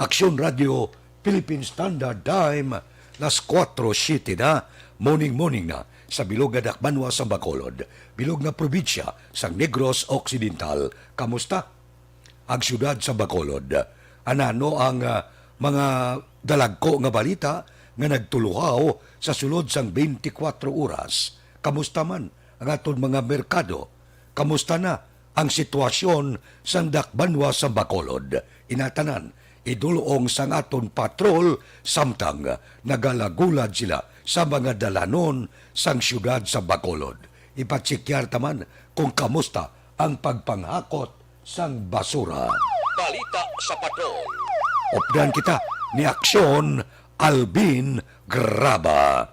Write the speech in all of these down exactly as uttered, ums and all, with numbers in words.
Aksyon Radio, Philippine Standard Time, las kuwatro siyete na, morning, morning na, sa bilog nga dakbanwa sang Bacolod, bilog nga probinsya sang Negros Occidental. Kamusta ang siyudad sa Bacolod? Anano ang, ah, mga dalagko nga balita nga nagtuluhaw sa sulod sang twenty-four oras? Kamusta man ang aton mga merkado? Kamusta na ang sitwasyon sang dakbanwa sa Bacolod? Inatanan, idulong sang aton patrol, samtang nagalagulad sila sa mga dalanon sang siyudad sa Bacolod. Ipatsikya ta man kung kamusta ang pagpanghakot sang basura. Balita sa Patrol. Updan kita ni Aksyon Alvin Graba.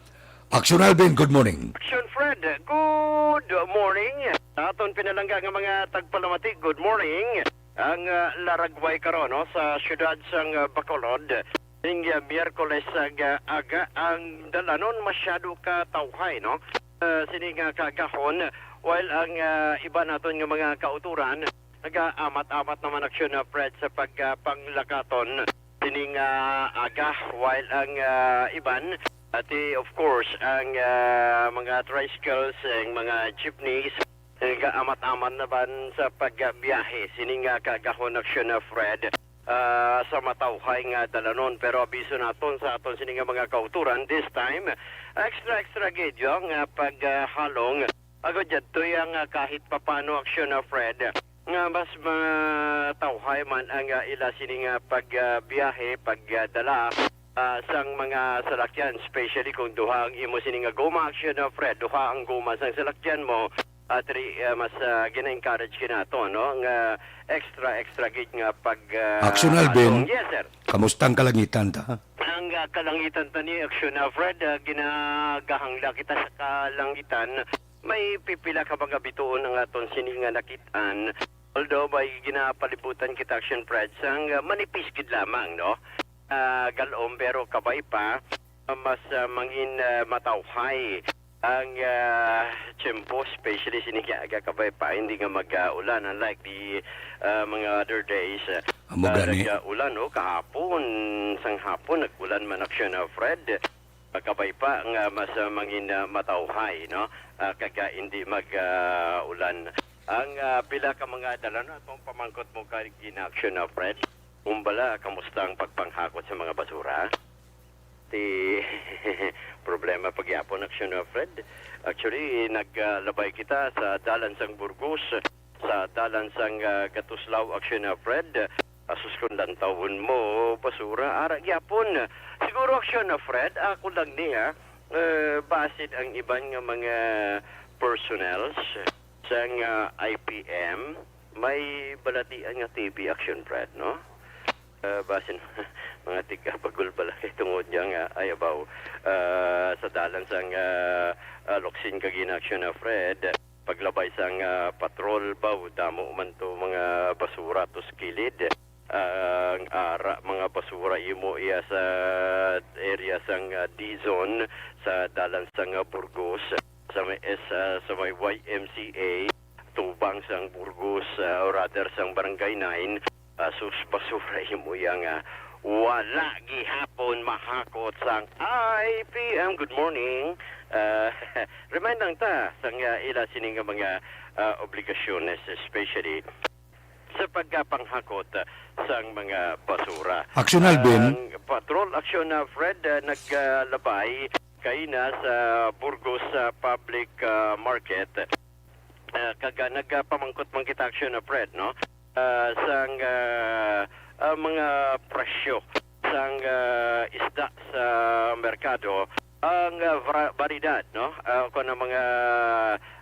Aksyon Alvin, good morning. Aksyon Fred, good morning. Sa aton pinalangga nga mga tagpalamati, good morning. Ang, ah, laragway karon, no, sa siyudad sang, ah, Bacolod, ning, ah, Miyerkules nga aga, ang dalanon masyado ka tawhay, no? Ah, sini nga kaagahon, while ang, ah, iban naton nga mga kautoran nagaamat-amat naman, Aksyon, ah, Fred, sa pag, ah, panglakaton sining, ah, aga, while ang, ah, iban, ati, of course, ang, ah, mga tricycles, ang mga jeepneys, nagaamat-amat naman sa pagbiyahe sining, ah, kaagahon, Aksyon, ah, Fred, ah, sa matawhay nga dalanon. Pero abiso naton sa aton sini nga mga kautoran, this time, extra, extra gid yung, ah, paghalong. Agod yadto yang, ah, kahit papano, Aksyon, ah, Fred, nga mas matawhay man ang, ah, ila sini nga pagbiyahe, pagdala, ah, sang mga salakyan, especially kung duha ang imo sini nga goma, Aksyon, ah, Fred, duha ang goma sang salakyan mo, ah, tri-, ah, mas, ah, gina-encourage kinato, no, nga extra, extra gid nga pag, ah, Aksyon, Alvin. Atong, yes, sir. Kamusta ang kalangitan ta? Ang, ah, kalangitan ta ni Aksyon, ah, Fred, ah, ginagahangla kita sa kalangitan. May pipila ka mga bituon ang aton sini nga nakit-an. Although may ginapalibutan kita, Aksyon, Fred, sang, ah, manipis gid lamang, no? Ah, galom, pero kabay pa, ah, mas, ah, mangin, ah, matawhay ang, ah, tiyempo, especially sini nga aga, kabay pa, hindi nga mag-, ah, ulan, unlike the, ah, mga other days, ah, Amo ah, gani. Nag-, ah, ulan, oh, kahapon, sang hapon, nag-ulan man, Aksyon, ah, Fred. Kabay pa nga mas, ah, mangin, ah, matawhay, no? Ah, kag, ah, hindi mag, ah, ulan. Ang, ah, pila ka mga dalanon, atong pamangkot mo kay gina-, Aksyon, ah, Fred. Kung bala, kamusta ang pagpanghakot sa mga basura? Ti problema pagyapon, Aksyon, ah, Fred. Actually, naglabay kita sa dalan sang Burgos, sa dalan sang, ah, Gatuslao, Aksyon, ah, Fred. Asus, kung lantawon mo, basura, ara gyapon. Siguro, Aksyon, ah, Fred, ako lang ni, ha, eh, basin ang iban nga mga personnels sang, ah, I P M, may balatian nga T V, Aksyon, Fred, no? Ah, basin mga tigkabagol bala kay tungod niya nga, ay, abaw, ah, sa dalan sang, ah, ah, Locsin kag Aksyon, ah, Fred, paglabay sang, ah, patrol, baw, damo man to mga basura to sa kilid. Ah, ang ara mga basura imo iya sa area sang, ah, D-zone, sa dalan sang, ah, Burgos, sa may S, ah, sa may Y M C A, tubang sang Burgos, ah, or rather sang Barangay nine. Ah, sus, basura imo iya nga wala gihapon mahakot sang I P M. Good morning. Ah, remind lang ta sang, ah, ila sini nga mga, ah, obligasyones, especially sa pagpanghakot, ah, sang mga basura. Aksyon, Alvin. Ang patrol, Aksyon, ah, Fred, ah, naglabay kaina sa Burgos, ah, Public, ah, Market. Ah, kag, ah, nagapamangkot man kita, Aksyon, ah, Fred, no? Ah, sang, ah, ah, mga presyo sang, ah, isda sa merkado, ang, ah, vra-, variedad, no? Ah, kung ang mga,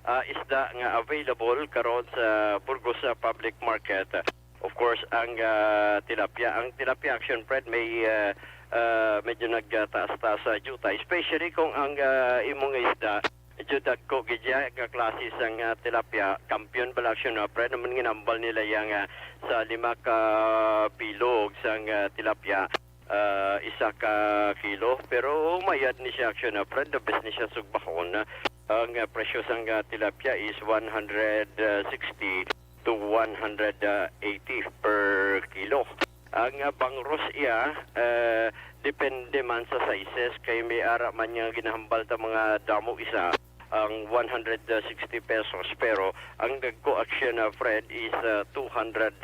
ah, isda nga available karon sa Burgos, ah, Public Market. Of course, ang, ah, tilapia. Ang tilapia, Aksyon, Fred, may, ah, ah, medyo nagtaas-taas sa yuta, especially kung ang, ah, imong isda medyo dagko gid siya nga klase sang, ah, tilapia. Kampiyon bala, Aksyon, ah, Fred, naman ginambal nila yang, ah, sa lima ka bilog sang, ah, tilapia, ah, isa ka kilo. Pero mayad ni siya, Aksyon, ah, Fred, the best ni siya sugbahon. Ang, ah, presyo sang, ah, tilapia is one hundred sixty to one hundred eighty per kilo. Ang, ah, bangros iya, eh, depende man sa sizes, kay may ara man nga ginahambal ta mga damo isa ang one hundred sixty pesos, pero ang dagko, Action, ah, Fred, is, ah, two hundred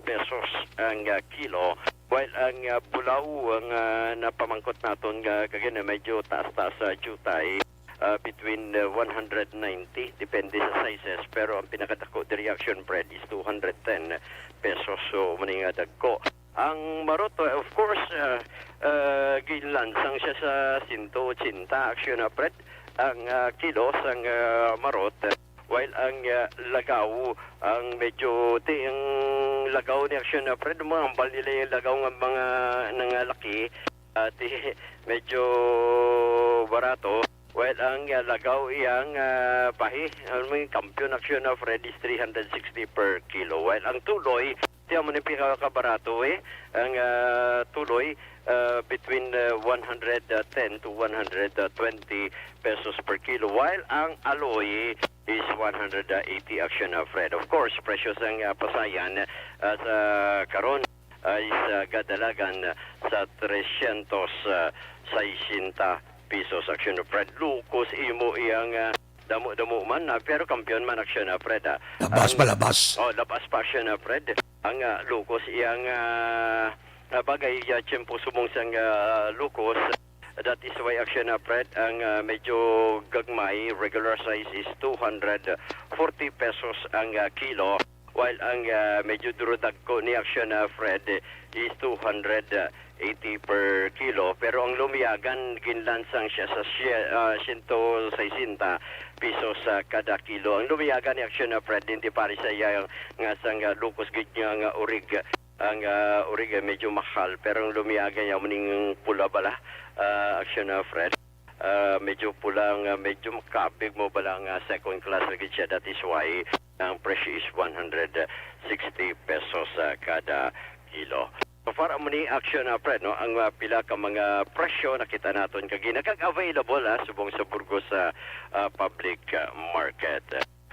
pesos ang, ah, kilo. While ang, ah, bulaw, ang, ah, napamangkot naton nga kagina, medyo taas-taas sa jutay, ah, between, ah, one hundred ninety, depende sa sizes, pero ang pinakadako diri, Action, Fred, is two hundred ten pesos. So, mani nga dagko. Ang marot, uh, of course, uh, uh, ginlansang siya sa sento ochenta, Action, uh, Fred, ang, uh, kilo sang, uh, marot. While ang, uh, lagaw, ang medyo, ti, ang lagaw ni Action, uh, Fred, mga hambal nila yung lagaw nga mga nangalaki, uh, ti, medyo barato. While ang, uh, lagaw iyang, uh, pahi, ang may kampiyon, Action, uh, Fred, is three hundred sixty per kilo. While ang tuloy, siya mo ni pinakabarato, eh. Ang, ah, tuloy, ah, between, ah, one hundred ten to one hundred twenty pesos per kilo, while ang aloy is one hundred eighty, Action, ah, Fred. Of course, presyo sang, ah, pasayan, ah, sa karon, ah, is, ah, gadalagan sa trescientos sesenta pesos, Action, ah, Fred. Lukos imo iyang, ah, damo-damo man, ah, pero kampiyon man, Action, ah, Fred, ah. Labas Ang pa, labas. Oh, labas pa, Action, ah, Fred. Ang, ah, lukos iyang, ah, ah, bagay, ah, tiyempo subong sang, ah, lukos. That is why, Action, ah, Fred, ang, ah, medyo gagmay, regular size, is two hundred forty pesos ang, ah, kilo, while ang, ah, medyo duro dagko ni, Action, ah, Fred, is two hundred eighty per kilo, pero ang lumiyagan ginlansang siya sa siye-, ah, sento sesenta pesos sa kada kilo. Ang lumiyagan ni, Action, ah, Fred, hindi pare sa iya nga sang, ah, lukos gid nga, nga urig. Ang, ah, urig, eh, medyo mahal, pero ang lumiyagan niya muning pula bala, ah, Action, ah, Fred. Ah, medyo pula nga, medyo makabig mo bala nga second class lagi siya. That is why ang presyo is one hundred sixty pesos sa kada kilo. So far, amo ni, Action, ah, Fred, no? Ang, ah, pila ka mga presyo nakita naton kagina kag available, ah, subong sa Burgos, ah, ah, public, ah, market.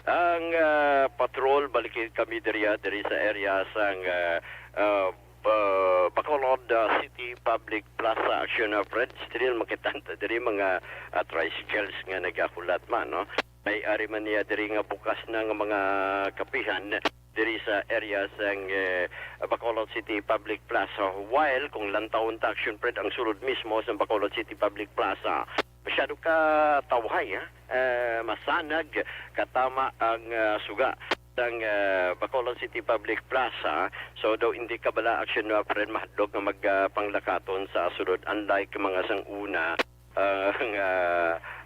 Ang, ah, patrol, balik kami diri, ah, diri sa area sang, ah, ah, ah, Bacolod, ah, City Public Plaza, Action, ah, Fred. Still makitanta diri mga, ah, tricycles nga nagahulat man, no? May ari man niya diri nga bukas na nga mga kapihan diri sa area sang, eh, Bacolod City Public Plaza. While kung lantawon ta, Action, Fred, ang sulod mismo sa Bacolod City Public Plaza, masyado ka tawhay, ha? Eh, masanag katama ang, ah, suga sang, ah, Bacolod City Public Plaza. So, daw hindi ka bala, Action, ah, Fred, mahadlok nga mag, ah, panglakaton sa sulod. Unlike mga sang una, ah, nga,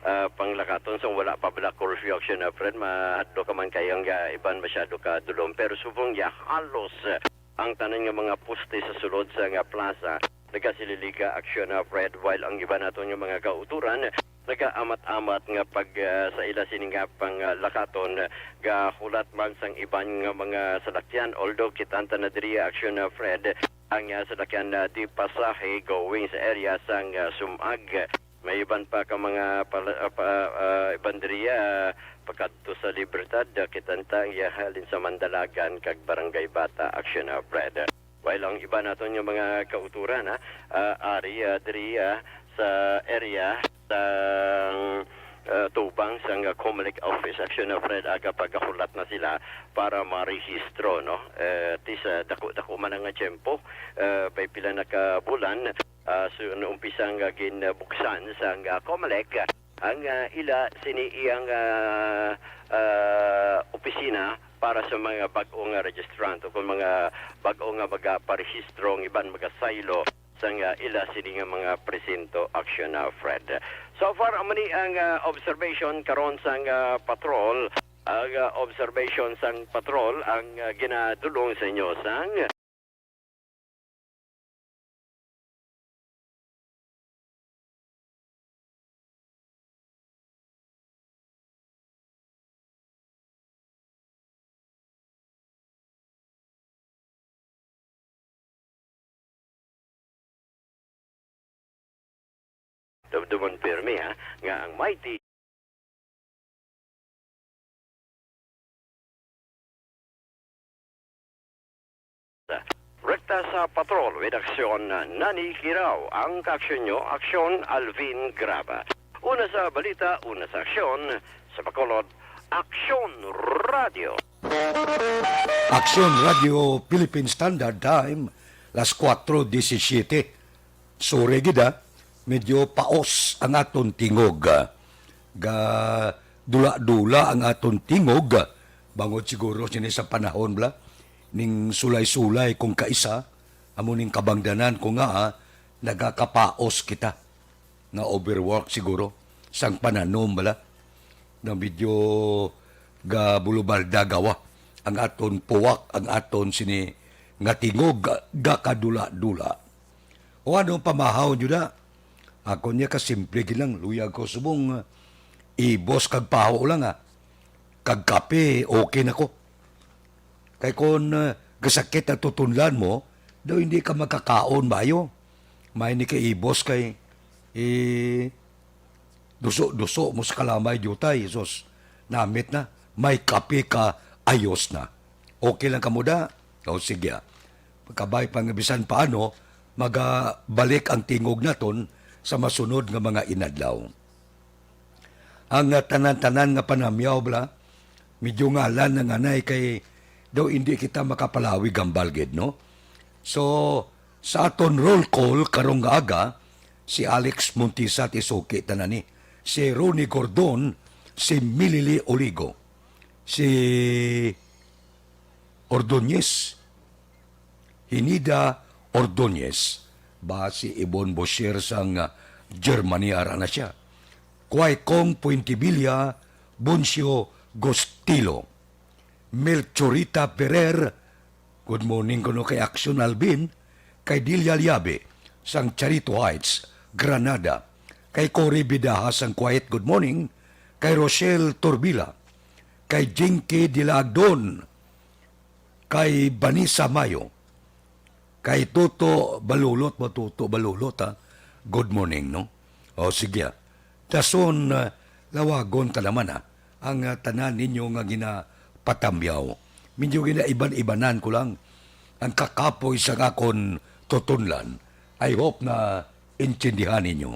ah, panglakaton sa wala pa bala curfew, Action, ah, Fred, mahadlok ka man kay ang, ah, iban masyado ka dulom. Pero subong niya, halos, ah, ang tanan nga mga poste sa sulod sa nga plaza nagasililiga, Action, ah, Fred, while ang iban naton nga mga kauturan nagaamat-amat nga pag, ah, sa ila sini nga panglakaton, gahulat man sang iban nga mga salakyan. Although kitanta na diri, Action, ah, Fred, ang, ah, salakyan na di pasahe going sa area sang, ah, Sumag. May iban pa ka mga pala-, ah, pa-, ah, iban diri, ah, pakadto sa Libertad, ah, kitanta ang iya halin sa Mandalagan kag Barangay Bata, Action, ah, Fred. While ang iba naton nga mga kauturan, ha, ah, ari, ah, diri, ah, sa area sa, ah, tubang sang, ah, Comelec office, Action, ah, Fred, aga pagahulat na sila para marehistro, no? Eh, ti sa dako-dako man nga tiyempo, eh, may pila na ka bulan, ah, so, naumpisa nga ginbuksan sang, ah, Comelec ang, ah, ila sini iyang, ah, ah, opisina para sa mga bag-o nga registrant o kung mga bag-o nga magaparehistro, ang iban magasaylo sang, ah, ila sini nga mga presinto, Action, ah, Fred. So far, amo ni ang, ah, observation karon sang, ah, patrol. Ang, ah, observation sang patrol ang, ah, ginadulong sa inyo sang Dumduman pirmi, ha, nga ang Mighty sa Rekta sa patrol with aksyon, Nani Kirao. Ang kaaksyon nyo, aksyon, Alvin Graba. Una sa balita, una sa aksyon, sa Bacolod, Aksyon Radio. Aksyon Radio Philippine Standard Time, las kuwatro disisiete. Sorry gid, ah. Medyo paos ang aton tingog, ah. Ga dula-dula ang aton tingog, ah. Bangod siguro sini sa panahon, bala, ning sulay-sulay kung kaisa, amo ning kabangdanan ko nga, ah, nagakapaos kita nga overwork siguro sang pananom, bala, na medyo gabulubalda gawa ang aton puwak, ang aton sini nga tingog ga-, gakadula-dula. O ano ang pamahaw nyo na? Ako niya kasimple gid lang, luyag ko subong, ah, ibos kag paho lang, ah. Kag kape, okay na ko. Kay kon, ah, gasakit ang tutunlan mo, daw hindi ka makakaon maayo. May ni kay ibos kay, eh, duso-duso mo sa kalamay diutay, sus, namit na, may kape ka, ayos na. Okay lang kamo da? O, sige, ah. Kabay pa nga bisan paano, magabalik ang tingog naton sa masunod nga mga inadlaw. Ang, ah, tanan-tanan nga panamyaw, bala, medyo ngalan na nga nay kay daw hindi kita makapalawig hambal gid, no? So, sa aton roll call karong nga aga, si Alex Montisa, ti suki tanan ni, si Ronnie Gordon, si Milili Oligo, si Ordonez, Hinida Ordonez, ba si Ibon Bosher sang, ah, Germany, ara na siya. Kuway Kong Puentevilla, Boncio Gostilo, Melchorita Ferrer, good morning kuno kay Action Albin, kay Delia Liabe, sang Charito Heights, Granada, kay Cory Bidaha sang Quiet, good morning, kay Rochelle Torbila, kay Jinky Dilaagdon, kay Vanessa Mayo, kay Toto Balulot, ba Toto Balulot, ha? Good morning, no? O, sige, ah. Dason, ah, lawagon ta naman, ah, ang, ah, tanan ninyo nga ginapatamyaw. Medyo ginaiban-ibanan ko lang ang kakapoy sa akon tutunlan. I hope na intindihan ninyo.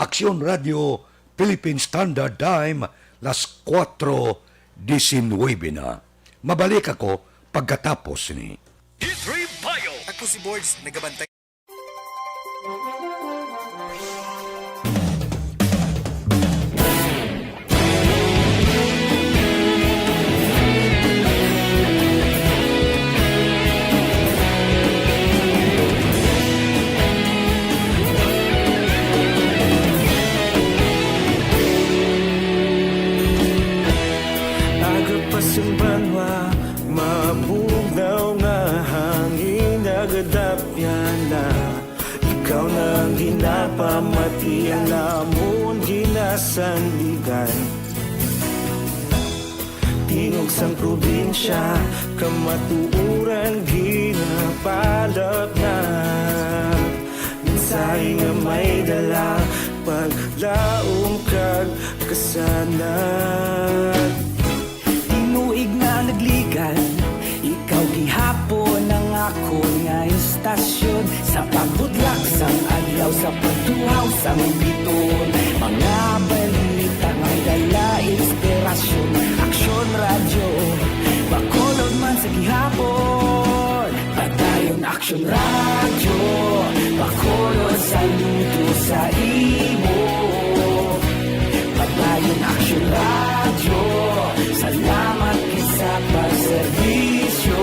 Aksyon Radio, Philippine Standard Time, las kuwatro disinuybe na. Mabalik ako pagkatapos ni. Hit Revival. Ako si Borge, nagabantay. Aga pa sang banwa, mabugnaw nga hangin, nagadapyan na. Ikaw na ang ginapamati, ang amon ginasandigan. Tingog sang probinsya, kamatuoran ginapalapnap. Mensahe nga may dala, paglaom kag kasanag. Tinuig na nagligad, ikaw gihapon ang akon nga istasyon. Sa pagbudlak sang adlaw, sa pagtuhaw sang biton, mga balita may dala inspirasyon. Aksyon Radyo, Bacolod man sa gihapon. Padayon Aksyon Radyo, Bacolod, saludo sa imo. Padayon Aksyon Radyo, salamat gid sa pagserbisyo.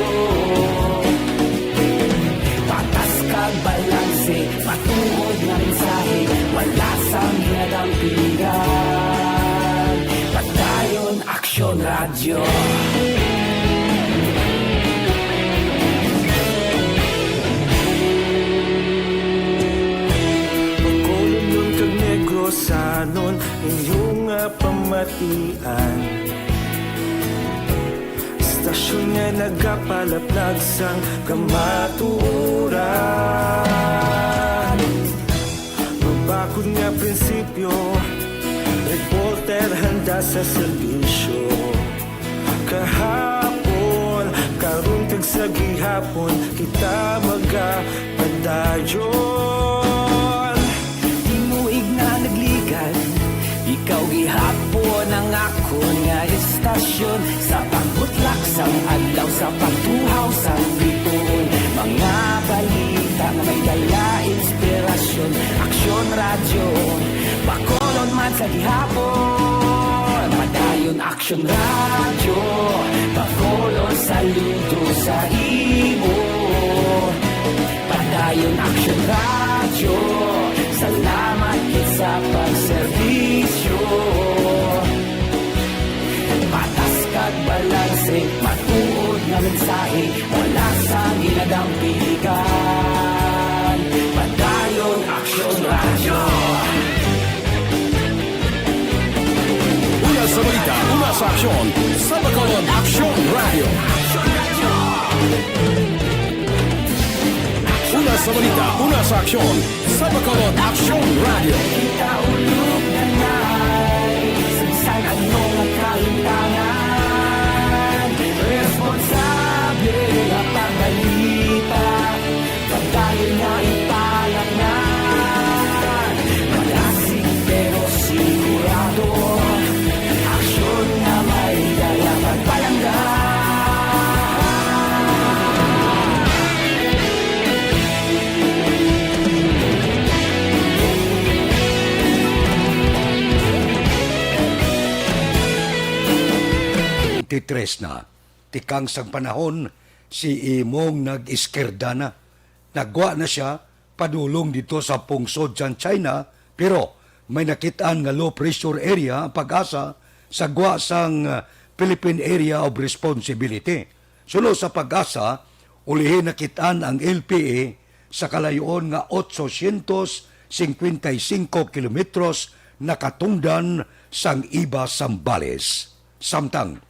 Patas kag balanse, matuod nga mensahe, wala sang ginadampingan. Padayon Aksyon Radyo. Bacolodnon kag Negrosanon, inyo nga pamatian. Istasyon nga nagapalaplag sang kamatuoran. Mabakod nga prinsipyo, reporter handa sa serbisyo. Kahapon, karon, Sa gihapon kita magapadayon. Tinuig na nagligad, ikaw gihapon ang akon nga estasyon. Sa pagbutlak sang adlaw, sa pagtuhaw sang bituon, mga balita nga may dala inspirasyon. Aksyon Radyo, Bacolod man sa gihapon. Padayon Aksyon Radyo, Bacolod, saludo sa imo. Padayon Aksyon Radyo, salamat gid sa pagserbisyo. Patas kag balanse, matuod nga mensahe, wala sang ginadampiligan. Padayon Aksyon Radyo. Una sa balita, una sa aksyon, sa Bacolod Aksyon Radyo. Una sa balita, una sa aksyon, sa Bacolod Aksyon Radyo. Kita ulog na nay, sa bisan ano nga kalimtangan, responsable nga pagbalita. Padayon nga ipalaknad, malasig pero sigurado. Aksyon nga may dala pagpalangga. Twenty-three na, tikang sang panahon si Imong nag-iskirda na. Nagwa na sia padulong didto sa pungsod sang China, pero may nakit-an nga low pressure area ang PAGASA sa gwa sang, ah, Philippine Area of Responsibility. Suno sa PAGASA, ulihi nakit-an ang L P A sa kalayoon nga otsosyentos singkwenta y singko kilometros nakatungdan sang iba Zambales. Samtang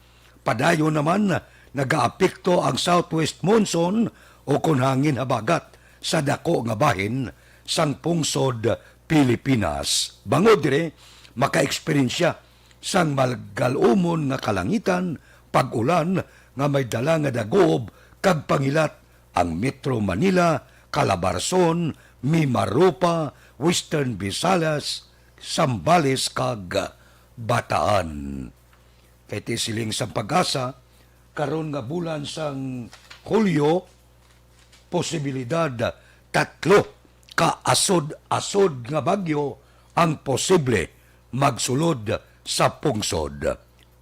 padayon naman nagaapekto ang southwest monsoon o kon hangin habagat sa dako nga bahin sang pungsod Pilipinas. Bangod diri, makaeksperyensya sang magalumon nga kalangitan, pag-ulan nga may dala nga dagob kag pangilat ang Metro Manila, Calabarzon, Mimaropa, Western Visayas, Zambales kag Bataan. Kay ti siling sang PAGASA, karon nga bulan sang Hulyo, posibilidad tatlo ka asod-asod nga bagyo ang posible magsulod sa pungsod.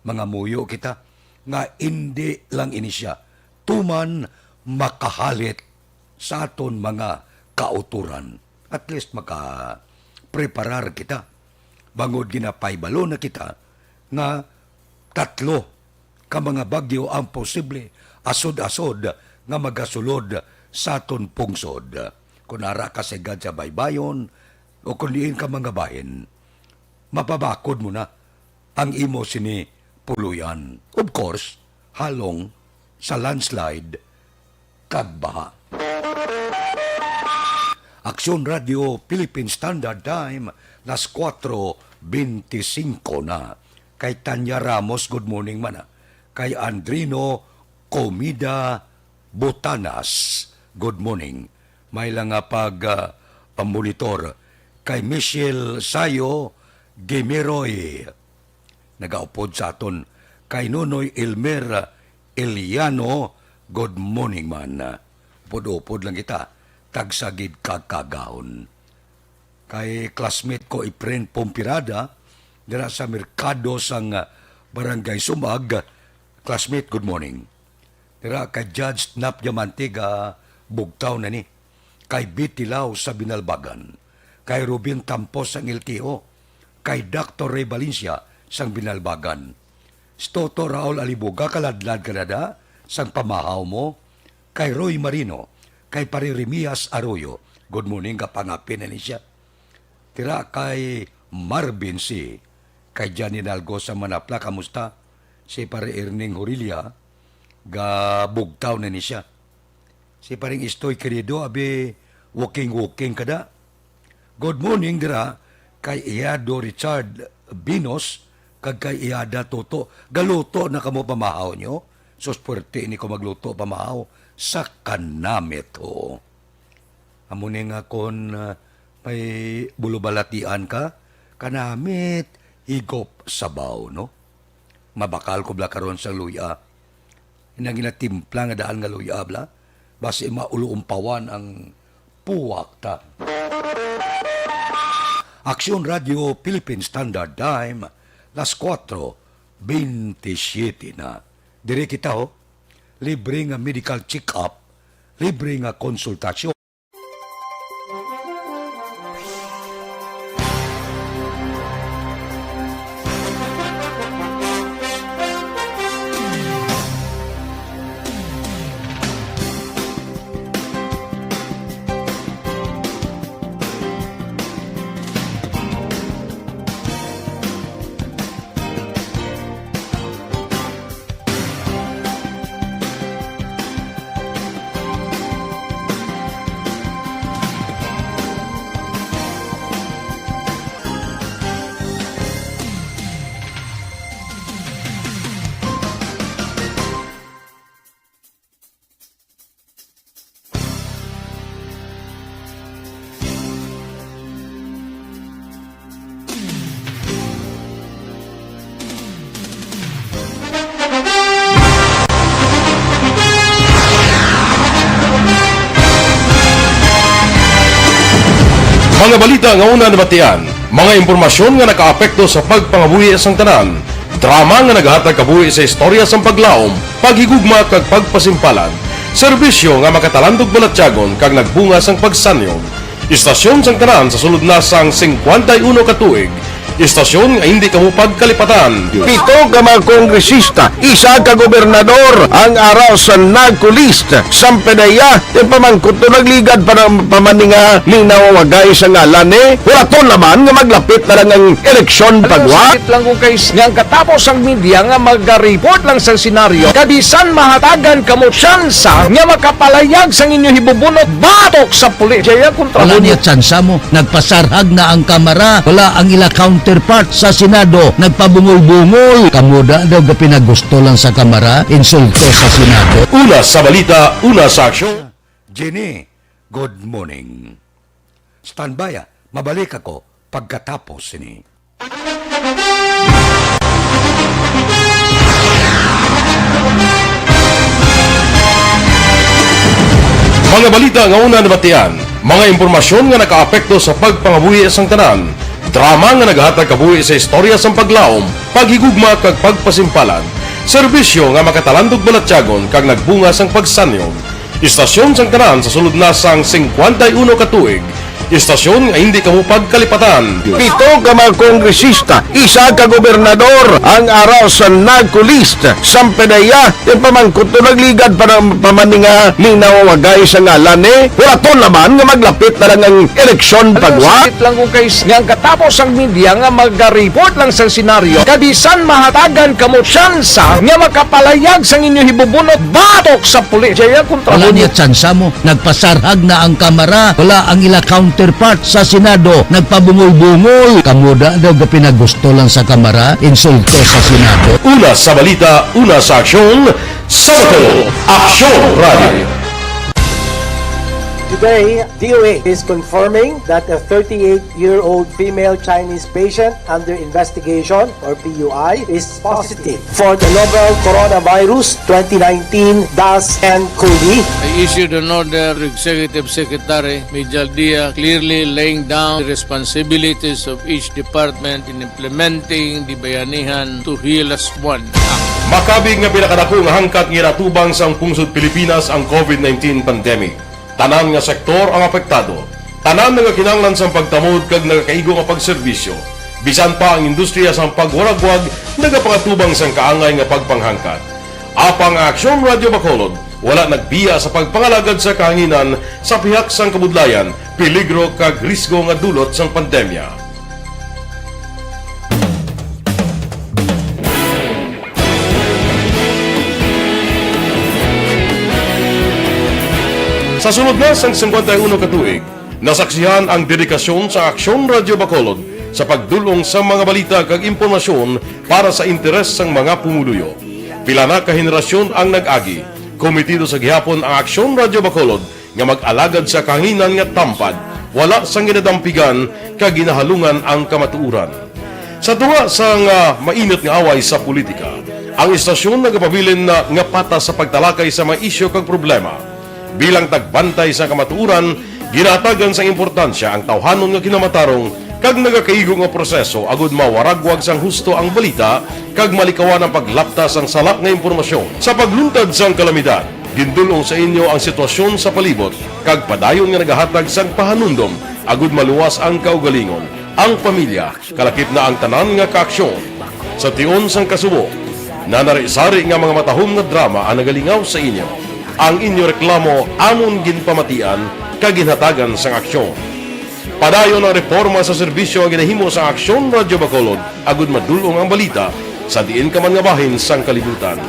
Mangamuyo kita nga indi lang ini sia tuman makahalit sa aton mga kautoran. At least makapreparar kita, bangod ginapahibalo na kita nga tatlo ka mga bagyo ang posible asod-asod nga magasulod sa aton pungsod. Kon ara ka sa higad sa baybayon o kon diin ka mga bahin, mapabakod mo na ang imo sini puloy-an. Of course, halong sa landslide kag baha. Aksyon Radio Philippine Standard Time, las kuwatro benti singko na. Kay Tanya Ramos, good morning man, ah. Kay Andrino Comida Botanas, good morning. May lang nga pag, ah, pamonitor. Kay Michelle Sayo Gimiroy, nagaupod sa aton. Kay Nonoy Elmer Eliano, good morning man. Upod-upod lang kita, tagsa gid ka kagahon. Kay classmate ko, Efren Pompirada, dira sa merkado sang, ah, Barangay Sumag. Classmate, good morning. Dira kay Judge Nap Diamante, ga Bugtaw na ni. Kay Betty Lau sa Binalbagan. Kay Ruben Tampos sang L T O. Kay Doctor Ray Valencia sang Binalbagan. Si Toto Raul Alibuga, kaladlad ka na da sang pamahaw mo. Kay Roy Marino, kay Pare Remias Arroyo. Good morning, kapangapin na ni sia. Tira kay Marvin C. Kay Johnny Nalgo sa Manapla, kamusta? Si Pare Erning Horilia, ga Bugtaw na ni sia. Si Paring Istoy Querido, abi, walking-walking ka da. Good morning dira kay Iyado Richard Binos kag kay Iyada Toto. Galuto na kamo pamahaw nyo? Sus, puwerte ini ko magluto, pamahaw, sa kanamit, ho. Amo ni nga kon, ah, may bulubalatian ka, kanamit, higop, sabaw, no? Mabakal ko bala karon sang luya. Inang ginatimpla nga daan nga luya, bala. Basi maulumpawan ang puwak ta. Aksyon Radio Philippine Standard Time, las kuwatro bentisiete na. Diri kita, ho. Libre nga medical check-up, libre nga konsultasyon. Mga balita nga una nabatian, mga impormasyon nga nakaapekto sa pagpangabuhi sang tanan, drama nga nagahatag kabuhi sa istorya sang paglaom, paghigugma kag pagpasimpalan, serbisyo nga makatalandog balatyagon kag nagbunga sang pagsanyog. Istasyon sang tanan sa sulod na sang singkwenta y uno ka tuig. Istasyon nga hindi kamo pagkalipatan. Pito ka mga kongresista, isa ka gobernador ang ara sa NAGCO list. Sang PDEA, ti pamangkot to nagligad pa, pa man ni nga linaw wagay sa ngalan ni. Hulaton naman nga maglapit na lang ang eleksyon, pagwa. Sakit lang kung kay nga ang katapos ang media nga maga-report lang sa senaryo, kabisan mahatagan kamo tsansa nga makapalayag sang inyo hibubunot batok sa pulis. Kaya kontra Wala mo niya tsansa mo. Nagpasarhag na ang Kamara. Wala ang ila counterpart sa Senado. Nagpabungol-bungol. Kamo da daw gapinagusto lang sa Kamara. Insulto sa Senado. Una sa balita, una sa aksyon. Jenny, good morning. Standby, ah. Mabalik ako pagkatapos sini. Mga balita nga una nabatian, mga impormasyon nga nakaapekto sa pagpangabuhi sang tanan, drama nga naghatag kabuhi sa istorya sang paglaom, paghigugma kag pagpasimpalan, serbisyo nga makatalandog balatyagon kag nagbunga sang pagsanyog. Istasyon sang tanan sa sulod na sang singkwenta y uno ka tuig. Istasyon nga hindi kamo pagkalipatan. Pito ka mga kongresista, isa ka gobernador ang ara sa NAGCO list. Sang PDEA, ti pamangkot to nagligad pa, pa man ni nga linaw wagay sa ngalan ni. Hulaton naman nga maglapit na lang ang eleksyon, pagwa. Sakit lang kung kay nga ang katapos ang media nga maga-report lang sang senaryo, kabisan mahatagan kamo tsansa nga makapalayag sang inyo hibubunot batok sa pulis. Kaya kontra Wala mo niya tsansa mo. Nagpasarhag na ang Kamara. Wala ang ila counterpart sa Senado. Nagpabungol-bungol. Kamo da daw gapinagusto lang sa Kamara. Insulto sa Senado. Una sa balita, una sa aksyon, sa Bacolod, Aksyon Radio. Today, D O H is confirming that a thirty-eight-year-old female Chinese patient under investigation, or P U I, is positive for the novel coronavirus twenty nineteen dash N COVID. I issued an order to Executive Secretary Mijal Dia, clearly laying down the responsibilities of each department in implementing the Bayanihan to Heal As One Act. Makabig nga pinakadako nga hangkat nga ginatubang sang pungsod Pilipinas ang COVID nineteen pandemic. Tanan nga sektor ang apektado. Tanan nagakinahanglan sang pagtamod kag nagakaigo nga pagserbisyo. Bisan pa ang industriya sang pagwaragwag nagapangatubang sang kaangay nga pagpanghangkat. Apang ang Aksyon Radio Bacolod wala nagbiya sa pagpangalagad sa kahanginan sa pihak sang kabudlayan, peligro kag risgo nga dulot sang pandemya. Sa sulod na sang singkwenta y uno ka tuig, nasaksihan ang dedikasyon sa Aksyon Radio Bacolod sa pagdul-ong sa mga balita kag impormasyon para sa interes sang mga pumuluyo. Pila na ka henerasyon ang nag-agi, komitido sa gihapon ang Aksyon Radyo Bacolod nga mag-alagad sa kahanginan nga tampad, wala sang ginadampigan kag ginahalungan ang kamatuoran. Sa tunga sang, ah, mainit nga away sa politika, ang istasyon nagapabilin na nga patas sa pagtalakay sa mga isyu kag problema. Bilang tagbantay sa kamatuoran, ginahatagan sang importansya ang tawhanon nga kinamatarong kag nagakaigo nga proseso agud mawaragwag sang husto ang balita kag malikawan ang paglapta sang sala nga impormasyon. Sa pagluntad sang kalamidad, gindul-ong sa inyo ang sitwasyon sa palibot kag padayon nga nagahatag sang pahanumdom agud maluwas ang kaugalingon, ang pamilya, kalakip na ang tanan nga kaaksyon. Sa tion sang kasubo, nanari-sari nga mga matahom nga drama ang nagalingaw sa inyo. Ang inyo reklamo amon ginpamatian kag ginhatagan sang aksyon. Padayon ang reporma sa serbisyo nga ginahimo sang Aksyon Radyo Bacolod agud madul-ong ang balita sa diin ka man nga bahin sang kalibutan.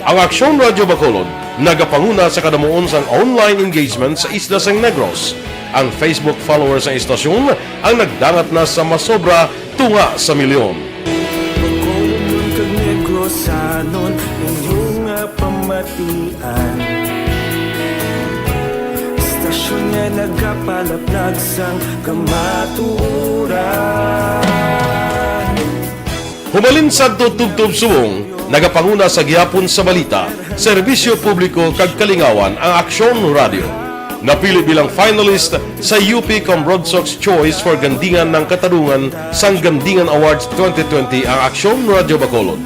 Ang Aksyon Radyo Bacolod nagapanguna sa kadamuon sang online engagement sa isla sang Negros. Ang Facebook followers sang istasyon ang nagdangat na sa masobra tunga sa milyon. Bacolodnon kag Negrosanon, inyo nga pamatian. Istasyon nga nagapalaplag sang kamatuoran. Humalin sadto tubtob subong, nagapanguna sa gihapon sa balita, serbisyo publiko kag kalingawan ang Aksyon Radyo. Napili bilang finalist sa U P Comrodsox Choice for Gandingan ng Katarungan sang Gandingan Awards twenty twenty ang Aksyon Radyo Bacolod.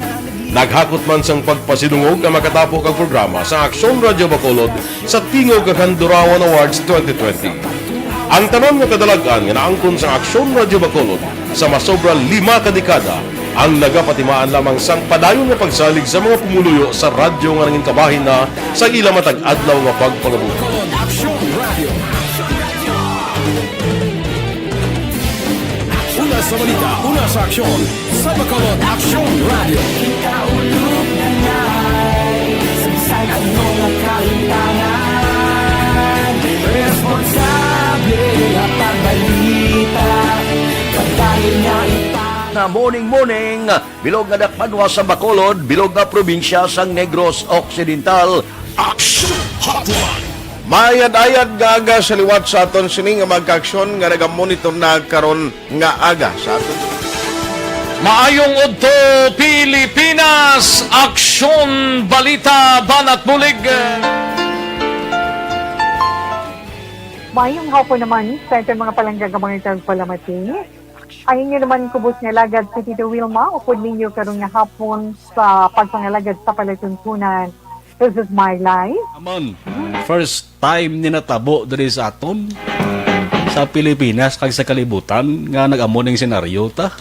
Naghakot man sang pagpasidungog ang makatapo kag programa sa Aksyon Radyo Bacolod sa Tingog kag Handurawan Awards twenty twenty. Ang tanan nga kadalag-an nga naangkon sa Aksyon Radyo Bacolod sa masobra lima ka dekada ang nagapatimaan lamang sang padayon nga pagsalig sa mga pumuluyo sa radyo nga nangin kabahin na sa ila matag adlaw nga pagpangabuhi. Bacolod Aksyon Radio. Una sa balita, una sa aksyon, sa Bacolod Aksyon Radio. Kita ulog na ngay, saysay ano nga kalimtangan. Responsable nga pagbalita, pagdali nga ita- Na morning, morning, bilog nga dakbanwa sa Bacolod, bilog nga probinsya sang Negros Occidental. Action Hotline. Maayad-ayad nga aga sa liwat sa aton sini nga mga kaaksyon nga nagamonitor na karon nga aga sa aton. Maayong udto, Pilipinas! Aksyon, balita, banat bulig. Maayong hapon naman sa aton mga palangga nga mga tagpalamati. Ang inyo naman kubos nga alagad si Tito Wilma, upod ninyo karon nga hapon sa pagpangalagad sa palatuntunan. This is my life. Amon, first time ni natabo diri sa aton, sa Pilipinas kag sa kalibutan nga nag-amo ning senaryo ta.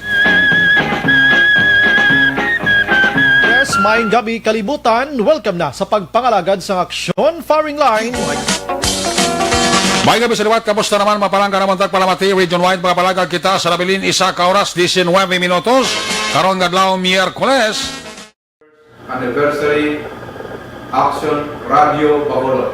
Yes, maayong gabi, kalibutan. Welcome na sa pagpangalagad sang aksyon, firing line. Maayong gabi sa liwat, kamusta naman, mga palangga namon tagpalamati, region-wide, mga palangga kita sa nabilin, isa ka oras, diecinuebe minutos, karon nga adlaw, Miyerkules. Anniversary Action Radio Bacolod.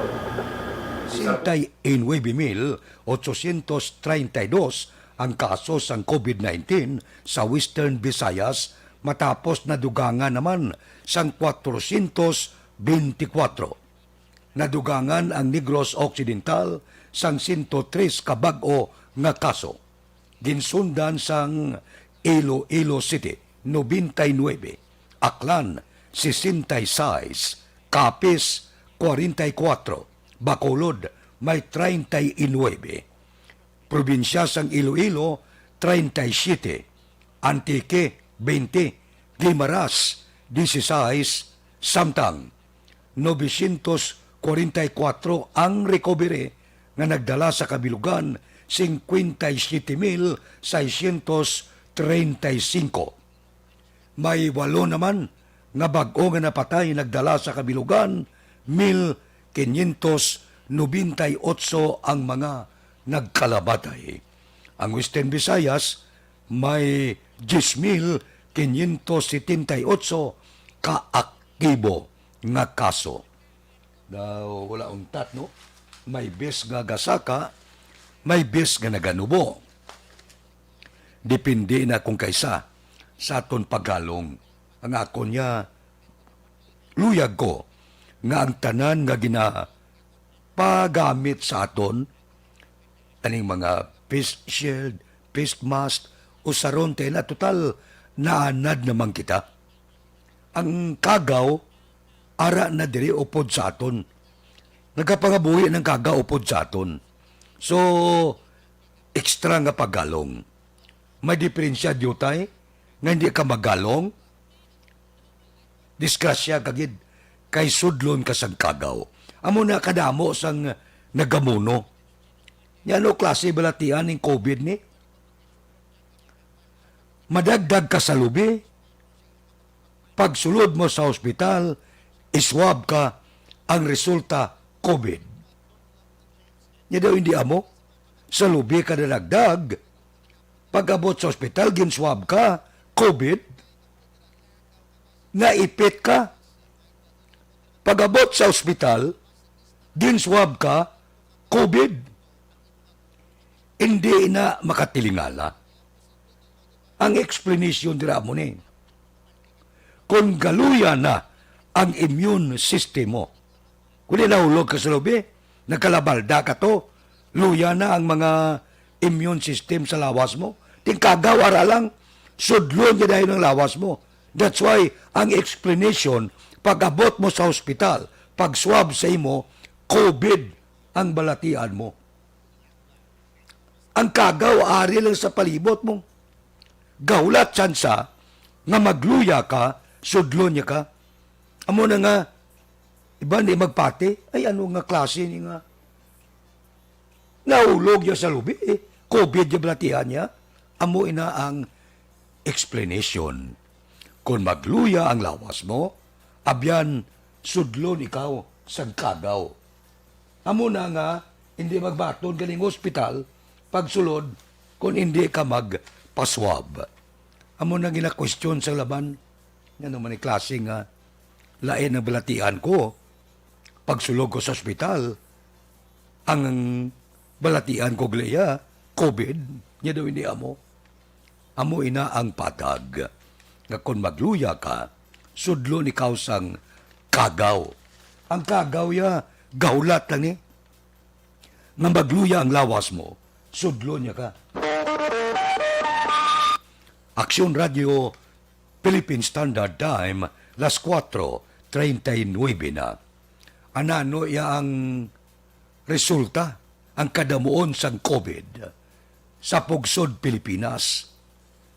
Sesenta y nueve mil ochocientos treinta y dos ang kaso sang COVID nineteen sa Western Visayas, matapos nadugangan naman sang cuatrocientos veinticuatro. Nadugangan ang Negros Occidental sang sento tres ka bag-o nga kaso. Ginsundan sang Iloilo City, noventa y nuebe, Aklan, sesenta y seis, Capiz, cuarenta y cuatro, Bacolod, may treinta y nueve. Probinsya sang Iloilo, treinta y siete, Antique, veinte, Guimaras, dieciséis, samtang novecientos cuarenta y cuatro ang recovery nga nagdala sa kabilugan, cincuenta y siete mil seiscientos treinta y cinco. May walo naman nga bag-o nga napatay nagdala sa kabilugan, mil quinientos noventa y ocho ang mga nagkalamatay. Ang Western Visayas may diyes mil quinientos setenta y ocho ka aktibo nga kaso. Daw wala untat, no? May bes nga gasaka, may bes nga naganubo. Depende na kung kaysa sa aton paggalong. Ang akon niya, luyag ko nga ang tanan nga ginapagamit sa aton, aning mga face shield, face mask, usaron tayo na, total, naanad naman kita. Ang kagaw, ara na diri upod sa aton. Nagapangabuhi ng kagaw upod sa aton. So, extra nga paggalong. May diferensya, diutay, nga hindi ka magalong, disgrasya ka gid, kay sudlon ka sang kagaw. Amo na kadamo sang nagamuno. Nya, ano klase balatian ning covid ni? Madagdag ka sa lubi, pagsulod mo sa ospital, iswab ka, ang resulta, covid. Nya daw hindi amo, sa lubi ka nadagdag, pag-abot sa ospital, ginswab ka, covid, naipit ka. Pag-abot sa ospital, ginswab ka, covid. Hindi na makatilingala. Ang explanation dira mo ni, kung galuya na ang immune system mo, kung nahulog ka sa lubi, nagkalabalda ka to, luya na ang mga immune system sa lawas mo. Ting kagaw, ara lang, sudlon niya dahil ang lawas mo. That's why ang explanation, pag-abot mo sa hospital, pag-swab sa imo, covid ang balatian mo. Ang kagaw ari lang sa palibot mo. Gahulat tsansa nga magluya ka, sudlon niya ka. Amo na nga, iban di magpati, ay, ano nga klase ni nga? Nahulog niya sa lubi, eh. covid niya balatian niya. Amo ina ang explanation. Kon magluya ang lawas mo, abyan, sudlon ikaw sang kagaw. Amo na nga, hindi magbaton ganing hospital pagsulod kon hindi ka magpaswab. Amo na ginakwestiyon sa laban. Ngano man ni klase nga lain ang balatian ko? Pagsulod ko sa ospital, ang balatian ko gliya, covid, niya daw hindi amo. Amo ina ang patag, nga kon magluya ka, sudlon ikaw sang kagaw. Ang kagaw ya, gahulat lang ni. Nga magluya ang lawas mo, sudlon niya ka. Aksyon Radio, Philippine Standard Time, las kuwatro treinta y nuebe na. Anano iya ang resulta, ang kadamuon sang covid sa pugsod Pilipinas?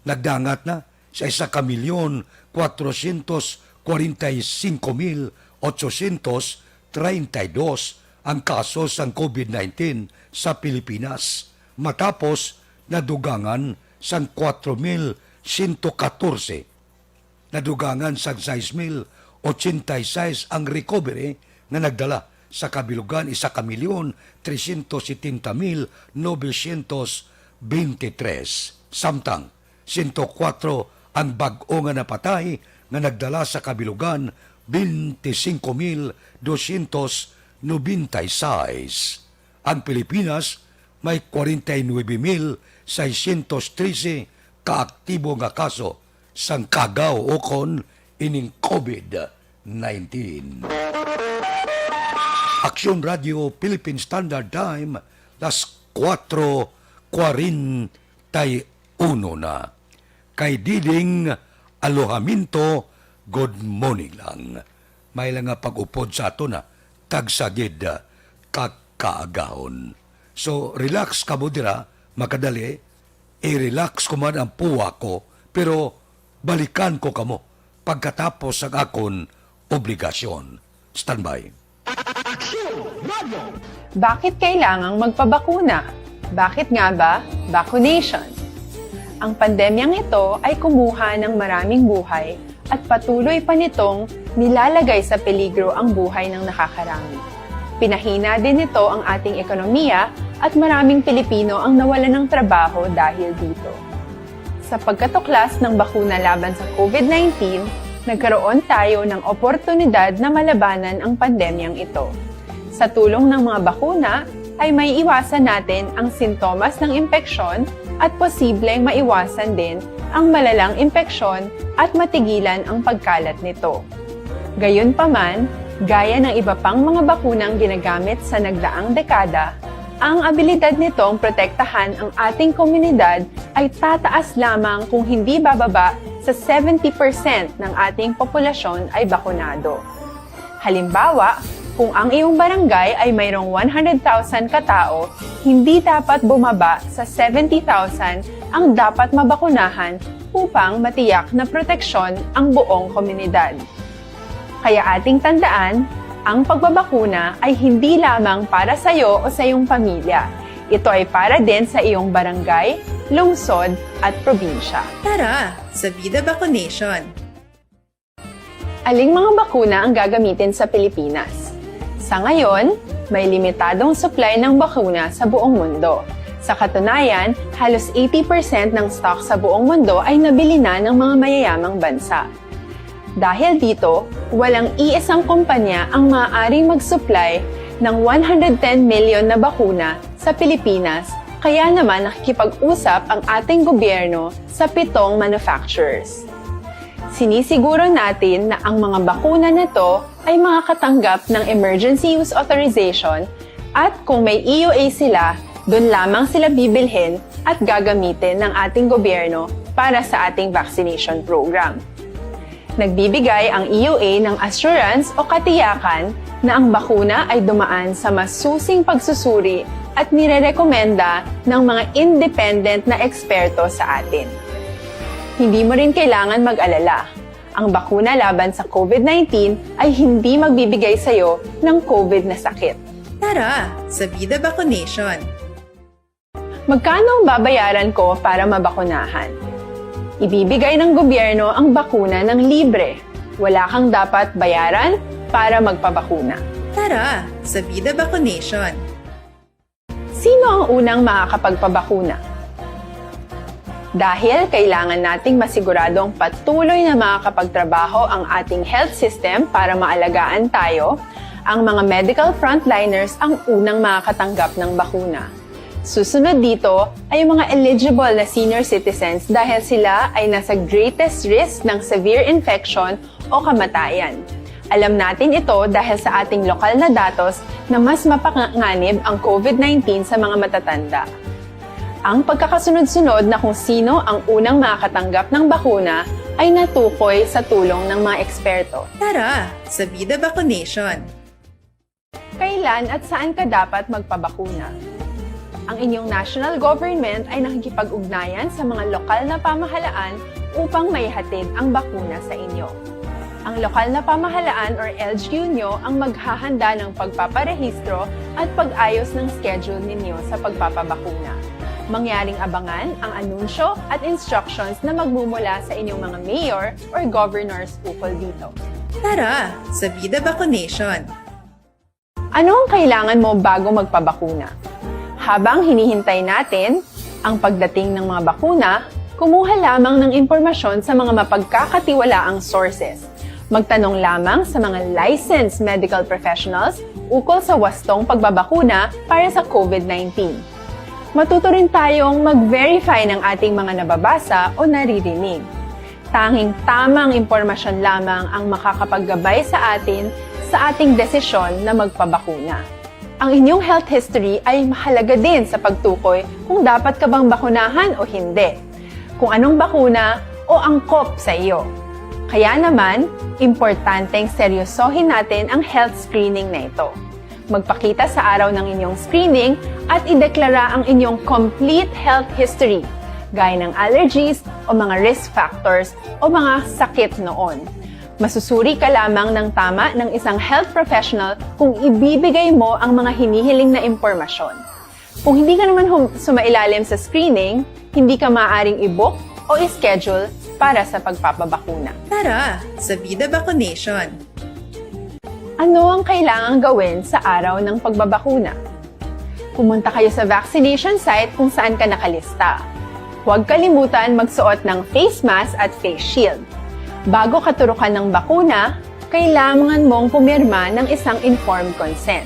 Nagdangat na sa isa ka milyon, kwatrosyentos kwarenta y singko mil, otsosyentos treinta y dos ang kaso sang covid nineteen sa Pilipinas, matapos nadugangan sang kwatro mil siyento katorse. Nadugangan sang sais mil ochenta y sais ang recovery nga nagdala sa kabilugan isa ka milyon tresyentos setenta mil novecientos beintitres. Samtang, siyento kwatro ang bag-o nga napatay nga nagdala sa kabilugan beinti singko mil dosyentos nobenta y sais. Ang Pilipinas may kwarenta y nuebe mil seiscientos trese ka aktibo nga kaso sang kagaw ukon ining covid nineteen. Aksyon Radio Philippine Standard Time, las kuwatro kwarenta y uno na. Kay Diding Alojamiento, good morning lang. May lang nga pag-upod sa ato na, tagsa gid, ah, ka kaagahon. So, relax kamo dira, makadali, i-relax ko man ang puwa ko, pero balikan ko kamo pagkatapos sang akon obligasyon. Standby. Bakit kailangang magpabakuna? Bakit nga ba vaccination? Ang pandemyang ito ay kumuha ng maraming buhay at patuloy pa nitong nilalagay sa peligro ang buhay ng nakakarami. Pinahina din nito ang ating ekonomiya at maraming Pilipino ang nawalan ng trabaho dahil dito. Sa pagkatuklas ng bakuna laban sa COVID nineteen, nagkaroon tayo ng oportunidad na malabanan ang pandemyang ito. Sa tulong ng mga bakuna, ay maiiwasan natin ang sintomas ng impeksyon at posibleng maiwasan din ang malalang impeksyon at matigilan ang pagkalat nito. Gayunpaman, gaya ng iba pang mga bakunang ginagamit sa nagdaang dekada, ang abilidad nitong protektahan ang ating komunidad ay tataas lamang kung hindi bababa sa seventy percent ng ating populasyon ay bakunado. Halimbawa, kung ang iyong barangay ay mayroong one hundred thousand katao, hindi dapat bumaba sa seventy thousand ang dapat mabakunahan upang matiyak na proteksyon ang buong komunidad. Kaya ating tandaan, ang pagbabakuna ay hindi lamang para sa iyo o sa iyong pamilya. Ito ay para din sa iyong barangay, lungsod, at probinsya. Tara, sa Vida Vacunation! Aling mga bakuna ang gagamitin sa Pilipinas? Sa ngayon, may limitadong supply ng bakuna sa buong mundo. Sa katunayan, halos eighty percent ng stock sa buong mundo ay nabili na ng mga mayayamang bansa. Dahil dito, walang iisang kumpanya ang maaaring mag-supply ng one hundred ten million na bakuna sa Pilipinas, kaya naman nakikipag-usap ang ating gobyerno sa pitong manufacturers. Sinisiguro natin na ang mga bakuna na to ay makakatanggap ng emergency use authorization at kung may E U A sila, doon lamang sila bibilhin at gagamitin ng ating gobyerno para sa ating vaccination program. Nagbibigay ang E U A ng assurance o katiyakan na ang bakuna ay dumaan sa masusing pagsusuri at nirerekomenda ng mga independent na eksperto sa atin. Hindi mo rin kailangan mag-alala. Ang bakuna laban sa COVID nineteen ay hindi magbibigay sa iyo ng COVID na sakit. Tara, sa Vida Vacunation! Magkano ang babayaran ko para mabakunahan? Ibibigay ng gobyerno ang bakuna ng libre. Wala kang dapat bayaran para magpabakuna. Tara, sa Vida Vacunation! Sino ang unang makakapagpabakuna? Dahil kailangan nating masiguradong patuloy na makakapagtrabaho ang ating health system para maalagaan tayo, ang mga medical frontliners ang unang makakatanggap ng bakuna. Susunod dito ay ang mga eligible na senior citizens dahil sila ay nasa greatest risk ng severe infection o kamatayan. Alam natin ito dahil sa ating lokal na datos na mas mapanganib ang COVID nineteen sa mga matatanda. Ang pagkakasunod-sunod na kung sino ang unang makakatanggap ng bakuna ay natukoy sa tulong ng mga eksperto. Tara, sa Vida Vacunation! Kailan at saan ka dapat magpabakuna? Ang inyong national government ay nakikipag-ugnayan sa mga lokal na pamahalaan upang maihatid ang bakuna sa inyo. Ang lokal na pamahalaan or L G U nyo ang maghahanda ng pagpaparehistro at pag-ayos ng schedule ninyo sa pagpapabakuna. Mangyaring abangan ang anunsyo at instructions na magmumula sa inyong mga mayor or governors ukol dito. Tara, sa Vida Vacunation! Ano ang kailangan mo bago magpabakuna? Habang hinihintay natin ang pagdating ng mga bakuna, kumuha lamang ng impormasyon sa mga mapagkakatiwalaang sources. Magtanong lamang sa mga licensed medical professionals ukol sa wastong pagbabakuna para sa COVID nineteen. Matuto rin tayong mag-verify ng ating mga nababasa o naririnig. Tanging tamang impormasyon lamang ang makakapaggabay sa atin sa ating desisyon na magpabakuna. Ang inyong health history ay mahalaga din sa pagtukoy kung dapat ka bang bakunahan o hindi, kung anong bakuna o angkop sa iyo. Kaya naman, importanteng seryosohin natin ang health screening na ito. Magpakita sa araw ng inyong screening at ideklara ang inyong complete health history, gaya ng allergies o mga risk factors o mga sakit noon. Masusuri ka lamang ng tama ng isang health professional kung ibibigay mo ang mga hinihiling na impormasyon. Kung hindi ka naman hum- sumailalim sa screening, hindi ka maaaring i-book o i-schedule para sa pagpapabakuna. Tara, sa Vida Vacunation! Ano ang kailangang gawin sa araw ng pagbabakuna? Pumunta kayo sa vaccination site kung saan ka nakalista. Huwag kalimutan magsuot ng face mask at face shield. Bago ka turukan ng bakuna, kailangan mong pumirma ng isang informed consent.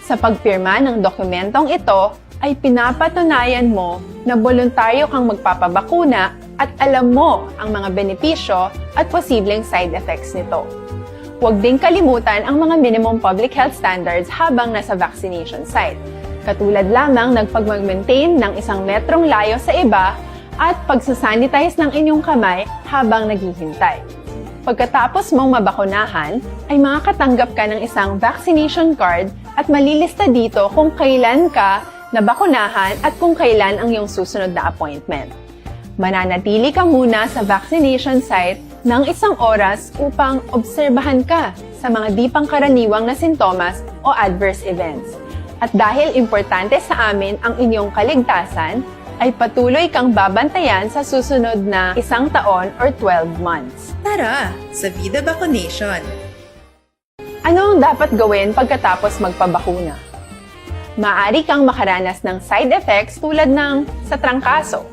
Sa pagpirma ng dokumentong ito, ay pinapatunayan mo na boluntaryo kang magpapabakuna at alam mo ang mga benepisyo at posibleng side effects nito. Huwag ding kalimutan ang mga minimum public health standards habang nasa vaccination site, katulad lamang ng pag-maintain ng isang metrong layo sa iba at pagsasanitize ng inyong kamay habang naghihintay. Pagkatapos mong mabakunahan, ay makakatanggap ka ng isang vaccination card at malilista dito kung kailan ka nabakunahan at kung kailan ang iyong susunod na appointment. Mananatili ka muna sa vaccination site ng isang oras upang obserbahan ka sa mga di pangkaraniwang na sintomas o adverse events. At dahil importante sa amin ang inyong kaligtasan, ay patuloy kang babantayan sa susunod na isang taon or twelve months. Tara sa Vida Vaccination! Ano ang dapat gawin pagkatapos magpabakuna? Maaari kang makaranas ng side effects tulad ng sa trangkaso,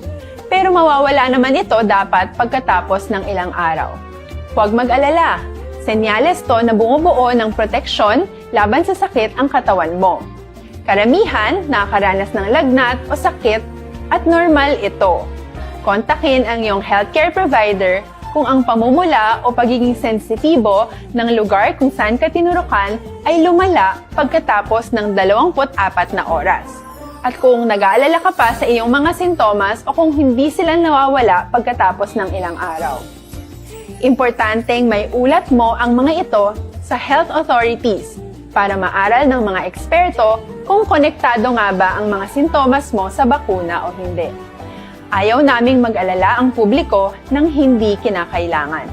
pero mawawala naman ito dapat pagkatapos ng ilang araw. Huwag mag-alala, senyales to na bumubuo ng proteksyon laban sa sakit ang katawan mo. Karamihan nakakaranas ng lagnat o sakit at normal ito. Kontakin ang iyong healthcare provider kung ang pamumula o pagiging sensitibo ng lugar kung saan ka tinurukan ay lumala pagkatapos ng dalawampu't apat na oras, at kung nag-aalala ka pa sa iyong mga sintomas o kung hindi sila nawawala pagkatapos ng ilang araw. Importanteng maiulat mo ang mga ito sa health authorities para maaral ng mga eksperto kung konektado nga ba ang mga sintomas mo sa bakuna o hindi. Ayaw naming mag-alala ang publiko ng hindi kinakailangan.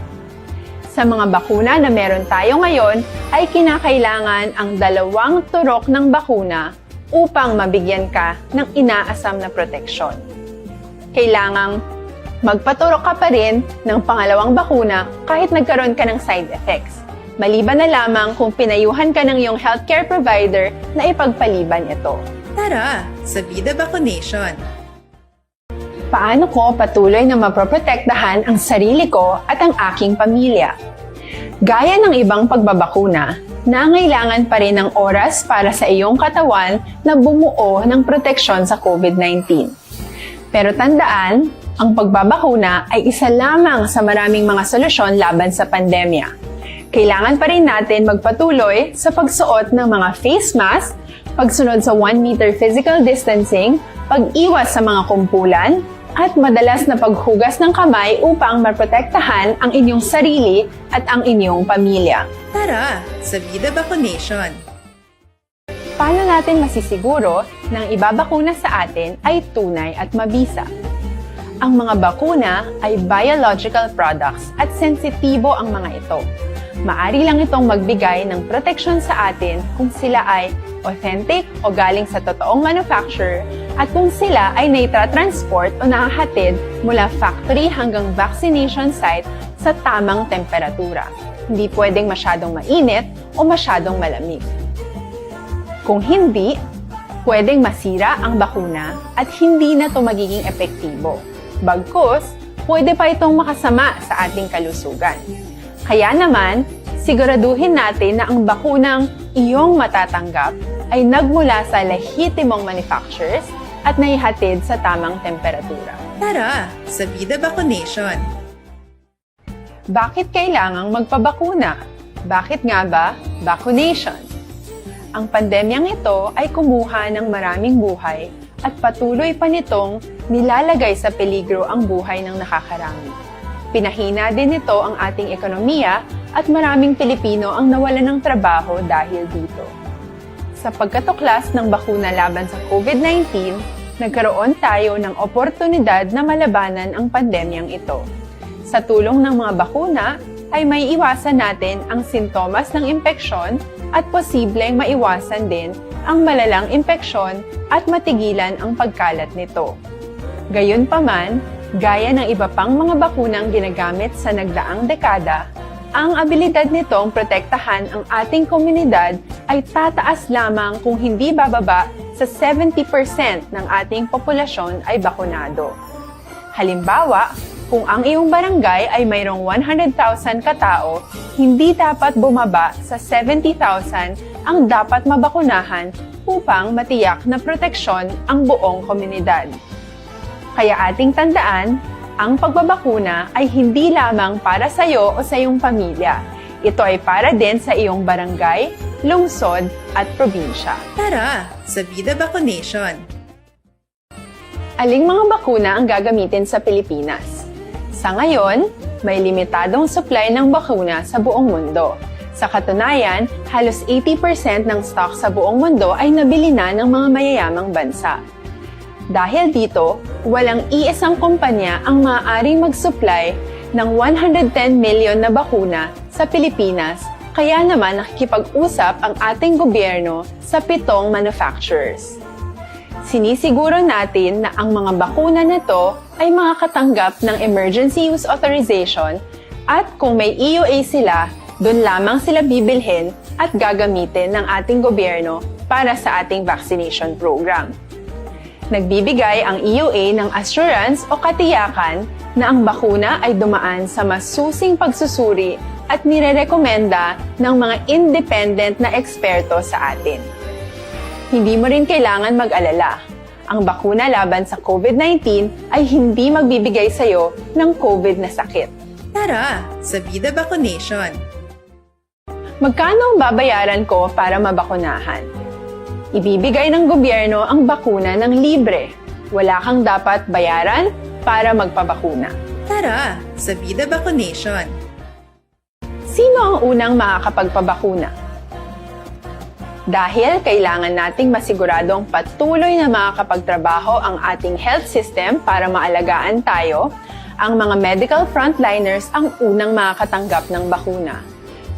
Sa mga bakuna na meron tayo ngayon, ay kinakailangan ang dalawang turok ng bakuna upang mabigyan ka ng inaasam na proteksyon. Kailangang magpaturok ka pa rin ng pangalawang bakuna kahit nagkaroon ka ng side effects, maliban na lamang kung pinayuhan ka ng iyong healthcare provider na ipagpaliban ito. Tara sa Vida Vaccination! Paano ko patuloy na maproprotektahan ang sarili ko at ang aking pamilya? Gaya ng ibang pagbabakuna, nangailangan pa rin ng oras para sa iyong katawan na bumuo ng proteksyon sa COVID nineteen. Pero tandaan, ang pagbabakuna ay isa lamang sa maraming mga solusyon laban sa pandemya. Kailangan pa rin natin magpatuloy sa pagsuot ng mga face mask, pagsunod sa one meter physical distancing, pag-iwas sa mga kumpulan, at madalas na paghugas ng kamay upang maprotektahan ang inyong sarili at ang inyong pamilya. Tara sa Vida Vaccination! Paano natin masisiguro na ang ibabakuna sa atin ay tunay at mabisa? Ang mga bakuna ay biological products at sensitibo ang mga ito. Maari lang itong magbigay ng proteksyon sa atin kung sila ay authentic o galing sa totoong manufacturer at kung sila ay naitatransport o nahahatid mula factory hanggang vaccination site sa tamang temperatura. Hindi pwedeng masyadong mainit o masyadong malamig. Kung hindi, pwedeng masira ang bakuna at hindi na ito magiging epektibo. Bagkus, pwede pa itong makasama sa ating kalusugan. Kaya naman, siguraduhin natin na ang bakunang iyong matatanggap ay nagmula sa lehitimong manufacturers at naihatid sa tamang temperatura. Tara sa Vida Vaccination! Bakit kailangang magpabakuna? Bakit nga ba vaccination? Ang pandemyang ito ay kumuha ng maraming buhay at patuloy pa nitong nilalagay sa peligro ang buhay ng nakakarami. Pinahina din nito ang ating ekonomiya at maraming Pilipino ang nawalan ng trabaho dahil dito. Sa pagkatuklas ng bakuna laban sa COVID nineteen, nagkaroon tayo ng oportunidad na malabanan ang pandemyang ito. Sa tulong ng mga bakuna, ay maiiwasan natin ang sintomas ng impeksyon at posibleng maiwasan din ang malalang impeksyon at matigilan ang pagkalat nito. Gayunpaman, gaya ng iba pang mga bakunang ginagamit sa nagdaang dekada, ang abilidad nitong protektahan ang ating komunidad ay tataas lamang kung hindi bababa sa seventy percent ng ating populasyon ay bakunado. Halimbawa, kung ang iyong barangay ay mayroong one hundred thousand katao, hindi dapat bumaba sa seventy thousand ang dapat mabakunahan upang matiyak na proteksyon ang buong komunidad. Kaya ating tandaan, ang pagbabakuna ay hindi lamang para sa iyo o sa iyong pamilya. Ito ay para din sa iyong barangay, lungsod, at probinsya. Tara sa Vida Vaccination! Aling mga bakuna ang gagamitin sa Pilipinas? Sa ngayon, may limitadong supply ng bakuna sa buong mundo. Sa katunayan, halos eighty percent ng stock sa buong mundo ay nabili na ng mga mayayamang bansa. Dahil dito, walang iisang kumpanya ang maaaring mag-supply ng one hundred ten million na bakuna sa Pilipinas, kaya naman nakikipag-usap ang ating gobyerno sa pitong manufacturers. Sinisiguro natin na ang mga bakuna na to ay makakatanggap ng emergency use authorization, at kung may E U A sila, doon lamang sila bibilhin at gagamitin ng ating gobyerno para sa ating vaccination program. Nagbibigay ang E U A ng assurance o katiyakan na ang bakuna ay dumaan sa masusing pagsusuri at nirerekomenda ng mga independent na eksperto sa atin. Hindi mo rin kailangan mag-alala. Ang bakuna laban sa COVID nineteen ay hindi magbibigay sa iyo ng COVID na sakit. Tara sa Vida Vaccination! Magkano ang babayaran ko para mabakunahan? Ibibigay ng gobyerno ang bakuna ng libre. Wala kang dapat bayaran para magpabakuna. Tara sa Vida Vaccination! Sino ang unang makakapagpabakuna? Dahil kailangan nating masiguradong patuloy na makakapagtrabaho ang ating health system para maalagaan tayo, ang mga medical frontliners ang unang makakatanggap ng bakuna.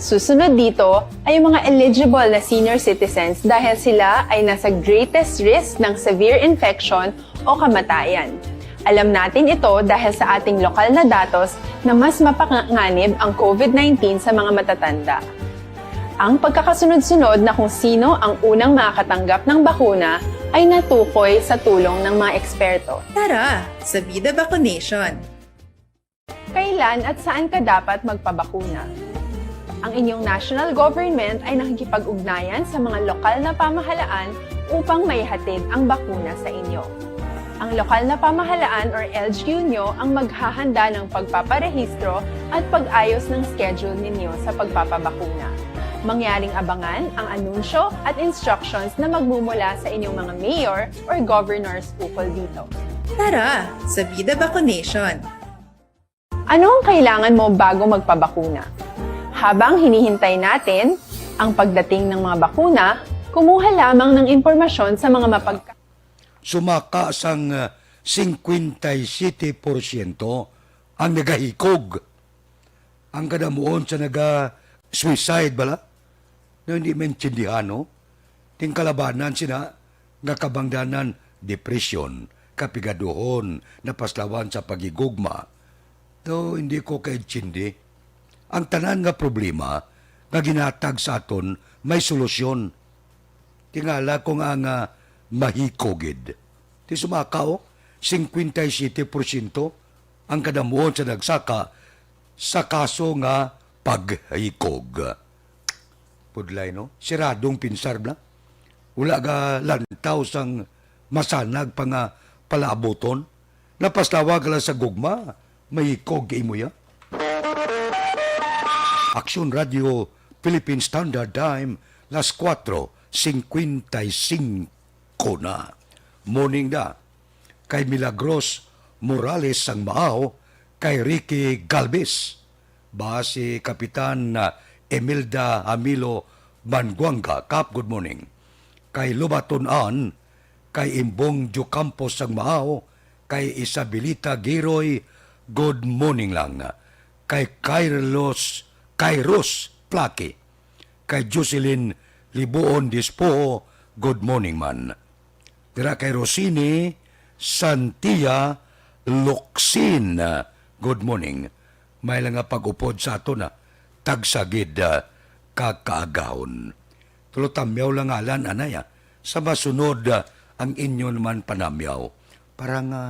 Susunod dito ay ang mga eligible na senior citizens dahil sila ay nasa greatest risk ng severe infection o kamatayan. Alam natin ito dahil sa ating lokal na datos na mas mapanganib ang COVID nineteen sa mga matatanda. Ang pagkakasunod-sunod na kung sino ang unang makakatanggap ng bakuna ay natukoy sa tulong ng mga eksperto. Tara sa Vida Vaccination! Kailan at saan ka dapat magpabakuna? Ang inyong national government ay nakikipag-ugnayan sa mga lokal na pamahalaan upang maihatid ang bakuna sa inyo. Ang lokal na pamahalaan or L G U nyo ang maghahanda ng pagpaparehistro at pag-ayos ng schedule ninyo sa pagpapabakuna. Mangyaring abangan ang anunsyo at instructions na magmumula sa inyong mga mayor or governors ukol dito. Tara sa Vida Vaccination! Ano ang kailangan mo bago magpabakuna? Habang hinihintay natin ang pagdating ng mga bakuna, kumuha lamang ng impormasyon sa mga mapagka- Sumaka sang, ah, singkwenta y siyete porsyento ang nagahikog. Ang kadamuon sa naga-suicide bala, no, hindi maintindihan, no? Ting kalabanan sina nga kabangdanan, depresyon, kapigaduhon, napaslawan sa paghigugma. Though hindi ko kaintindi, ang tanan nga problema nga ginatag sa aton may solusyon. Tingala ko nga, nga mahikog gid. Ti sumaka, oh, singkwenta y siyete porsyento ang kadamuon sa nagsaka sa kaso nga paghikog. Pudlay, no? Siradong pinsar bala. Wala ka lantaw sang masanag pa nga palaabuton. Napaslawa ka lang sa gugma, mahikog ka imo ya. Aksyon Radio, Philippine Standard Time, las kuwatro singkwenta y singko na. Morning da. Kay Milagros Morales sang Maaw, kay Ricky Galvez. Ba si Kapitan, ah, Imelda Hamilo Manguanga, Kap, good morning. Kay Lubaton Ann, kay Imbong Diocampo sang Maaw, kay Isabelita Giroy, good morning lang. Kay Carlos, Kairos Plaki, kay Jocelyn Libuon Dispoho, good morning man. Dira kay Rosini Santia Locsin, good morning. May lang nga pag-upod sa aton, ah. Tagsa gid, ah, ka kaagahon. Tulo tamyaw lang ngalan, anay, ah. Sa masunod, ah, ang inyo naman panamyaw. Para nga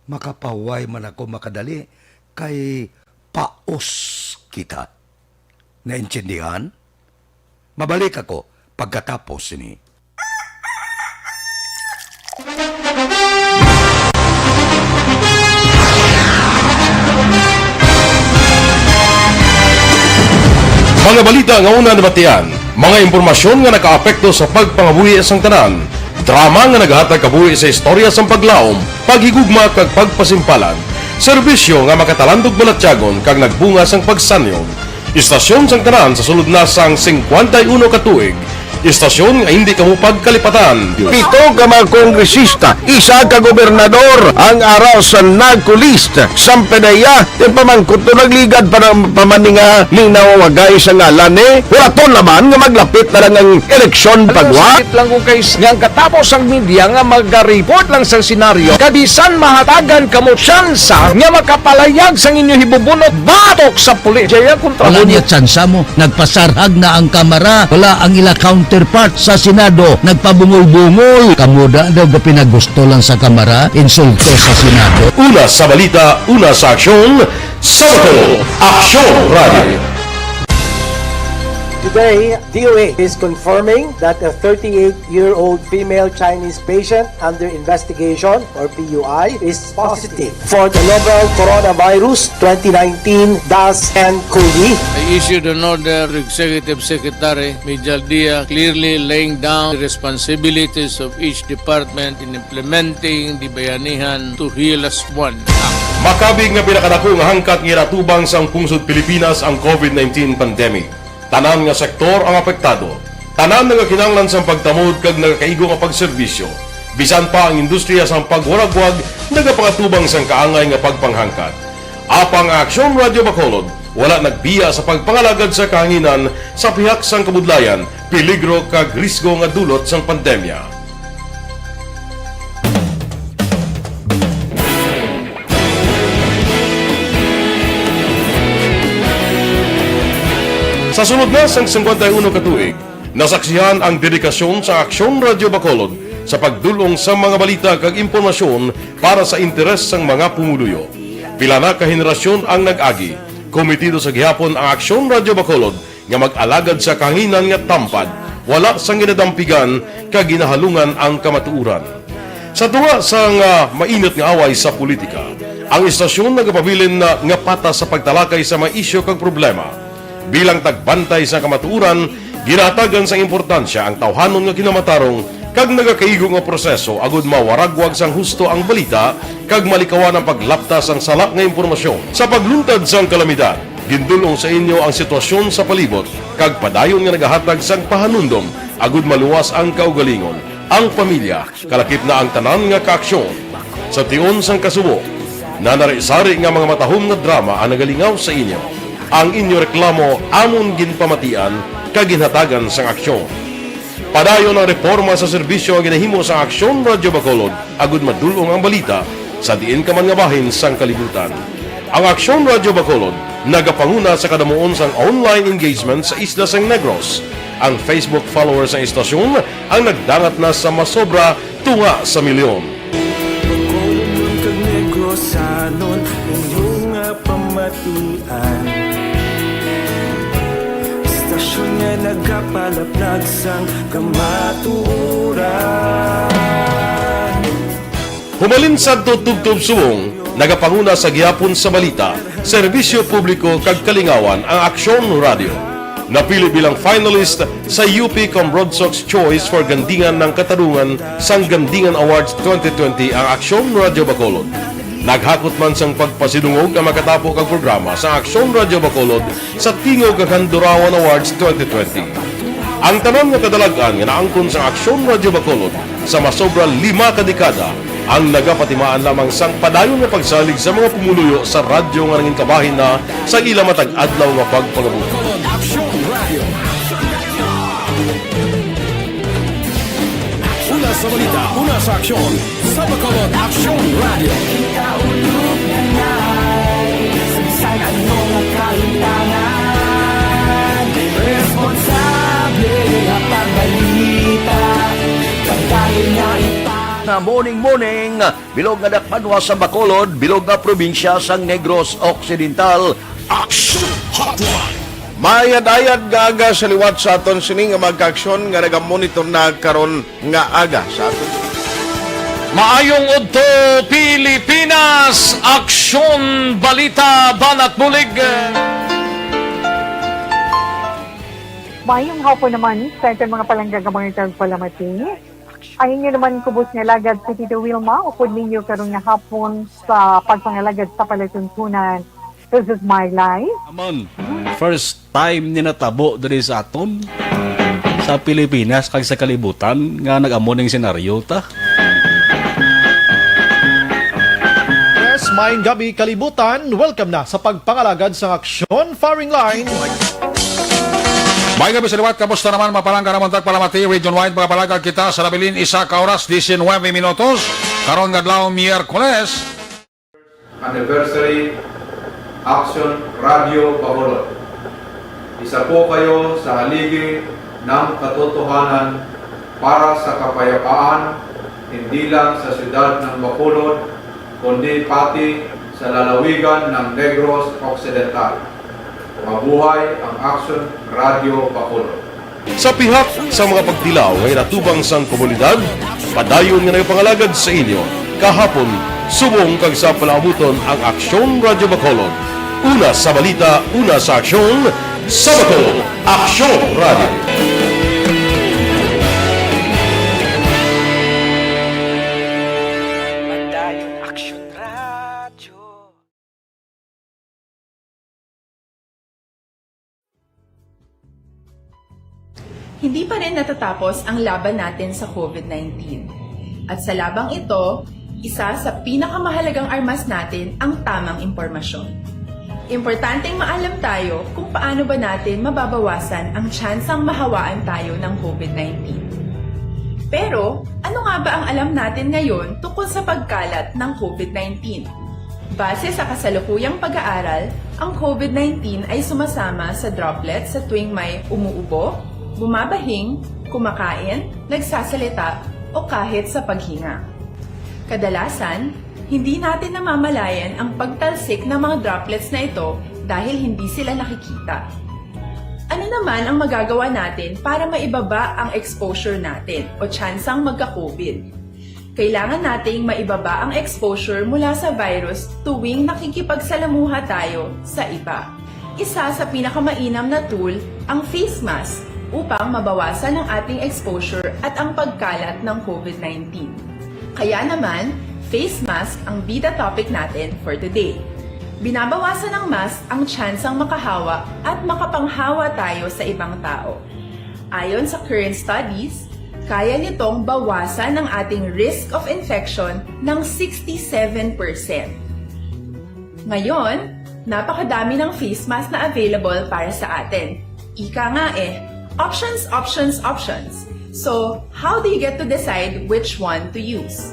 makapahuway man ako makadali, kay paos kita. Naintindihan? Mabalik ako pagkatapos sini. Mga balita nga una nabatian, mga impormasyon nga nakaapekto sa pagpangabuhi sang tanan, drama nga nagahatag kabuhi sa istorya sang paglaom, paghigugma kag pagpasimpalan, serbisyo nga makatalandog balatyagon kag nagbunga sang pagsanyog. Istasyon sang tanan sa sulod na sang singkwenta y uno ka tuig, istasyon nga hindi kamo pagkalipatan. Pito ka mga kongresista, isa ka gobernador ang ara sa NAGCO list. Sampanaya, ti pamangkot to nagligad pa ng pamaninga ning nawawagay sa ngalan ni Huraton naman nga maglapit na lang ang eleksyon pagwa. Sakit lang kung kay nga ang katapos ang media nga magaripot lang sa senaryo, kabisan mahatagan kamo tsansa nga makapalayag sang inyo hibubunot batok sa pulis. Jaya kontra. Wala niya tsansa mo. Nagpasarhag na ang Kamara. Wala ang ila counterpart sa Senado. Nagpabungol-bungol. Kamo da daw ga pinagusto lang sa Kamara, insulto sa Senado. Una sa balita, una sa aksyon, sa Bacolod, Aksyon Radio. Today, D O H is confirming that a thirty-eight-year-old female Chinese patient under investigation, or P U I, is positive for the novel Coronavirus twenty nineteen dash N COVID. I issued an order to Executive Secretary Mijal Dia, clearly laying down the responsibilities of each department in implementing the Bayanihan to Heal Us One Act. Makabig nga pinakadako nga hangkat nga ginatubang sang pungsod Pilipinas ang COVID nineteen pandemic. Tanan nga sektor ang apektado. Tanan nagakinahanglan sang pagtamod kag nagakaigo nga pagserbisyo. Bisan pa ang industriya sang pagwaragwag nagapangatubang sang kaangay nga pagpanghangkat. Apang ang Aksyon Radio Bacolod wala nagbiya sa pagpangalagad sa kahanginan sa pihak sang kabudlayan, peligro kag risgo nga dulot sang pandemya. Sa sulod na sang singkwenta y uno ka tuig, nasaksihan ang dedikasyon sa Aksyon Radio Bacolod sa pagdul-ong sa mga balita kag impormasyon para sa interes sang mga pumuluyo. Pila na ka henerasyon ang nag-agi. Komitido sa gihapon ang Aksyon Radio Bacolod nga mag-alagad sa kahanginan nga tampad, wala sang ginadampigan kag ginahalungan ang kamatuoran. Sa tunga sang, ah, mainit nga away sa politika, ang istasyon nagapabilin na nga patas sa pagtalakay sa mga isyu kag problema. Bilang tagbantay sa kamatuoran, ginahatagan sang importansya ang tawhanon nga kinamatarong kag nagakaigo nga proseso agud mawaragwag sang husto ang balita kag malikawan ang paglapta sang sala nga impormasyon. Sa pagluntad sang kalamidad, gindul-ong sa inyo ang sitwasyon sa palibot kag padayon nga nagahatag sang pahanumdom agud maluwas ang kaugalingon, ang pamilya, kalakip na ang tanan nga kaaksyon. Sa tion sang kasubo, nanari-sari nga mga matahom nga drama ang nagalingaw sa inyo. Ang inyo reklamo amon ginpamatian kag ginhatagan sang aksyon. Padayon ang reporma sa serbisyo nga ginahimo sa Aksyon Radyo Bacolod agud madul-ong ang balita sa diin ka man nga bahin sang kalibutan. Ang Aksyon Radyo Bacolod nagapanguna sa kadamuon sang online engagement sa isla sang Negros. Ang Facebook followers sang istasyon ang nagdangat na sa masobra tunga sa milyon. Bacolodnon kag Negrosanon, inyo nga pamatian. Istasyon nga nagapalaplag sang kamatuoran. Humalin sadto tubtob subong, nagapanguna sa gihapon sa balita, serbisyo publiko kag kalingawan ang Aksyon Radyo. Napili bilang finalist sa U P Combrodsoc's Choice for Gandingan ng Katarungan sang Gandingan Awards twenty twenty ang Aksyon Radyo Bacolod. Naghakot man sang pagpasidungog ang makatapo kag programa sa Aksyon Radyo Bacolod sa Tingog kag Handurawan Awards twenty twenty. Ang tanan nga kadalag-an nga naangkon sang Aksyon Radyo Bacolod sa masobra lima ka dekada ang nagapatimaan lamang sang padayon nga pagsalig sa mga pumuluyo sa radyo nga nangin kabahin na sa ila matag adlaw nga pagpangabuhi. Bacolod Aksyon Radio. Una sa balita, una sa aksyon, sa Bacolod Aksyon Radio. Ikaulog na na'y sa bisan ano nga kahimtangan, responsable nga pagbalita, pagdahil nga ipa- Na morning, morning. Bilog nga dakbanwa sa Bacolod, bilog nga probinsya sang Negros Occidental. Action Hotline. Maayad-ayad nga aga sa liwat sa aton sini nga mga kaaksyon nga nagamonitor na karon nga aga sa aton. Maayong udto, Pilipinas! Aksyon, balita, banat, bulig. Mayong hapon naman sa aton mga palangga nga mga tagpalamati. Ang inyo naman kubos nga alagad si Tito Wilma, upod ninyo karon nga hapon sa pagpangalagad sa palatuntunan. This is my life. Amon, first time ni natabo diri sa aton, sa Pilipinas kag sa kalibutan nga nag-amo ning senaryo ta. Yes, maayong gabi, kalibutan. Welcome na sa pagpangalagad sang Aksyon Firing Line. May gabi sa liwat, kamusta naman, mapalangga naman tagpalamati, region-wide, mga palagad kita sa nabilin, isa ka oras, diecinuebe minutos, karon nga adlaw, Miyerkules. Anniversary, Aksyon Radio Bacolod. Isa po kayo sa haligi ng katotohanan para sa kapayapaan, hindi lang sa siyudad ng Bacolod, kundi pati sa lalawigan ng Negros Occidental. Mabuhay ang Aksyon Radio Bacolod. Sa pihak sa mga pagtilaw nga ginatubang sang komunidad, padayon nga nagapangalagad sa inyo kahapon, subong kag sa palaabuton ang Aksyon Radio Bacolod. Una sa balita, una sa aksyon, sa Bacolod, Aksyon Radio. Padayon Aksyon Radio. Hindi pa rin natatapos ang laban natin sa covid nineteen. At sa labang ito, isa sa pinakamahalagang armas natin ang tamang impormasyon. Importanteng maalam tayo kung paano ba natin mababawasan ang tsansang mahawaan tayo ng covid nineteen. Pero, ano nga ba ang alam natin ngayon tungkol sa pagkalat ng covid nineteen? Base sa kasalukuyang pag-aaral, ang covid nineteen ay sumasama sa droplets sa tuwing may umuubo, bumabahing, kumakain, nagsasalita, o kahit sa paghinga. Kadalasan, hindi natin namamalayan ang pagtalsik ng mga droplets na ito dahil hindi sila nakikita. Ano naman ang magagawa natin para maibaba ang exposure natin o tsansang magka-covid? Kailangan nating maibaba ang exposure mula sa virus tuwing nakikipagsalamuha tayo sa iba. Isa sa pinakamainam na tool ang face mask upang mabawasan ang ating exposure at ang pagkalat ng covid nineteen. Kaya naman, face mask ang bida topic natin for today. Binabawasan ng mask ang tsansang makahawa at makapanghawa tayo sa ibang tao. Ayon sa current studies, kaya nitong bawasan ang ating risk of infection ng sixty-seven percent. Ngayon, napakadami ng face mask na available para sa atin. Ika nga eh, options, options, options. So, how do you get to decide which one to use?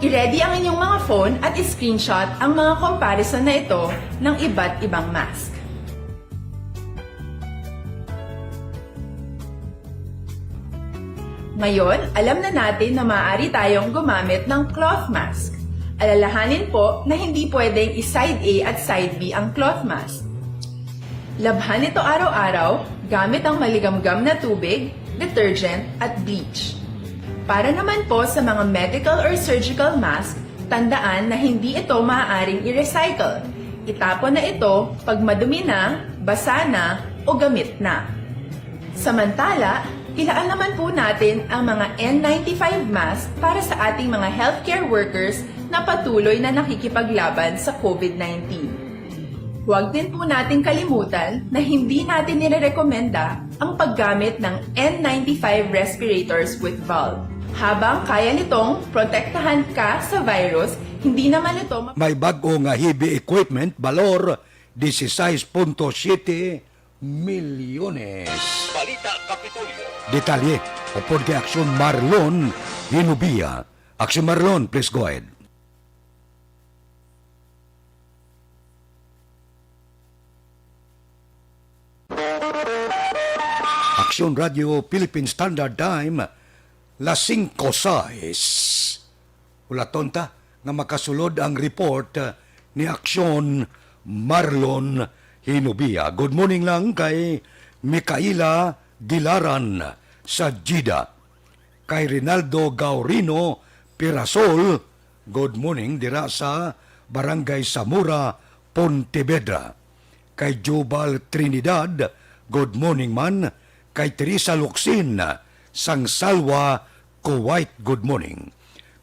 I-ready ang inyong mga phone at i-screenshot ang mga comparison na ito ng iba't ibang mask. Ngayon, alam na natin na maaari tayong gumamit ng cloth mask. Alalahanin po na hindi pwedeng i-side A at side B ang cloth mask. Labhan ito araw-araw gamit ang maligamgam na tubig, detergent, at bleach. Para naman po sa mga medical or surgical mask, tandaan na hindi ito maaaring i-recycle. Itapon na ito pag madumi na, basa na, o gamit na. Samantala, ilaan naman po natin ang mga N ninety-five mask para sa ating mga healthcare workers na patuloy na nakikipaglaban sa covid nineteen. Huwag din po nating kalimutan na hindi natin nirerekomenda ang paggamit ng N ninety-five respirators with valve. Habang kaya nitong protektahan ka sa virus, hindi naman ito ma- May bag-o nga heavy equipment, balor dieciséis punto siete milyones. Balita Kapitolyo. Detalye, upod kay Aksyon Marlon Hinubia. Aksyon Marlon, please go ahead. Aksyon Radio Philippine Standard Time, las cinco seis. Ulaton ta nga makasulod ang report, uh, ni Aksyon Marlon Hinubia. Good morning lang kay Mikaela Gilaran sa Jeddah. Kay Rinaldo Gaurino Pirasol, good morning dira sa Barangay Zamora, Pontevedra. Kay Jubal Trinidad, good morning man. Kay Teresa Locsin sang Salwa, Kuwait, good morning.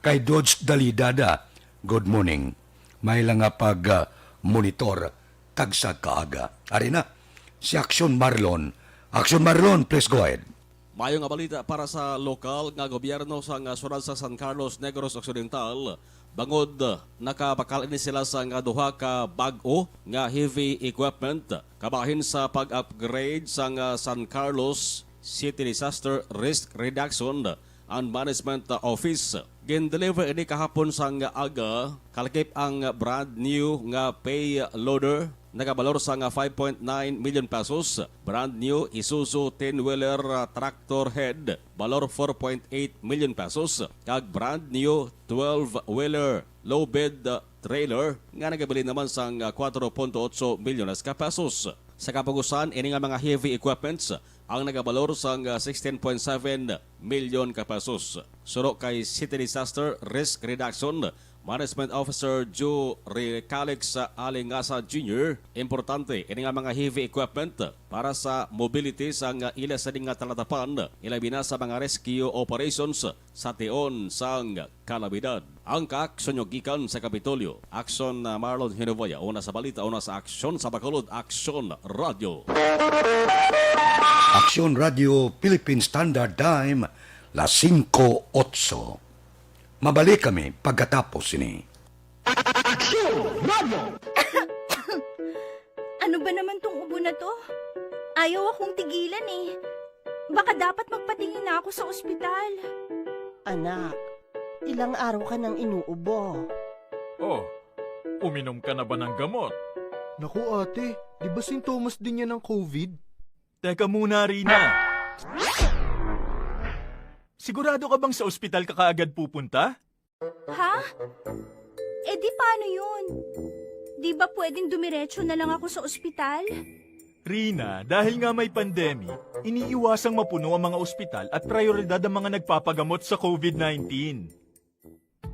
Kay Dodge Dalidada, good morning. May lang nga pag, ah, monitor tagsa kaaga. Ari na, si Action Marlon. Action Marlon, please go ahead. Mayo nga balita para sa lokal nga gobyerno sang, ah, siyudad sa San Carlos, Negros Occidental, bangod, ah, nakabakal ini sila sang, ah, duha ka bag-o nga heavy equipment kabahin sa pag-upgrade sang, ah, San Carlos City Disaster Risk Reduction and Management Office. Gin-deliver ini kahapon sang aga, kalakip ang brand new nga payloader, nagabalor sang five point nine million pesos, brand new Isuzu ten-wheeler, ah, tractor head, balor four point eight million pesos, kag brand new twelve-wheeler low bed, ah, trailer nga nagabilin naman sang, ah, kuwatro punto otso milyones ka pesos. Sa kapugusan, ini nga mga heavy equipments ang nagabalor sang, ah, sixteen point seven milyon ka pesos. Suno kay City Disaster Risk Reduction Management Officer Joe Recalix Alingasa Junior, importante ini nga mga heavy equipment para sa mobility sang ila sini nga talatapan, ilabi na sa mga rescue operations sa tion sang kalamidad. Ang kaaksyon nyo gikan sa Kapitolyo. Aksyon, ah, Marlon Hinovaya, una sa balita, una sa aksyon sa Bacolod, Aksyon Radyo. Aksyon Radyo Philippine Standard Time, las singko otso. Mabalik kami pagkatapos sini. Aksyon Radyo! Ano ba naman tong ubo na to? Ayaw akong tigilan eh. Baka dapat magpatingin na ako sa ospital. Anak, ilang araw ka nang inuubo. Oh, uminom ka na ba ng gamot? Naku, ate, di ba sintomas din yan ng covid? Teka muna, Rina. Sigurado ka bang sa ospital ka kaagad pupunta? Ha? Eh, di paano yun? Di ba pwedeng dumiretso na lang ako sa ospital? Rina, dahil nga may pandemic, iniiwasang mapuno ang mga ospital at prioridad ang mga nagpapagamot sa covid nineteen.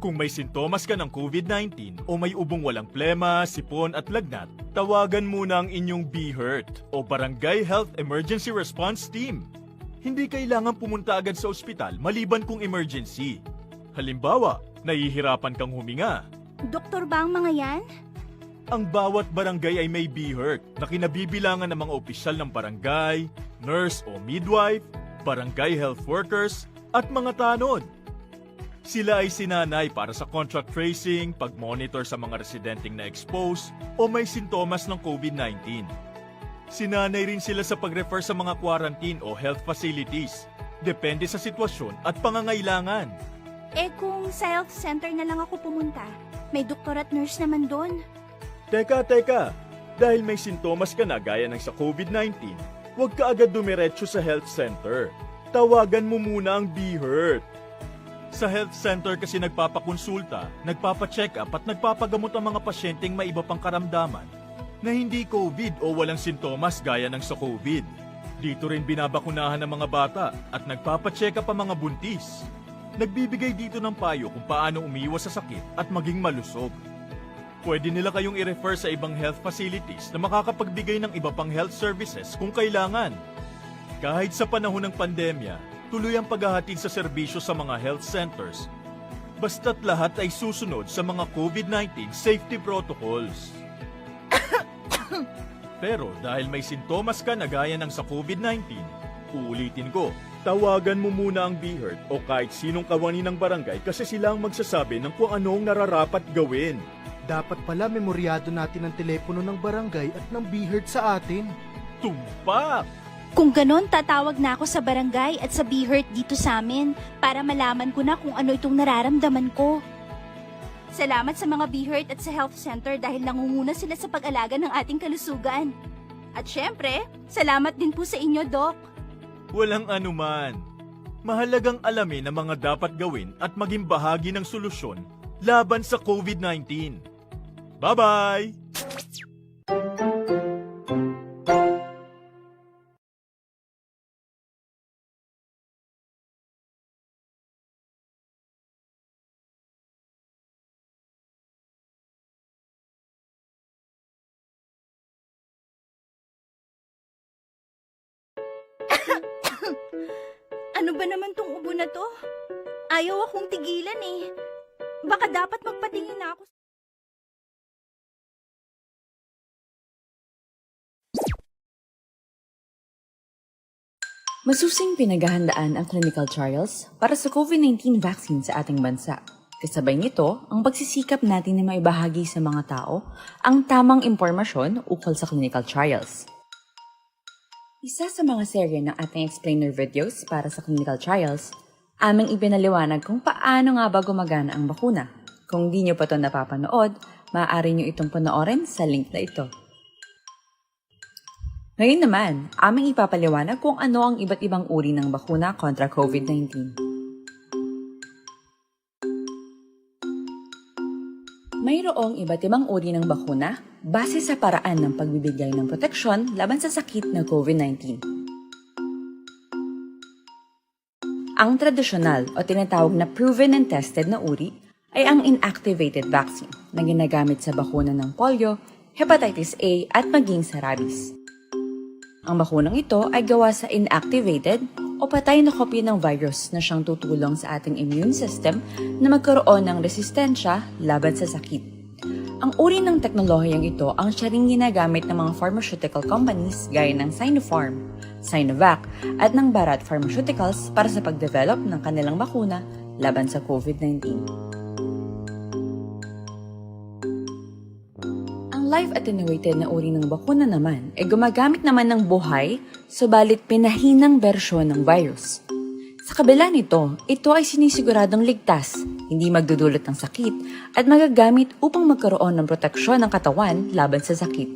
Kung may sintomas ka ng covid nineteen o may ubong walang plema, sipon at lagnat, tawagan muna ang inyong BHERT o Barangay Health Emergency Response Team. Hindi kailangan pumunta agad sa ospital maliban kung emergency. Halimbawa, nahihirapan kang huminga. Doktor ba ang mga yan? Ang bawat barangay ay may BHERT na kinabibilangan ng mga opisyal ng barangay, nurse o midwife, barangay health workers, at mga tanod. Sila ay sinanay para sa contact tracing, pag-monitor sa mga residenteng na-expose o may sintomas ng covid nineteen. Sinanay rin sila sa pag-refer sa mga quarantine o health facilities, depende sa sitwasyon at pangangailangan. Eh, kung sa health center na lang ako pumunta, may doktor at nurse naman doon. Teka, teka! Dahil may sintomas ka na gaya ng sa covid nineteen, huwag ka agad dumiretso sa health center. Tawagan mo muna ang BHERT. Sa health center kasi nagpapakonsulta, nagpapacheck-up at nagpapagamot ang mga pasyenteng may iba pang karamdaman na hindi covid o walang sintomas gaya ng sa covid. Dito rin binabakunahan ang mga bata at nagpapacheck-up ang mga buntis. Nagbibigay dito ng payo kung paano umiwas sa sakit at maging malusog. Pwede nila kayong i-refer sa ibang health facilities na makakapagbigay ng iba pang health services kung kailangan. Kahit sa panahon ng pandemya, tuloy ang paghahatid sa serbisyo sa mga health centers, basta't lahat ay susunod sa mga covid nineteen safety protocols. Pero dahil may sintomas ka na gaya ng sa covid nineteen, uulitin ko, tawagan mo muna ang BHERT o kahit sinong kawani ng barangay kasi sila ang magsasabi ng kung ano ang nararapat gawin. Dapat pala memoryado natin ang telepono ng barangay at ng BHERT sa atin. Tumpak! Kung ganon, tatawag na ako sa barangay at sa BHERT dito sa amin para malaman ko na kung ano itong nararamdaman ko. Salamat sa mga BHERT at sa health center dahil nangunguna sila sa pag-alaga ng ating kalusugan. At syempre, salamat din po sa inyo, Doc. Walang anuman. Mahalagang alamin ang mga dapat gawin at maging bahagi ng solusyon laban sa covid nineteen. Bye-bye! Ano ba naman tong ubo na 'to? Ayaw akong tigilan, eh. Baka dapat magpatingin na ako. Masusing pinaghahandaan ang clinical trials para sa COVID nineteen vaccine sa ating bansa. Kasabay nito, ang pagsisikap natin na maibahagi sa mga tao ang tamang impormasyon ukol sa clinical trials. Isa sa mga serye ng ating explainer videos para sa clinical trials, aming ipinaliwanag kung paano nga ba gumagana ang bakuna. Kung di nyo pa 'to napapanood, maaari nyo itong panoorin sa link na ito. Ngayon naman, aming ipapaliwanag kung ano ang iba't ibang uri ng bakuna kontra COVID nineteen. Mayroong iba't ibang uri ng bakuna base sa paraan ng pagbibigay ng proteksyon laban sa sakit na COVID nineteen. Ang tradisyonal o tinatawag na proven and tested na uri ay ang inactivated vaccine na ginagamit sa bakuna ng polio, hepatitis A, at maging sa rabies. Ang bakunang ito ay gawa sa inactivated o patay na kopya ng virus na siyang tutulong sa ating immune system na magkaroon ng resistensya laban sa sakit. Ang uri ng teknolohiyang ito ang siya ring ginagamit ng mga pharmaceutical companies gaya ng Sinopharm, Sinovac, at ng Bharat Pharmaceuticals para sa pagdevelop ng kanilang bakuna laban sa COVID nineteen. Ang live attenuated na uri ng bakuna naman ay gumagamit naman ng buhay, subalit pinahinang bersyon ng virus. Sa kabila nito, ito ay sinisiguradong ligtas, hindi magdudulot ng sakit, at magagamit upang magkaroon ng proteksyon ng katawan laban sa sakit.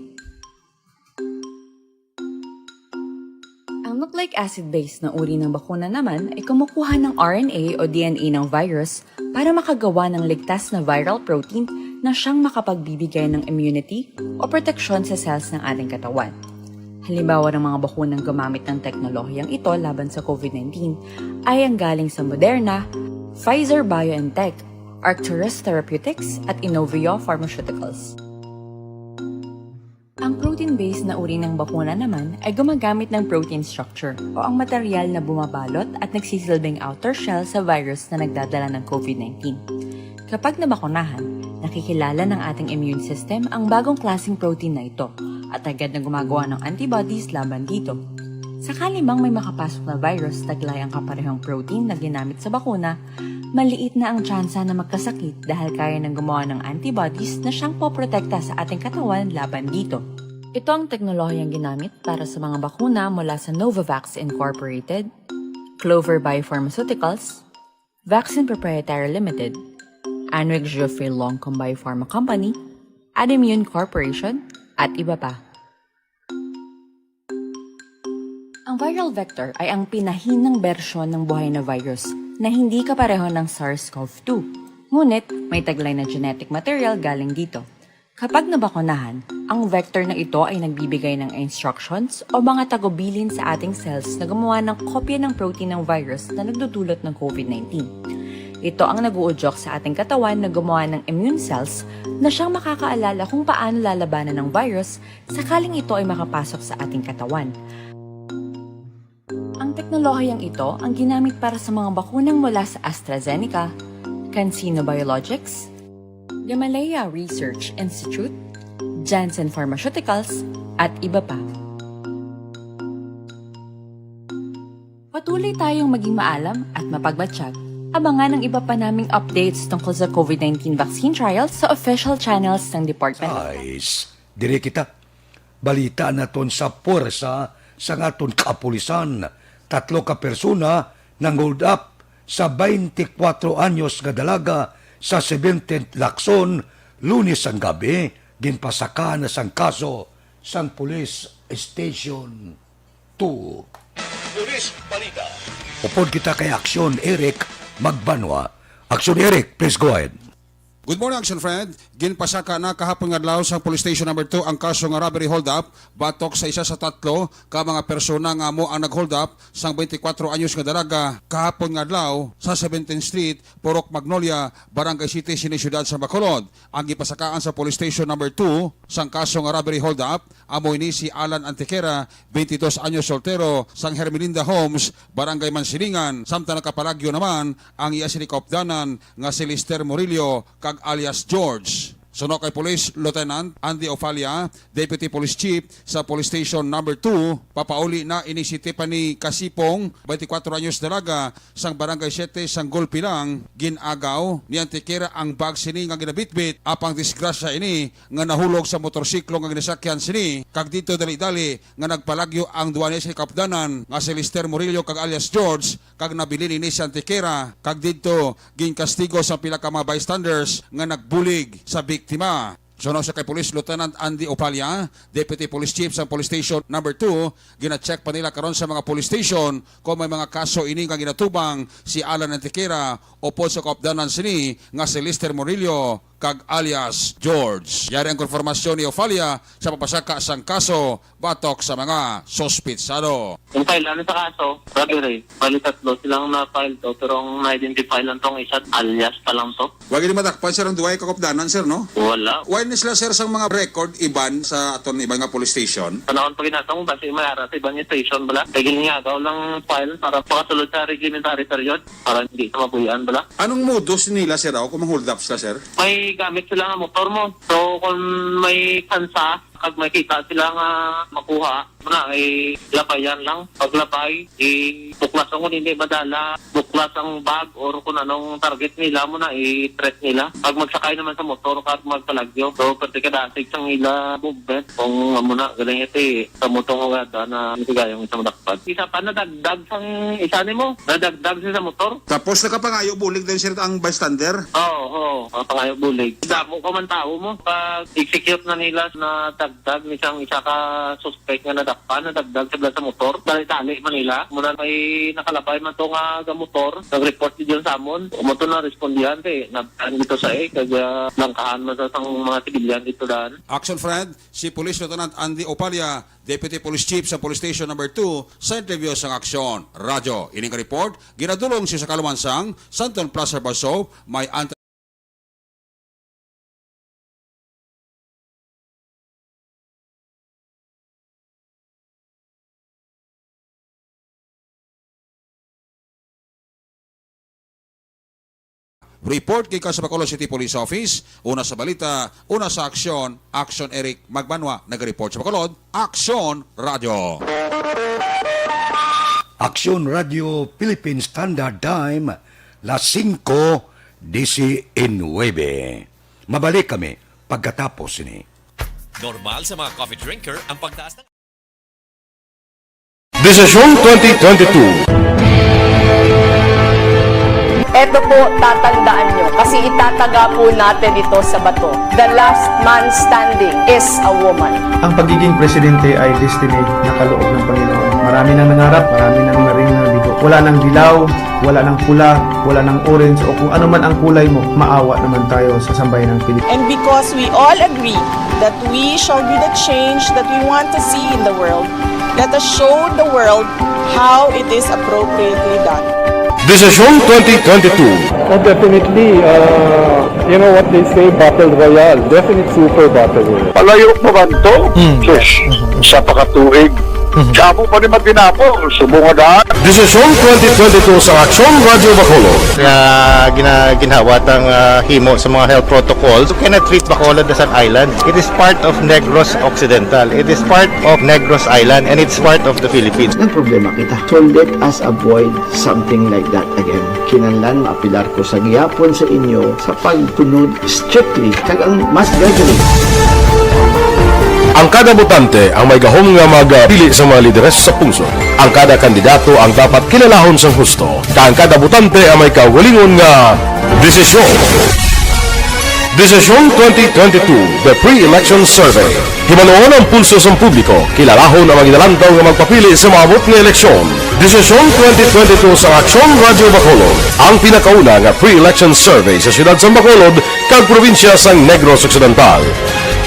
Ang nucleic acid-based na uri ng bakuna naman ay kumukuha ng R N A o D N A ng virus para makagawa ng ligtas na viral protein na siyang makapagbibigay ng immunity o proteksyon sa cells ng ating katawan. Halimbawa ng mga bakunang gumamit ng teknolohiyang ito laban sa COVID nineteen ay ang galing sa Moderna, Pfizer-BioNTech, Arcturus Therapeutics, at Inovio Pharmaceuticals. Ang protein-based na uri ng bakuna naman ay gumagamit ng protein structure o ang material na bumabalot at nagsisilbing outer shell sa virus na nagdadala ng COVID nineteen. Kapag nabakunahan, nakikilala ng ating immune system ang bagong klaseng protein na ito at agad na gumagawa ng antibodies laban dito. Sakali mang may makapasok na virus taglay ang kaparehong protein na ginamit sa bakuna, maliit na ang tsansa na magkasakit dahil kaya nang gumawa ng antibodies na siyang poprotekta sa ating katawan laban dito. Ito ang teknolohiyang ginamit para sa mga bakuna mula sa Novavax Incorporated, Clover Biopharmaceuticals, Vaccine Proprietary Limited, Anwick Jeffrey Longcom Biopharma Company, Adimmune Corporation, at iba pa. Ang viral vector ay ang pinahinang bersyon ng buhay na virus na hindi kapareho ng SARS-CoV two. Ngunit may taglay na genetic material galing dito. Kapag nabakunahan, ang vector na ito ay nagbibigay ng instructions o mga tagubilin sa ating cells na gumawa ng kopya ng protein ng virus na nagdudulot ng COVID nineteen. Ito ang nag-uudyok sa ating katawan na gumawa ng immune cells na siyang makakaalala kung paano lalabanan ng virus sakaling ito ay makapasok sa ating katawan. Ang teknolohiyang ito ang ginamit para sa mga bakunang mula sa AstraZeneca, CanSino Biologics, Gamaleya Research Institute, Janssen Pharmaceuticals, at iba pa. Patuloy tayong maging maalam at mapagmatsyag. Abangan ang iba pa naming updates tungkol sa COVID nineteen vaccine trials sa official channels ng department. Guys, diri kita. Balita naton sa puwersa sang aton kapulisan. Tatlo ka persona nang-hold up sa twenty-four anyos nga dalaga sa Seventeenth Lacson, Lunes sang gabi, ginpasaka na sang kaso sang Police Station two. Police Balita. Upod kita kay Aksyon Eric Magbanwa. Aksyon Eric, please go ahead. Good morning, Action Friend. Ginpasaka na kahapon nga adlaw sa Police Station Number Two ang kaso nga robbery hold-up batok sa isa sa tatlo ka mga persona nga amo ang nag-hold-up sang twenty-four anyos nga dalaga kahapon nga adlaw sa seventeenth Street, Purok Magnolia, Barangay City, sini siyudad sa Bacolod. Ang gipasakaan sa Police Station Number Two sang kaso nga robbery hold-up amo ini si Alan Antequera, twenty-two anyos, soltero, sang Hermelinda Homes, Barangay Mansilingan, samtang nakapalagyo naman ang iya sini kaupdanan nga si Lester Murillo kag alias George. Suno kay Police Lieutenant Andy Ofalia, Deputy Police Chief sa Police Station Number Two, papauli na ini si Tiffany Kasipong, twenty-four anyos, dalaga, sang Barangay Siete, Sanggol Pilang, gin-agaw ni Antequera ang bag sini nga ginabitbit, apang disgrasya ini nga nahulog sa motorsiklo nga ginasakyan sini, kag dito dali-dali nga nagpalagyo ang duwa niya sa kaupdanan nga si Lester Murillo kag alias George, kag nabilin ini si Antequera, kag didto ginkastigo sa pila ka mga bystanders nga nagbulig sa biktima. Suno sa kay Police Lieutenant Andy Opalia, Deputy Police Chief sa Police Station Number Two, gina-check pa nila karon sa mga police station kung may mga kaso ini nga ginatubang si Alan Antequera upod sa kaupdanan sini nga si Lester Murillo kag alias George. Yari ang konfirmasyon ni Ofalia sa pagpasaka sang kaso batok sa mga suspitsado. Yung file, ano sa kaso? Robbery. Bali, tatlo silang na-file to, pero ang na-identify lang tong isa, alias pa lang to. Wa gid madakpan, sir, ang duway kakupdanan, sir, no? Wala. Wala na sila, sir, sang mga record iban sa aton iban nga police station? Panahon pa ginatong, basi may ara sa iban nga station bala. Kay ginhingagaw lang file para makasulod sa reglementary period, para hindi sa mabuhian bala. Anong modus nila, sir, aw, kung mang-hold up sila, sir? May gamit sila nga motor mo. So, kung may tsansa, kag may kita sila nga makuha, muna, eh, labayan lang. Paglabay, eh, buklas ang, kung hindi madala, buklas ang bag or kung anong target nila, muna, eh, threat nila. Pag magsakay naman sa motor, kag magpalagyo. So, pwede ka dasig sang ila movement. Kung amo na, galing ito, eh, sa motong hugada na masigayong isang dakpan. Isa pa, nadagdag sang isa nimo, nadagdag siya sa motor. Tapos nakapangayo bulig din, sir, ang bystander? Oo, oo, nakapangayo bulig. Damo ka man tao mo. Pag execute na nila, nadagdag ni sang isa ka suspect nga nadakpan, nadagdag sila sa motor. Dali-dali man nila. Muna may nakalabay man to nga, nga motor. Nag-report di dyan sa amon. Mo to na respondihan, eh. Nabtan dito sa, eh. Kag, ah, langkahan man sa sang mga sibilyan dito daan. Action Friend, si Police Lieutenant Andy Opalia, Deputy Police Chief sa Police Station Number Two, sa interview sang Aksyon Radyo. Ining report ginadulong sa Kalumansang, Santon Plaza Barsog, may anti- Report gikan sa Bacolod City Police Office, una sa balita, una sa aksyon, Aksyon Eric Magbanwa, nag-report sa Bacolod, Aksyon Radyo. Aksyon Radyo Philippine Standard Time, las singko disinuebe. Mabalik kami pagkatapos ni. Normal sa mga coffee drinker ang pagtaas ng Desisyon twenty twenty-two. Eto po, tatandaan nyo, kasi itataga po natin ito sa bato. The last man standing is a woman. Ang pagiging presidente ay destiny na kaloob ng Panginoon. Marami nang nangarap, marami nang naring nabigo. Wala nang dilaw, wala nang pula, wala nang orange, o kung ano man ang kulay mo, maawa naman tayo sa sambayanang Pilipino. And because we all agree that we shall be the change that we want to see in the world, let us show the world how it is appropriately done. Desisyon twenty twenty-two. Oh, definitely. Uh, you know what they say, battle royale. Definite super battle royale. Palayo pa ba to? Hmm. Sus, sa pakatuig. Hmm. Sa amo pa ni Matinabo, subong nga daan. Desisyon twenty twenty-two sa Aksyon Radyo Bacolod. Nga gina-, ginhawa tang, ah, himo sa mga health protocols. You cannot treat Bacolod as an island. It is part of Negros Occidental. It is part of Negros Island, and it's part of the Philippines. Nagproblema kita. So let us avoid something like that again. Kinahanglan maapelar ko sa gihapon sa inyo sa pagtunod strictly kag ang mas gradually. Ang kada botante ang may gahom nga magpili sa mga lideres sa pungsod. Ang kada kandidato ang dapat kilalahon sang husto, kag ang kada botante ang may kaugalingon nga desisyon. Desisyon twenty twenty-two, The Pre-Election Survey. Hibaluon ang pulso sang publiko, kilalahon ang mga ginalantaw nga magpapili sa maabot nga eleksyon. Desisyon twenty twenty-two sa Aksyon Radyo Bacolod, ang pinakauna nga pre-election survey sa siyudad sang Bacolod kag probinsya sang Negros Occidental.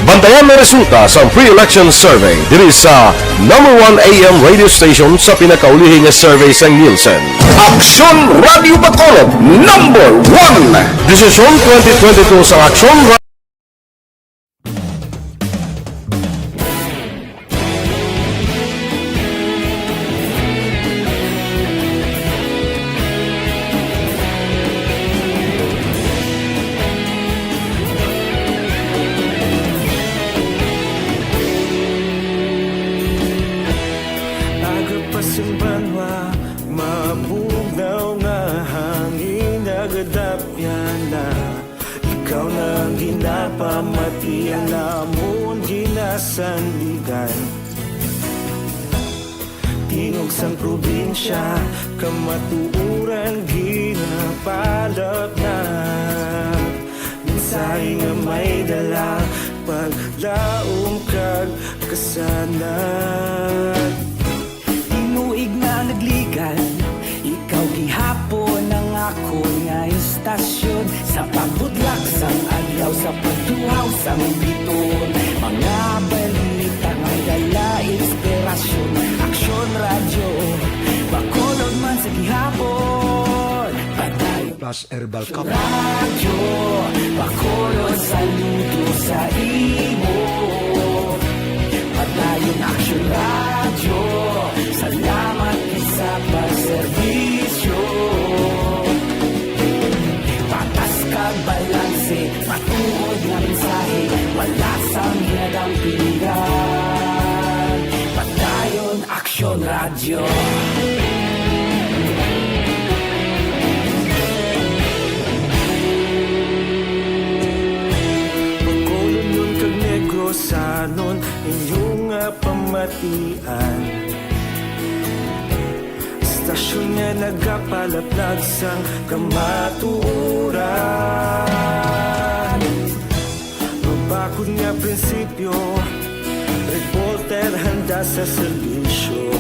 Bantayan ang resulta sang pre-election survey diri sa number one A M radio station sa pinakaulihi nga survey sang Nielsen. Aksyon Radio Bacolod, number one. Desisyon twenty twenty-two sa Aksyon Ra- Aga pa sing banwa, mabugnaw nga hangin, nagadapyan na. Ikaw na ang ginapamati, ang amon ginasandigan. Tingog sang probinsya, kamatuoran ginapalapnat. Mensahe nga may dala, paglaom kag kasanag. Tinuig na nagligan, ikaw gihapon ang akon nga istasyon. Sa pagbutlak sang adlaw, sa pagtuhaw sang biton, mga balita may dala inspirasyon. Aksyon Radyo, Bacolod man sa gihapon. Padayon Plus Herbal Cup. Radyo Bacolod, saludo sa imo. Padayon Aksyon Radyo, salamat sa pagserbisyo. Patas kag balanse, matuod nga mensahe, wala sang ginadampingan. Padayon Aksyon Radyo. Bacolodnon kag Negrosanon, inyo nga pamatian. Istasyon nga nagapalaplag sang kamatuoran. Mabakod nga prinsipyo, reporter handa sa serbisyo.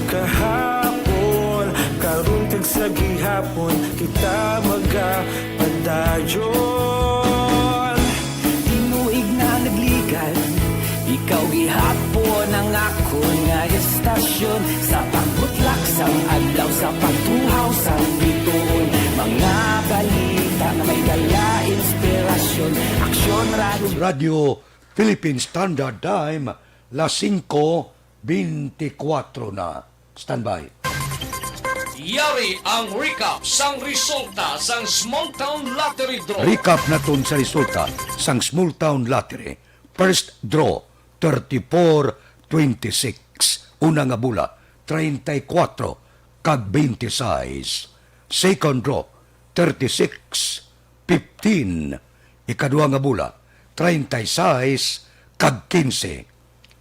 Kahapon, karon, kag sa gihapon, kita magapadayon. Tinuig na nagligan, ikaw gihapon ang akon nga istasyon. Sa pagbutlak sang adlaw, sa pagtuhaw sang bituon, mga balita nga may dala inspirasyon. Aksyon Radyo. Radyo Philippine Standard Time, las singko beintikwatro na. Standby. Yari ang recap sang resulta sang Small Town Lottery Draw. Recap naton sa resulta sang Small Town Lottery. First draw, thirty-four twenty-six. Una nga bola, treinta y cuatro kag veintiseis. Second draw, thirty-six fifteen. Ikadua nga bola, treinta y seis kag quince.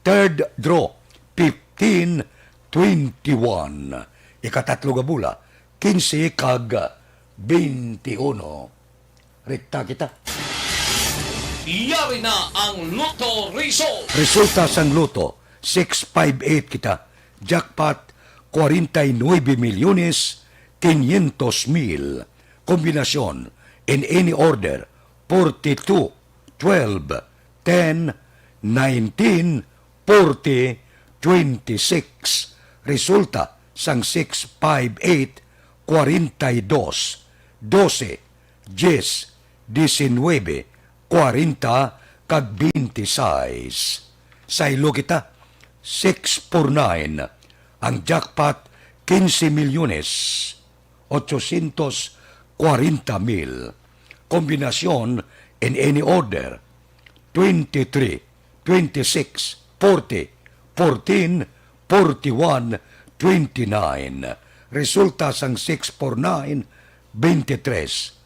Third draw, fifteen twenty-one. Ikatatlo nga bola, quince kag veintiuno. Rekta kita. Yari na ang Lotto result. Resulta sang Lotto, six five eight kita. Jackpot, cuarenta y nueve millones quinientos mil. Kombinasyon, in any order, forty-two, twelve, ten, nineteen, forty, twenty-six. Resulta sang six five eight, cuarenta y dos, doce, diez, diecinuebe, cuarenta, kag veintiseis. Saylo kita, six four nine. Ang jackpot, quince milyones, ochocientos cuarenta mil. Kombinasyon, in any order, twenty-three, twenty-six, forty, fourteen, forty-one, twenty-nine. Resulta sang six four nine, veintitrés,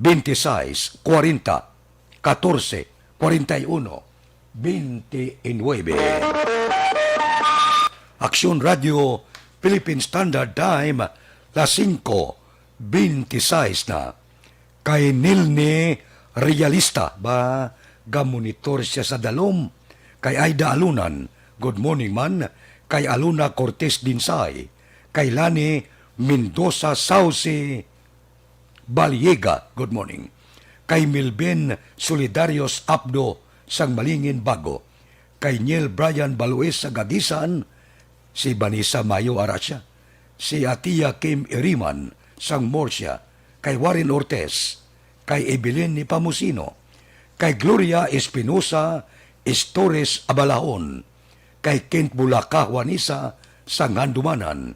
veintiseis, cuarenta, catorce, cuarenta y uno, veintinuebe. Aksyon Radio, Philippine Standard Time, las singko beintiseis na. Kay Nilni Realista ba, gamonitor siya sa dalom. Kay Aida Alunan, good morning man. Kay Aluna Cortez Dinsay, kay Lani Mendoza Sauce Baliega, good morning. Kay Milben Solidarios Apdo sang Malingin Bago, kay Neil Brian Baluis sa Gadisan, si Vanessa Mayo Aracia, si Atia Kim Iriman sang Murcia, kay Warren Ortiz, kay Evelyn Nepomuceno, kay Gloria Espinosa Estores Abalahon, kay Kent Bulaca Juanisa sang Handumanan,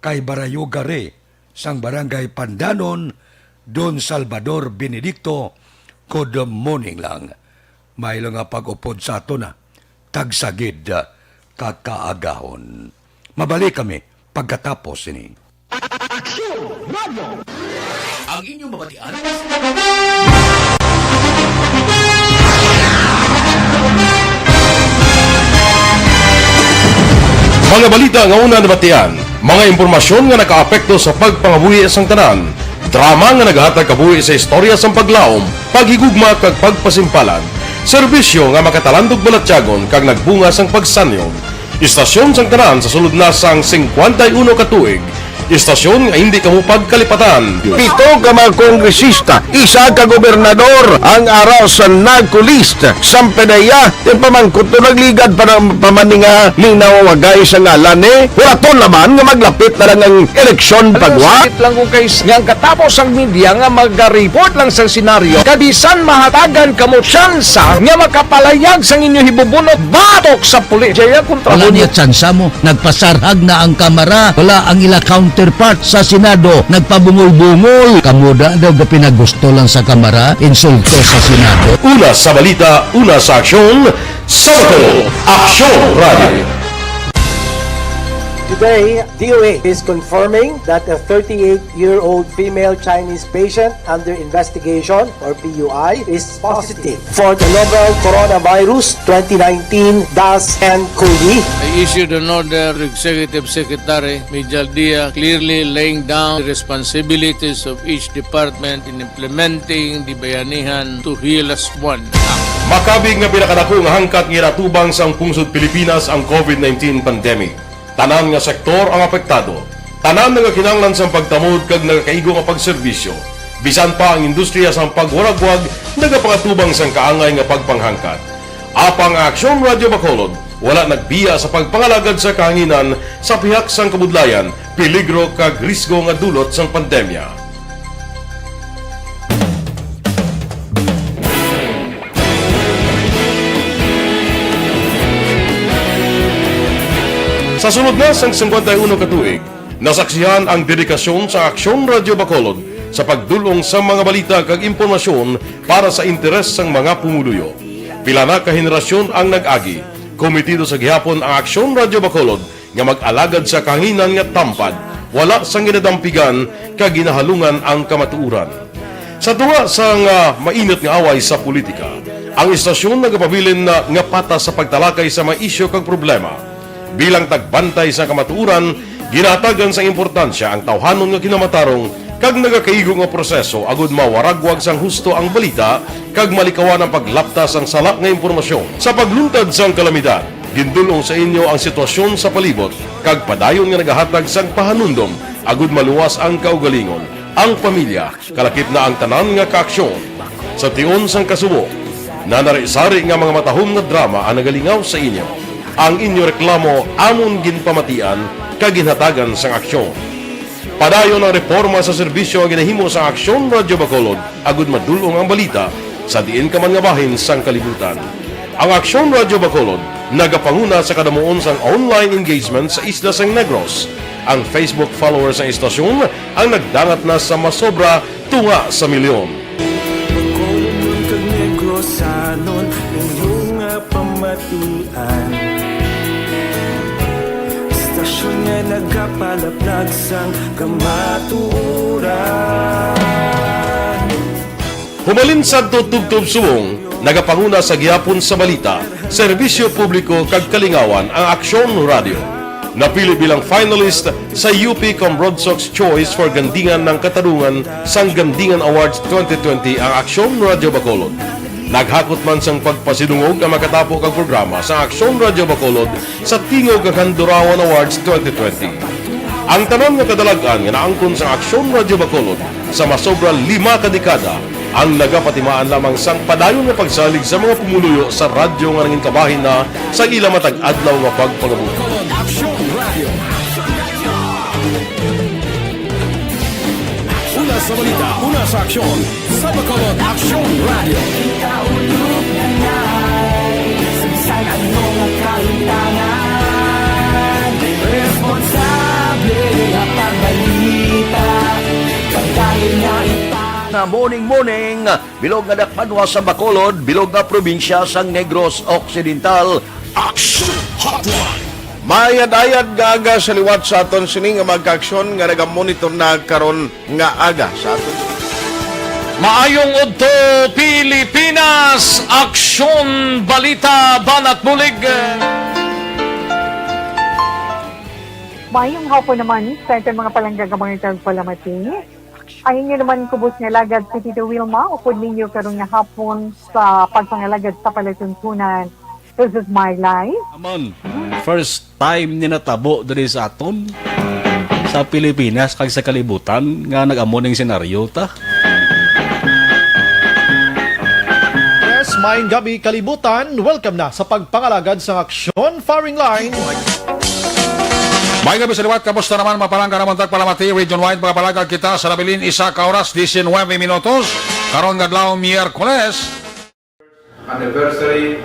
kay Barayo Gare sang Barangay Pandanon, Don Salvador Benedicto, good morning lang. May lang nga pag-upod sa aton, ah. Tagsa gid, ah, ka kaagahon. Mabalik kami pagkatapos sini. Aksyon Radio! Ang inyong mabatian. Mga balita nga una nabatian, mga impormasyon nga nakaapekto sa pagpangabuhi sang tanan, drama nga nagahatag kabuhi sa istorya sang paglaom, paghigugma kag pagpasimpalan, serbisyo nga makatalandog balatyagon kag nagbunga sang pagsanyog. Istasyon sang tanan sa sulod na sang singkwenta y uno ka tuig. Istasyon nga hindi kamo pagkalipatan. Pito ka mga kongresista, isa ka gobernador ang ara sa NARCO list. Sampanaya, ti pamangkot to nagligad pa na, pa man ni nga linaw wagay sa ngalan ni. Huraton naman nga maglapit na lang ang eleksyon pagwa. Sakit lang ko kay s-, nga ang katapos ang media nga magareport lang sa senaryo, kag bisan mahatagan kamo tsansa nga makapalayag sang inyo hibubunot batok sa pulis. Jaya kontra Wala mo. Niya tsansa mo. Nagpasarhag na ang Kamara. Wala ang ila counterpart sa Senado. Nagpabungol-bungol. Kamo da daw gapinagusto lang sa Kamara. Insulto sa Senado. Una sa balita, una sa aksyon, sa Bacolod, Aksyon Radio. Today, D O A is confirming that a thirty-eight-year-old female Chinese patient under investigation, or P U I, is positive for the novel coronavirus twenty nineteen dash N cov. I issued an order to Executive Secretary Mijal Dia, clearly laying down the responsibilities of each department in implementing the Bayanihan to Heal as One Act. Makabig nga pinakadako nga hangkat nga ginatubang sang pungsod Pilipinas ang COVID nineteen pandemic. Tanan nga sektor ang apektado. Tanan nga nagakinahanglan sang pagtamod kag nagakaigo nga pagserbisyo. Bisan pa ang industriya sang pagwaragwag nagapangatubang sang kaangay nga pagpanghangkat. Apang ang Aksyon Radio Bacolod wala nagbiya sa pagpangalagad sa kahanginan sa pihak sang kabudlayan, peligro kag risgo nga dulot sang pandemya. Sa sulod na sang singkwenta y uno ka tuig, nasaksihan ang dedikasyon sa Aksyon Radio Bacolod sa pagdul-ong sa mga balita kag impormasyon para sa interes sang mga pumuluyo. Pila na ka henerasyon ang nag-agi, kometido sa gihapon ang Aksyon Radio Bacolod nga mag-alagad sa kahanginan nga tampad, wala sang ginadampigan kag ginahalungan ang kamatuoran. Sa tunga sang, ah, mainit nga away sa politika, ang istasyon nagapabilin na nga patas sa pagtalakay sa mga isyu kag problema. Bilang tagbantay sa kamatuoran, ginahatagan sang importansya ang tawhanon nga kinamatarong kag nagakaigo nga proseso agud mawaragwag sang husto ang balita kag malikawan ang paglapta sang sala nga impormasyon. Sa pagluntad sang kalamidad, gindul-ong sa inyo ang sitwasyon sa palibot kag padayon nga nagahatag sang pahanumdom agud maluwas ang kaugalingon, ang pamilya, kalakip na ang tanan nga kaaksyon. Sa tion sang kasubo, nanari-sari nga mga matahom nga drama ang nagalingaw sa inyo. Ang inyo reklamo amon ginpamatian kag ginhatagan sang aksyon. Padayon ang reporma sa serbisyo nga ginahimo sang Aksyon Radio Bacolod agud madul-ong ang balita sa diin ka man nga bahin sang kalibutan. Ang Aksyon Radio Bacolod nagapanguna sa kadamuon sang online engagement sa isla sang Negros. Ang Facebook followers sang istasyon ang nagdangat na sa masobra tunga sa milyon. Bacolodnon kag Negrosanon, inyo nga pamatian. Istasyon nga nagapalaplag sang kamatuoran. Humalin sadto tubtob subong, nagapanguna sa gihapon sa balita, serbisyo publiko kag kalingawan ang Aksyon Radio. Napili bilang finalist sa U P Comrodsox Choice for Gandingan ng Katarungan sang Gandingan Awards twenty twenty ang Aksyon Radyo Bacolod. Naghakot man sang pagpasidungog ang makatapo kag programa sa Aksyon Radyo Bacolod sa Tingog kag Handurawan Awards twenty twenty. Ang tanan nga kadalag-an nga naangkon sa Aksyon Radyo Bacolod sa masobra lima ka dekada ang nagapatimaan lamang sang padayon nga pagsalig sa mga pumuluyo sa radyo nga nangin kabahin na sa ila matag adlaw nga pagpangabuhi. Aksyon Radio. Una sa balita, una sa aksyon, sa Bacolod Aksyon Radio. Sa ano nga kahintangan, responsable nga pagbalita, pagdali nga ipa- Na morning, morning, bilog nga dakpanwa sa Bacolod, bilog nga probinsya sang Negros Occidental. Action Hotline. Maayad-ayad nga aga sa liwat sa aton sini nga mga kaaksyon nga nagamonitor na karon nga aga sa aton. Maayong udto, Pilipinas! Aksyon, balita, banat bulig. Maayong hapon naman sa aton mga palangga nga mga tagpalamati. Ang inyo naman kubos nga alagad si Tito Wilma, upod ninyo karon nga hapon sa pagpangalagad sa palatuntunan. This is my life. Amon, first time ni natabo diri sa aton, sa Pilipinas, kag sa kalibutan, nga nag-amo ning senaryo ta. Yes, maayong gabi, kalibutan. Welcome na sa pagpangalagad sang aksyon, firing line. May gabi sa liwat, kamusta naman, mga palangga namon tagpalamati, region-wide, mga palangga kita sa nabilin, isa ka oras, diecinueve minutos, karon nga adlaw, Miyerkules. Anniversary,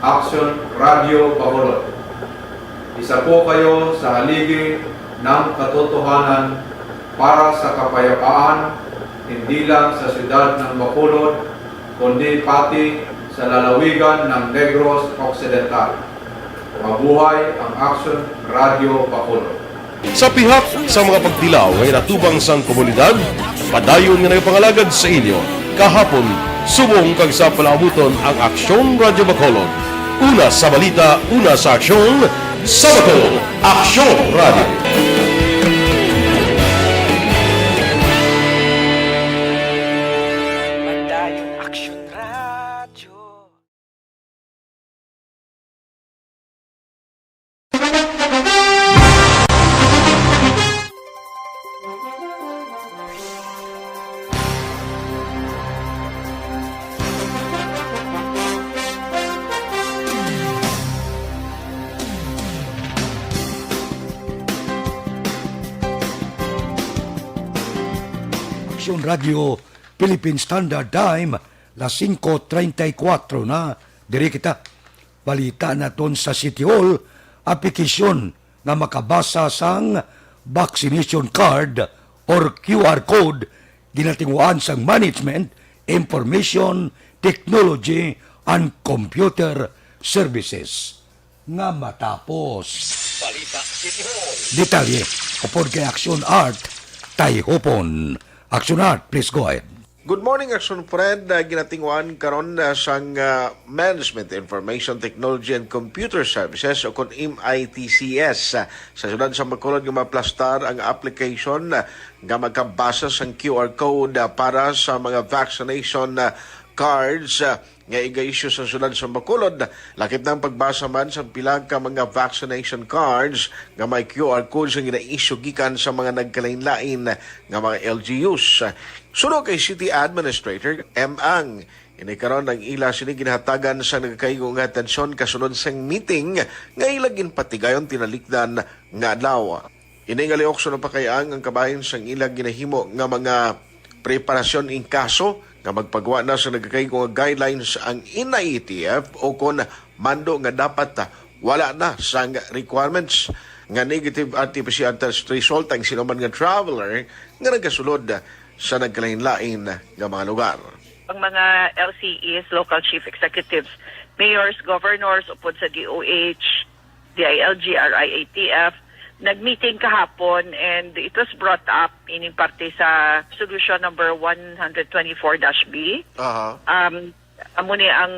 Action Radio Bacolod. Isa po kayo sa haligi ng katotohanan para sa kapayapaan, hindi lang sa siyudad ng Bacolod, kundi pati sa lalawigan ng Negros Occidental. Mabuhay ang Action Radio Bacolod. Sa pihak sa mga pagtilaw nga inatubang sang komunidad, padayon nga nagapangalagad sa inyo kahapon, subong kag sa palaabuton ang Aksyon Radyo Bacolod. Una sa balita, una sa aksyon, sa Bacolod, Aksyon Radyo. Padayon Aksyon Radyo. Aksyon Radio, Philippine Standard Time, las singko treinta y cuatro na, diri kita. Balita naton sa City Hall, aplikasyon nga makabasa sang vaccination card or Q R code, ginatinguhaan sang Management, Information Technology and Computer Services. Nga matapos. Balita City Hall. Detalye, upod kay Action Art Tayhupon. Action Art, please go ahead. Good morning, Action Fred. Ah, ginatinguan karon, ah, sang, ah, Management Information Technology and Computer Services o kon M I T C S, ah, sa siyudad sa Bacolod nga maplastar ang application, ah, nga magkabasa sang Q R code, ah, para sa mga vaccination, ah, cards, ah, nga iga-issue sa siyudad sa Bacolod. Lakip na ang pagbasa man sa pila ka mga vaccination cards nga may Q R code nga gina-issue gikan sa mga nagkalainlain nga mga L G Us. Suno kay City Administrator M. Ang, ini karon ang ila sini ginhatagan sa nagakaigo nga atensyon kasunod sang meeting nga ila ginpatigayon tinalikdan nga adlaw. Ini nga liok suno pa kay ang, ang kabahin sang ila ginahimo nga mga preparasyon in kaso nga magpagwa na sa nagakaigo nga guidelines ang N I A T F o kon mando nga dapat, ah, wala na sang requirements nga negative R T P C R test result ang sino man nga traveler nga nagasulod sa nagkalainlain nga mga lugar. Ang mga L C Es, Local Chief Executives, Mayors, Governors, upod sa D O H, D I L G, R I A T F, nag-meeting kahapon and it was brought up ining parte sa Resolution number one hundred twenty-four dash B. Aha. Um, amo ni ang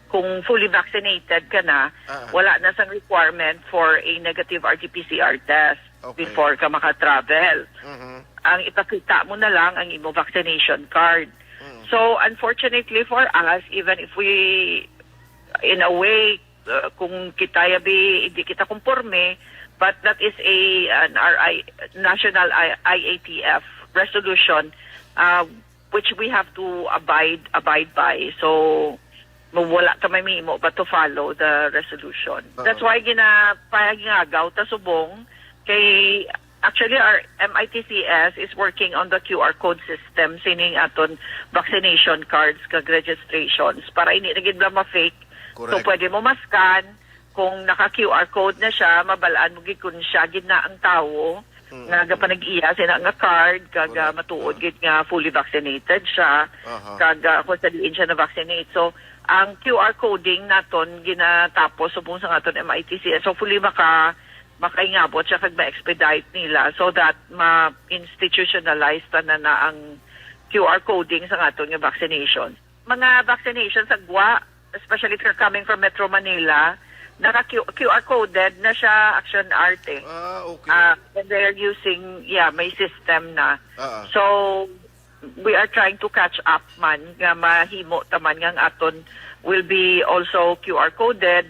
Kung fully vaccinated ka na, Ah. wala na sang requirement for a negative R T P C R test Okay. before ka maka-travel. Mhm. Ang ipakita mo na lang ang imo vaccination card. Mm. So, unfortunately for us, even if we, in a way, uh, kung kita yabi, hindi kita kumporme, but that is a, an R I, national I-, I A T F resolution, uh, which we have to abide, abide by. So, wala ta may mahimo but to follow the resolution. Oo. That's why ginapahingagaw ta subong kay, actually, our M I T C S is working on the Q R code system sining aton vaccination cards kag registrations para hindi na gid bala ma-fake. So, Correct. pwede mo ma-scan. Kung naka-Q R code na siya, mabal-an mo gid kung siya gid na ang tawo Mm. nga gapanag-iya sina nga card, kag, ah, Correct. matuod Ah. gid nga fully vaccinated siya, Aha. kag, ah, kung sa diin siya na-vaccinate. So, ang Q R coding naton ginatapos subong sa aton M I T C S. Hopefully, maka-, makaingabot siya kag ma-expedite nila so that ma-institutionalize tanan na ang Q R coding sa aton nga vaccination. Mga vaccination sa Guwa, especially if you're coming from Metro Manila, naka Q-, Q R coded na siya, Action Art, eh. Ah, okay. Ah, and they're using, yeah, may system na. Ah, ah. So, we are trying to catch up man, nga mahimo ta man nga ang aton will be also Q R coded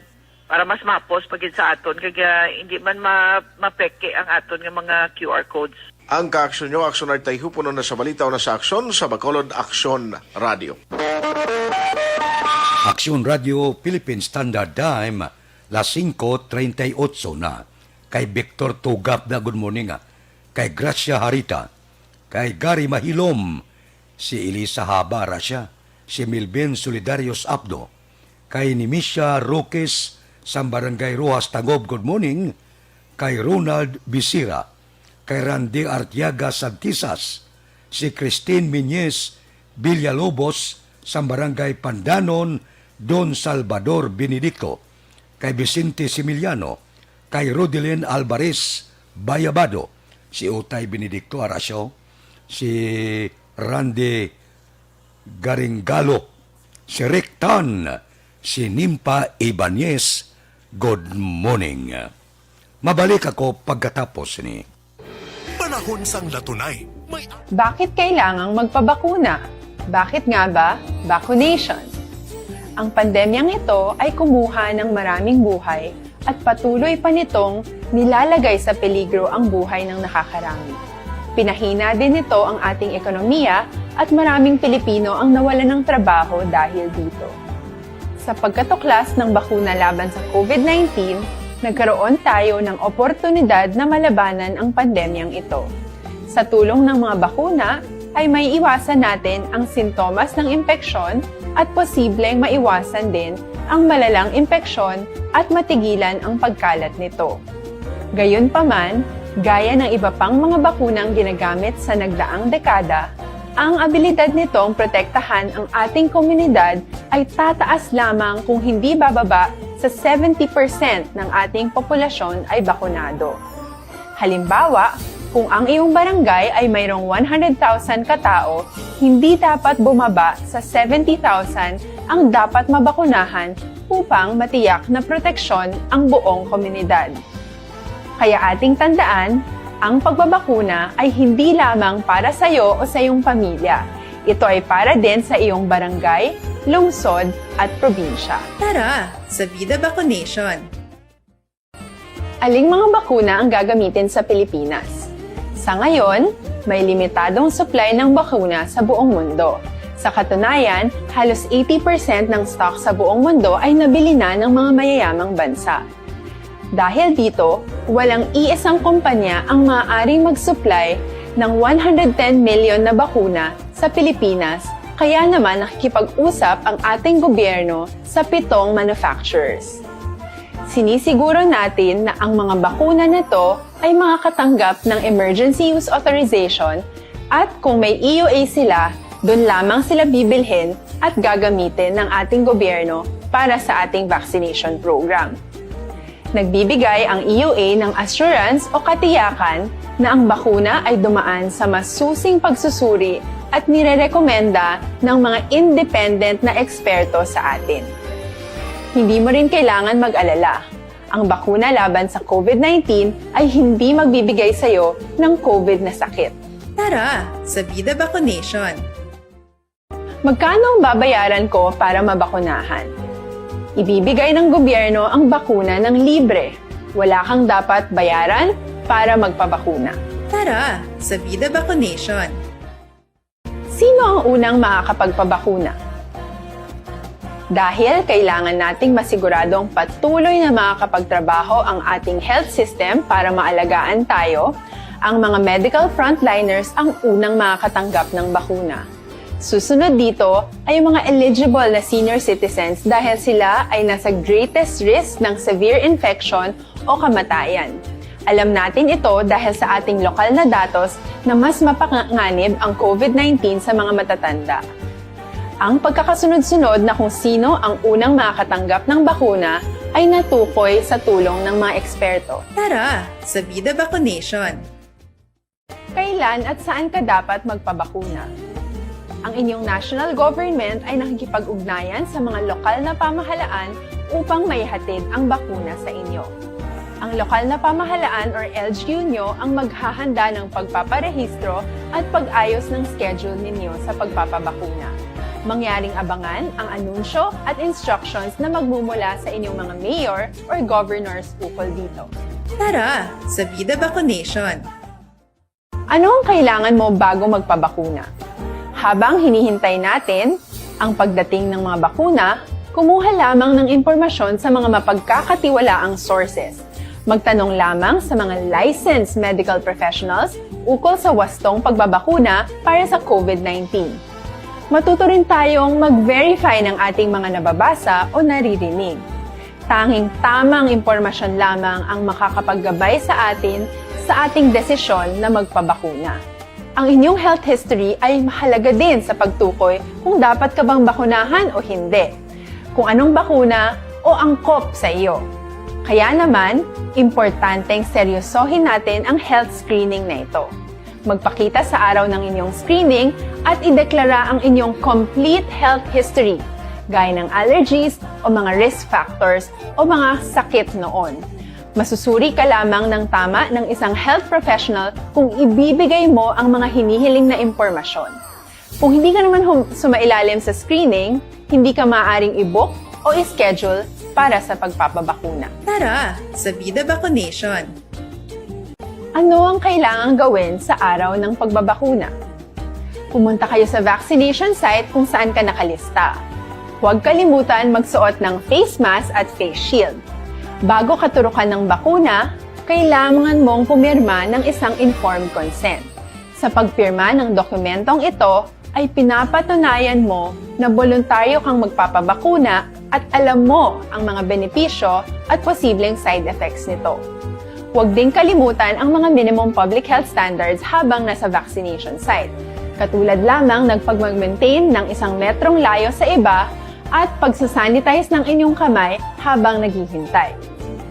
para mas mapos pa gid sa aton, kag, ah, hindi man ma-, mapeke ang aton nga mga Q R codes. Ang kaaksyon nyo, Action Art, tay hupunon na sa balita o na sa aksyon sa Bacolod Aksyon Radio. Aksyon Radio Philippine Standard Time, las singko treinta y ocho na. Kay Victor Tugap na, good morning, ah. Kay Gracia Harita, kay Gary Mahilom, si Elisa Haba, Gracia, si Milvin Solidarios Abdo, kay Nimisia Roques sang Barangay Roxas Tangob, good morning, kay Ronald Bisira, kay Randy Artiaga Santisas, si Christine Miñez Villalobos sang Barangay Pandanon, Don Salvador Benedicto, kay Vicente Similiano, kay Rodelin Alvarez Bayabado, si Utay Benedicto Aracio, si Randy Garingalo, si Rick Tan, si Nimpa Ibanez, good morning. Mabalik ako pagkatapos ni. Panahon sang latunay. May Bakit kailangang magpabakuna? Bakit nga ba vaccination? Ang pandemyang ito ay kumuha ng maraming buhay at patuloy pa nitong nilalagay sa peligro ang buhay ng nakakarami. Pinahina din nito ang ating ekonomiya at maraming Pilipino ang nawalan ng trabaho dahil dito. Sa pagkatuklas ng bakuna laban sa COVID nineteen, nagkaroon tayo ng oportunidad na malabanan ang pandemyang ito. Sa tulong ng mga bakuna, ay maiiwasan natin ang sintomas ng impeksyon at posibleng maiwasan din ang malalang impeksyon at matigilan ang pagkalat nito. Gayunpaman, gaya ng iba pang mga bakunang ginagamit sa nagdaang dekada, ang abilidad nitong protektahan ang ating komunidad ay tataas lamang kung hindi bababa sa seventy percent ng ating populasyon ay bakunado. Halimbawa, kung ang iyong barangay ay mayroong one hundred thousand katao, hindi dapat bumaba sa seventy thousand ang dapat mabakunahan upang matiyak na proteksyon ang buong komunidad. Kaya ating tandaan, ang pagbabakuna ay hindi lamang para sa iyo o sa iyong pamilya. Ito ay para din sa iyong barangay, lungsod, at probinsya. Tara, sa Vida Vaccination! Aling mga bakuna ang gagamitin sa Pilipinas? Sa ngayon, may limitadong supply ng bakuna sa buong mundo. Sa katunayan, halos eighty percent ng stock sa buong mundo ay nabili na ng mga mayayamang bansa. Dahil dito, walang iisang kumpanya ang maaaring mag-supply ng one hundred ten million na bakuna sa Pilipinas, kaya naman nakikipag-usap ang ating gobyerno sa pitong manufacturers. Sinisiguro natin na ang mga bakuna na to ay makakatanggap ng emergency use authorization at kung may E U A sila, doon lamang sila bibilhin at gagamitin ng ating gobyerno para sa ating vaccination program. Nagbibigay ang E U A ng assurance o katiyakan na ang bakuna ay dumaan sa masusing pagsusuri at nirerekomenda ng mga independent na eksperto sa atin. Hindi mo rin kailangan mag-alala. Ang bakuna laban sa COVID nineteen ay hindi magbibigay sa iyo ng COVID na sakit. Tara sa Vida Vaccination! Magkano ang babayaran ko para mabakunahan? Ibibigay ng gobyerno ang bakuna ng libre. Wala kang dapat bayaran para magpabakuna. Tara sa Vida Vaccination! Sino ang unang makakapagpabakuna? Dahil kailangan nating masiguradong patuloy na makakapagtrabaho ang ating health system para maalagaan tayo, ang mga medical frontliners ang unang makakatanggap ng bakuna. Susunod dito ay ang mga eligible na senior citizens dahil sila ay nasa greatest risk ng severe infection o kamatayan. Alam natin ito dahil sa ating lokal na datos na mas mapanganib ang COVID nineteen sa mga matatanda. Ang pagkakasunod-sunod na kung sino ang unang makakatanggap ng bakuna ay natukoy sa tulong ng mga eksperto. Tara sa Vida Vaccination! Kailan at saan ka dapat magpabakuna? Ang inyong national government ay nakikipag-ugnayan sa mga lokal na pamahalaan upang maihatid ang bakuna sa inyo. Ang lokal na pamahalaan or L G U nyo ang maghahanda ng pagpaparehistro at pag-ayos ng schedule ninyo sa pagpapabakuna. Mangyaring abangan ang anunsyo at instructions na magmumula sa inyong mga mayor or governors ukol dito. Tara sa Vida Vaccination! Ano ang kailangan mo bago magpabakuna? Habang hinihintay natin ang pagdating ng mga bakuna, kumuha lamang ng impormasyon sa mga mapagkakatiwalaang sources. Magtanong lamang sa mga licensed medical professionals ukol sa wastong pagbabakuna para sa COVID nineteen. Matuto rin tayong mag-verify ng ating mga nababasa o naririnig. Tanging tamang impormasyon lamang ang makakapaggabay sa atin sa ating desisyon na magpabakuna. Ang inyong health history ay mahalaga din sa pagtukoy kung dapat ka bang bakunahan o hindi, kung anong bakuna o angkop sa iyo. Kaya naman, importanteng seryosohin natin ang health screening na ito. Magpakita sa araw ng inyong screening at ideklara ang inyong complete health history, gaya ng allergies o mga risk factors o mga sakit noon. Masusuri ka lamang ng tama ng isang health professional kung ibibigay mo ang mga hinihiling na impormasyon. Kung hindi ka naman hum- sumailalim sa screening, hindi ka maaaring i-book o i-schedule para sa pagpapabakuna. Tara sa Vida Vaccination! Ano ang kailangang gawin sa araw ng pagbabakuna? Pumunta kayo sa vaccination site kung saan ka nakalista. Huwag kalimutan magsuot ng face mask at face shield. Bago katurukan ng bakuna, kailangan mong pumirma ng isang informed consent. Sa pagpirma ng dokumentong ito, ay pinapatunayan mo na boluntaryo kang magpapabakuna at alam mo ang mga benepisyo at posibleng side effects nito. Huwag ding kalimutan ang mga minimum public health standards habang nasa vaccination site, katulad lamang ng pagmag-maintain ng isang metrong layo sa iba at pagsasanitize ng inyong kamay habang naghihintay.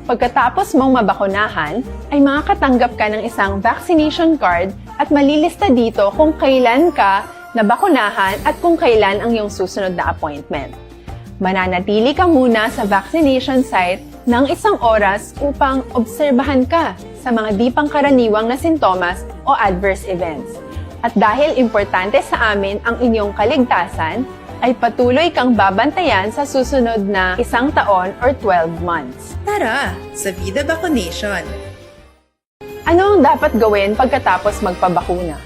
Pagkatapos mong mabakunahan, ay makakatanggap ka ng isang vaccination card at malilista dito kung kailan ka nabakunahan at kung kailan ang iyong susunod na appointment. Mananatili ka muna sa vaccination site ng isang oras upang obserbahan ka sa mga di pangkaraniwang na sintomas o adverse events. At dahil importante sa amin ang inyong kaligtasan, ay patuloy kang babantayan sa susunod na isang taon or twelve months. Tara sa Vida Vaccination! Ano ang dapat gawin pagkatapos magpabakuna?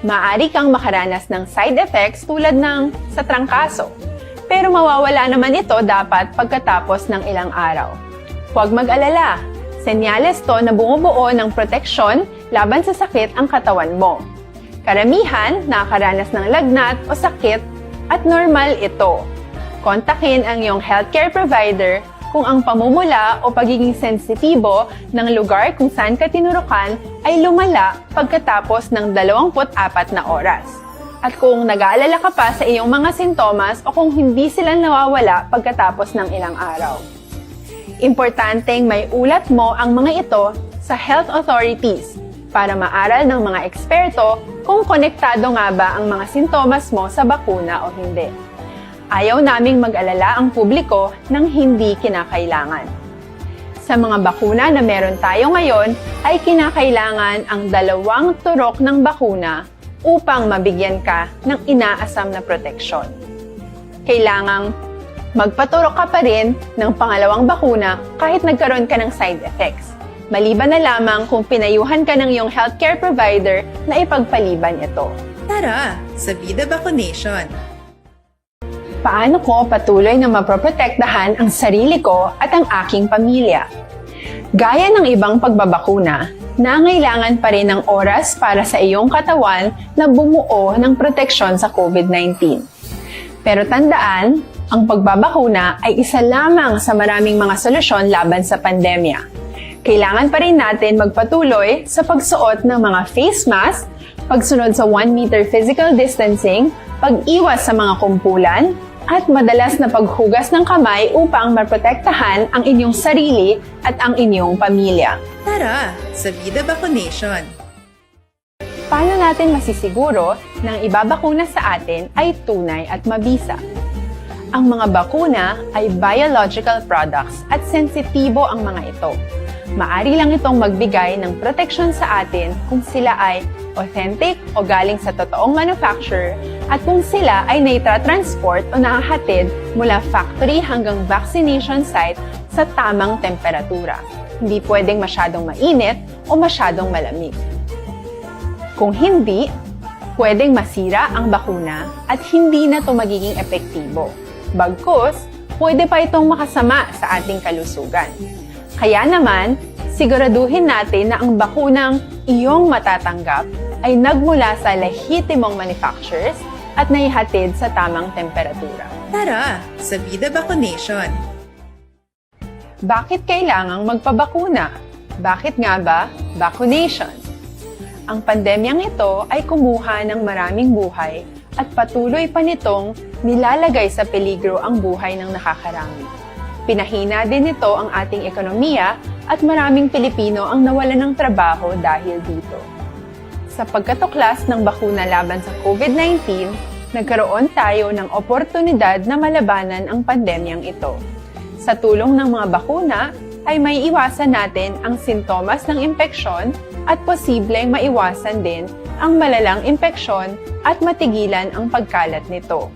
Maaari kang makaranas ng side effects tulad ng sa trangkaso, pero mawawala naman ito dapat pagkatapos ng ilang araw. Huwag mag-alala, senyales to na bumubuo ng proteksyon laban sa sakit ang katawan mo. Karamihan nakakaranas ng lagnat o sakit at normal ito. Kontakin ang iyong healthcare provider kung ang pamumula o pagiging sensitibo ng lugar kung saan ka tinurukan ay lumala pagkatapos ng dalawampu't apat na oras. At kung nag-aalala ka pa sa iyong mga sintomas o kung hindi sila nawawala pagkatapos ng ilang araw. Importanteng may ulat mo ang mga ito sa health authorities para maaral ng mga eksperto kung konektado nga ba ang mga sintomas mo sa bakuna o hindi. Ayaw naming mag-alala ang publiko ng hindi kinakailangan. Sa mga bakuna na meron tayo ngayon, ay kinakailangan ang dalawang turok ng bakuna upang mabigyan ka ng inaasam na proteksyon. Kailangang magpaturok ka pa rin ng pangalawang bakuna kahit nagkaroon ka ng side effects, maliban na lamang kung pinayuhan ka ng iyong healthcare provider na ipagpaliban ito. Tara sa Vida Vaccination! Paano ko patuloy na maproprotektahan ang sarili ko at ang aking pamilya? Gaya ng ibang pagbabakuna, nangailangan pa rin ng oras para sa iyong katawan na bumuo ng proteksyon sa COVID nineteen. Pero tandaan, ang pagbabakuna ay isa lamang sa maraming mga solusyon laban sa pandemya. Kailangan pa rin natin magpatuloy sa pagsuot ng mga face mask, pagsunod sa one meter physical distancing, pag-iwas sa mga kumpulan, at madalas na paghugas ng kamay upang maprotektahan ang inyong sarili at ang inyong pamilya. Tara sa Vida Vaccination! Paano natin masisiguro na ang ibabakuna sa atin ay tunay at mabisa? Ang mga bakuna ay biological products at sensitibo ang mga ito. Maari lang itong magbigay ng proteksyon sa atin kung sila ay authentic o galing sa totoong manufacturer at kung sila ay naitratransport o nahahatid mula factory hanggang vaccination site sa tamang temperatura. Hindi pwedeng masyadong mainit o masyadong malamig. Kung hindi, pwedeng masira ang bakuna at hindi na ito magiging epektibo. Bagkus, pwede pa itong makasama sa ating kalusugan. Kaya naman, siguraduhin natin na ang bakunang iyong matatanggap ay nagmula sa lehitimong manufacturers at naihatid sa tamang temperatura. Tara sa Vida Vaccination! Bakit kailangang magpabakuna? Bakit nga ba vaccination? Ang pandemyang ito ay kumuha ng maraming buhay at patuloy pa nitong nilalagay sa peligro ang buhay ng nakakarami. Pinahina din nito ang ating ekonomiya at maraming Pilipino ang nawalan ng trabaho dahil dito. Sa pagkatuklas ng bakuna laban sa COVID nineteen, nagkaroon tayo ng oportunidad na malabanan ang pandemyang ito. Sa tulong ng mga bakuna, ay maiiwasan natin ang sintomas ng impeksyon at posibleng maiwasan din ang malalang impeksyon at matigilan ang pagkalat nito.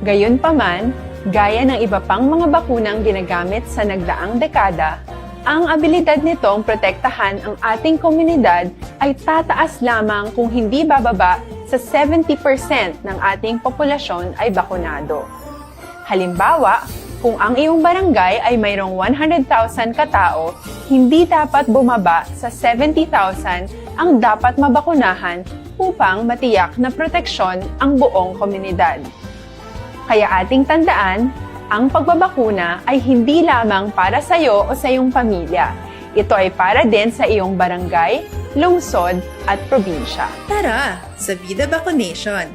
Gayunpaman, gaya ng iba pang mga bakunang ginagamit sa nagdaang dekada, ang abilidad nitong protektahan ang ating komunidad ay tataas lamang kung hindi bababa sa seventy percent ng ating populasyon ay bakunado. Halimbawa, kung ang iyong barangay ay mayroong one hundred thousand ka tao, hindi dapat bumaba sa seventy thousand ang dapat mabakunahan upang matiyak na proteksyon ang buong komunidad. Kaya ating tandaan, ang pagbabakuna ay hindi lamang para sa iyo o sa iyong pamilya. Ito ay para din sa iyong barangay, lungsod, at probinsya. Tara sa Vida Vaccination!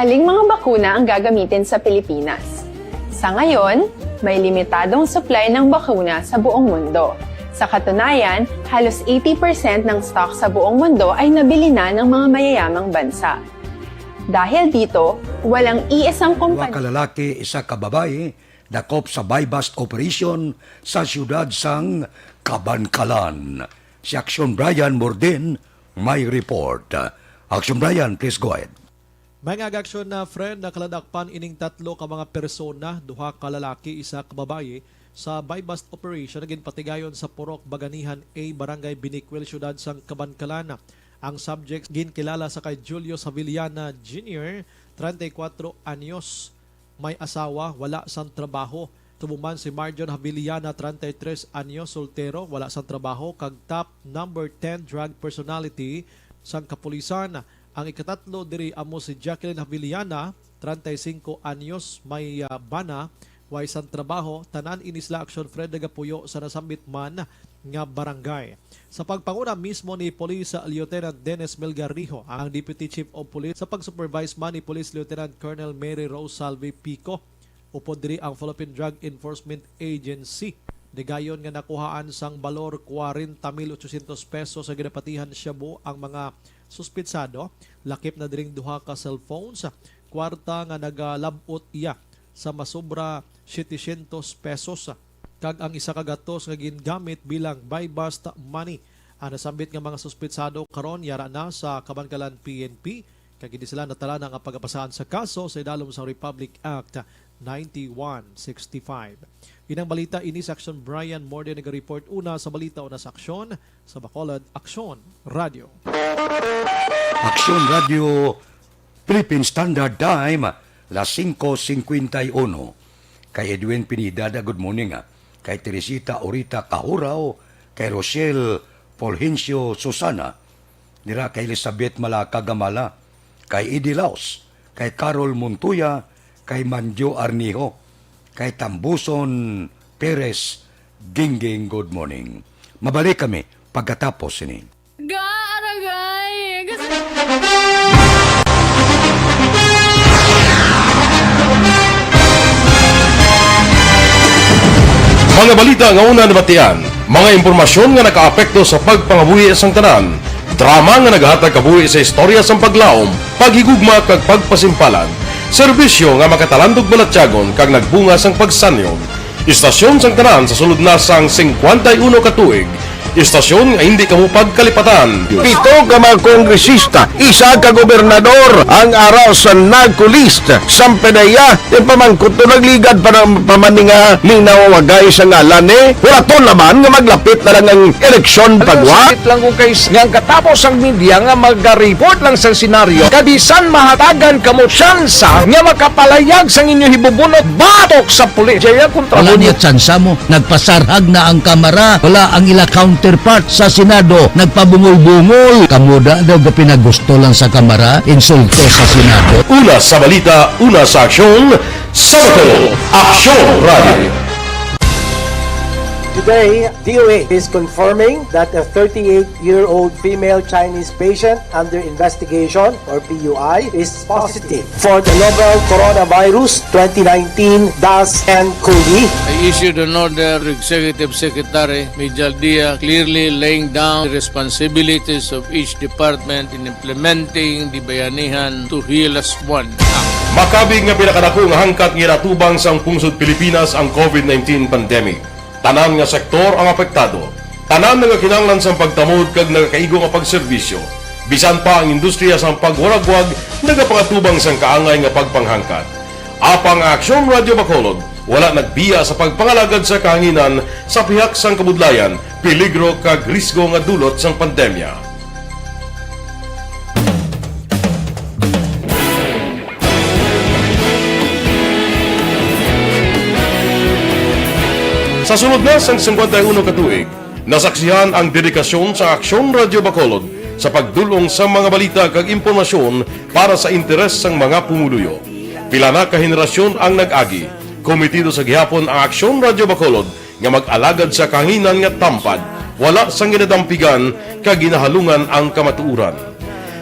Aling mga bakuna ang gagamitin sa Pilipinas? Sa ngayon, may limitadong supply ng bakuna sa buong mundo. Sa katunayan, halos eighty percent ng stock sa buong mundo ay nabili na ng mga mayayamang bansa. Dahil dito, walang iisang Duha kumpanya ka lalaki, isa ka babayi, dakop sa buy-bust operation sa siyudad sang Kabankalan. Si Action Brian Mordin may report. Action Brian, please go ahead. May nga action na, Fred, nakaladakpan ining tatlo ka mga persona, duha ka lalaki, isa ka babayi, sa buy-bust operation na ginpatigayon sa Purok Baganihan A, Barangay Binicuil, siyudad sang Kabankalan. Ang subject ginkilala sa kay Julio Savillana Junior, treinta y cuatro anyos, may asawa, wala sang trabaho. Tubo man si Marjon Haviliana, treinta y tres anyos, soltero, wala sang trabaho, kag top number ten drug personality sang kapulisan. Ang ikatatlo diri amo si Jacqueline Haviliana, treinta y cinco anyos, may, ah, bana, way sang trabaho. Tanan ini sila, Action Fred, nagapuyo sa nasambit man nga barangay. Sa pagpanguna mismo ni Police Lieutenant Dennis Melgarijo, ang Deputy Chief of Police, sa pag-supervise man ni Police Lieutenant Colonel Mary Rose Salvi Pico. Upod diri ang Philippine Drug Enforcement Agency. Nigayon nga nakuhaan sang balor kwarenta mil otsosyentos pesos sa ginapatihan shabu ang mga suspitsado. Lakip na diring duha ka cellphones, kwarta nga nagalab-ot iya sa masobra setecientos pesos, kag ang isa ka gatos nga gingamit bilang buy-bust money. Ang nasambit nga mga suspetsado karon yara na sa Kabankalan P N P, kag hindi sila natalana nga pagapasahan sa kaso sa idalom sa Republic Act ninety-one sixty-five. Inang balita ini sa Aksyon. Brian Morde naga-report. Una sa balita, una sa aksyon, sa Bacolod, Aksyon Radio. Aksyon Radio, Philippine Standard Time, las singko singkwenta y uno. Kay Edwin Pineda, good morning, ah. Kay Teresita Orita Kahuraw, kay Rochelle Fulgencio Susana, dira kay Elizabeth Malaka Gamala, kay Eddie Laos, kay Carol Montoya, kay Manjo Arnijo, kay Tambuson Perez Gingging, good morning. Mabalik kami pagkatapos sini. Gaaragay! Mga balita nga una nabatian, mga impormasyon nga nakaapekto sa pagpangabuhi sang tanan, drama nga nagahatag kabuhi sa istorya sang paglaom, paghigugma kag pagpasimpalan, serbisyo nga makatalandog balatyagon kag nagbunga sang pagsanyon. Istasyon sang tanan sa sulod na sang singkwenta y uno ka tuig. Istasyon nga hindi kamo pagkalipatan. Pito ka mga kongresista, isa ka gobernador ang ara sa NAGCO list. Sampanaya, yung pamangkot to nagligad pa ng pamaninga ning nawawagay sa ngalan, eh. Wala to naman nga maglapit na lang ang eleksyon. Ano, pagwa? Sakit lang kung kay s-, nga ang katapos ang media nga mag-report lang sa senaryo, kabisan mahatagan kamo tsansa nga makapalayag sang inyo hibubunot batok sa pulis. Jaya kontra Wala mo niya tsansa mo. Nagpasarhag na ang Kamara. Wala ang ila counterpart sa Senado. Nagpabungol-bungol. Kamo da daw gapinagusto lang sa Kamara. Insulto sa Senado. Una sa balita, una sa aksyon, sa Bacolod, Aksyon Radio. Today, D O A is confirming that a thirty-eight-year-old female Chinese patient under investigation, or P U I, is positive for the novel coronavirus twenty nineteen dash N COVID. I issued an order to Executive Secretary Mijal Dia, clearly laying down the responsibilities of each department in implementing the Bayanihan to Heal As One Act. Makabig nga pinakadako nga hangkat nga ginatubang sang pungsod Pilipinas ang COVID nineteen pandemic. Tanan nga sektor ang apektado. Tanan nagakinahanglan sang pagtamod kag nagakaigo nga pagserbisyo. Bisan pa ang industriya sang pagwaragwag nagapangatubang sang kaangay nga pagpanghangkat. Apang ang Aksyon Radio Bacolod wala nagbiya sa pagpangalagad sa kahanginan sa pihak sang kabudlayan, peligro kag risgo nga dulot sang pandemya. Sa sulod na sang singkwenta y uno ka tuig, nasaksihan ang dedikasyon sa Aksyon Radio Bacolod sa pagdul-ong sa mga balita kag impormasyon para sa interes sang mga pumuluyo. Pila na ka henerasyon ang nag-agi. Komitido sa gihapon ang Aksyon Radio Bacolod nga mag-alagad sa kahanginan nga tampad, wala sang ginadampigan kag ginahalungan ang kamatuoran.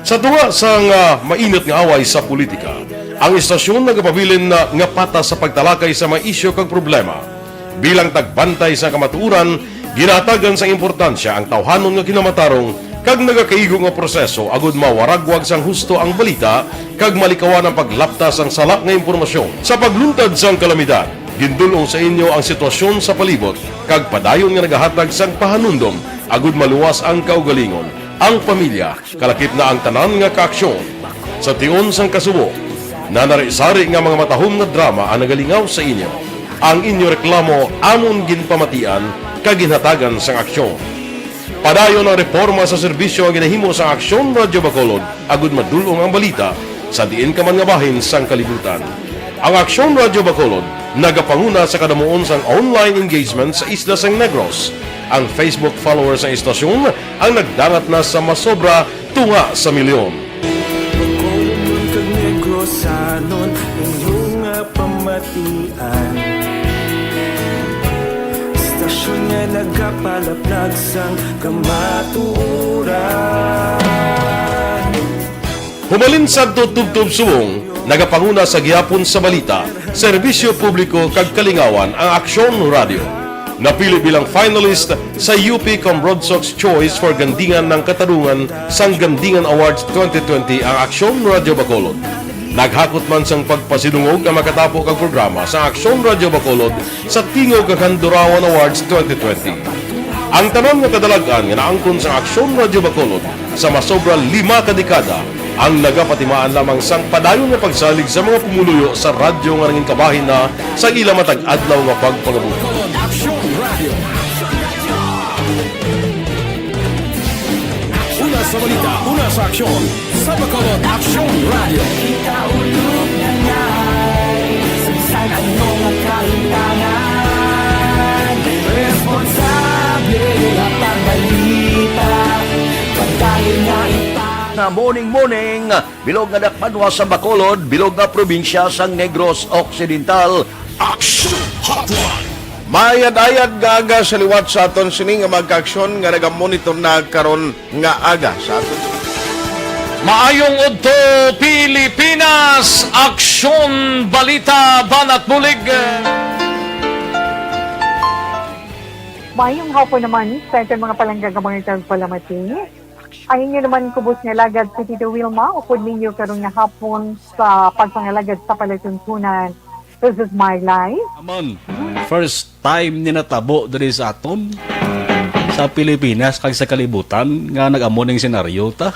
Sa tunga sang, ah, mainit nga away sa politika, ang istasyon nagapabilin na nga patas sa pagtalakay sa mga isyu kag problema. Bilang tagbantay sa kamatuoran, ginahatagan sang importansya ang tawhanon nga kinamatarong kag nagakaigo nga proseso agud mawaragwag sang husto ang balita kag malikawan ang paglapta sang sala nga impormasyon. Sa pagluntad sang kalamidad, gindul-ong sa inyo ang sitwasyon sa palibot kag padayon nga nagahatag sang pahanumdom agud maluwas ang kaugalingon, ang pamilya, kalakip na ang tanan nga kaaksyon. Sa tion sang kasubo, nanari-sari nga mga matahom nga drama ang nagalingaw sa inyo. Ang inyo reklamo amon ginpamatian kag ginhatagan sang aksyon. Padayon ang reporma sa serbisyo nga ginahimo sang Aksyon Radio Bacolod agud madul-ong ang balita sa diin ka man nga bahin sang kalibutan. Ang Aksyon Radio Bacolod nagapanguna sa kadamuon sang online engagement sa isla sang Negros. Ang Facebook followers sang istasyon ang nagdangat na sa masobra tunga sa milyon. Bacolod kag Negrosanon, inyo nga pamatian. Istasyon nga nagapalaplag sang kamatuoran. Humalin sadto tubtob subong, nagapanguna sa gihapon sa balita, serbisyo publiko kag kalingawan ang Aksyon Radio. Napili bilang finalist sa U P Cambrodsoc's Choice for Gandingan ng Katarungan sang Gandingan Awards twenty twenty ang Aksyon Radio Bacolod. Naghakot man sang pagpasidungog ang makatapo kag programa sa Aksyon Radyo Bacolod sa Tingog kag Handurawan Awards twenty twenty. Ang tanan nga kadalag-an nga naangkon sa Aksyon Radyo Bacolod sa masobra lima ka dekada ang nagapatimaan lamang sang padayon nga pagsalig sa mga pumuluyo sa radyo nga nangin kabahin na sa ila matag adlaw nga pagpangabuhi. Bacolod Aksyon Radio. Una sa balita, una sa aksyon, sa Bacolod Aksyon Radio. Kita ulog na ngay, sa ano nga kahintangan, responsable ang pagbalita, pagdayon nga ipang- Na morning, morning, bilog nga dakpanwa sa Bacolod, bilog nga probinsya sang Negros Occidental. Action Hotline. Mayad-ayad nga aga sa liwat sa aton sini nga mga kaaksyon nga nagamonitor na karon nga aga sa aton. Maayong udto, Pilipinas! Aksyon, balita, banat bulig. Maayong hapon naman sa aton mga palangga nga mga tagpalamati. Ang inyo naman kubos nga alagad si Tito Wilma, upod ninyo karon nga hapon sa pagpangalagad sa palatuntunan. This is my life. Amon, first time ni natabo diri sa aton, sa Pilipinas kag sa kalibutan nga nag-amo ning senaryo ta.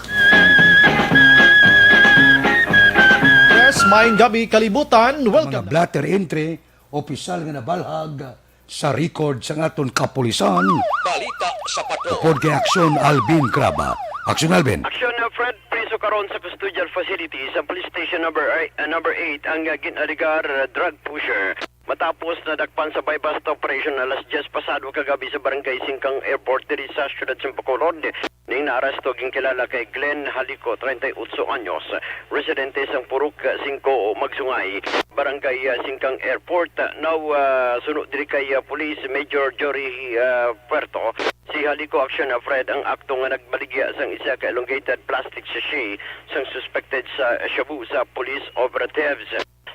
Yes, maayong gabi, kalibutan. Welcome. Mga blotter entry, opisyal nga nabalhag sa record sang aton kapulisan. Balita sa Patrol. Upod kay Aksyon Alvin Craba. Aksyon Alvin. Aksyon, uh, Fred, priso karon sa custodial facility sa Police Station number eight, uh, number eight ang, uh, gin-alegar, uh, drug pusher. Matapos nadakpan sa buy-bust operation alas diyes pasado kagabi sa Barangay Singkang Airport diri sa siyudad sa Bacolod, ning naaresto ginkilala kay Glenn Halico, treinta y ocho anyos, residente sang Purok Singko, Magsungay, Barangay, ah, Singkang Airport. Now, ah, suno diri kay, ah, Police Major Jory, ah, Puerto, si Halico Action, ah, Fred, ang akto nga nagbaligya sang isa ka elongated plastic sachet sang suspected sa shabu sa police operatives.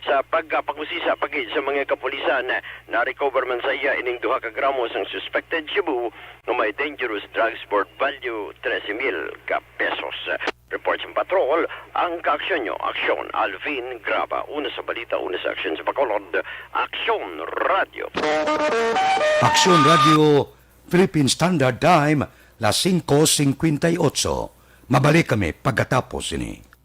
Sa pagpangusisa pa gid sa mga kapulisan, na-recover man sa iya ining duha ka gramo sang suspected shabu nga may dangerous drugs worth value trese mil ka pesos. Report sa Patrol, ang kaaksyon nyo, Aksyon Alvin Graba. Una sa balita, una sa aksyon sa Bacolod, Aksyon Radio. Aksyon Radio, Philippine Standard Time, las singko singkwenta y ocho. Mabalik kami pagkatapos ini.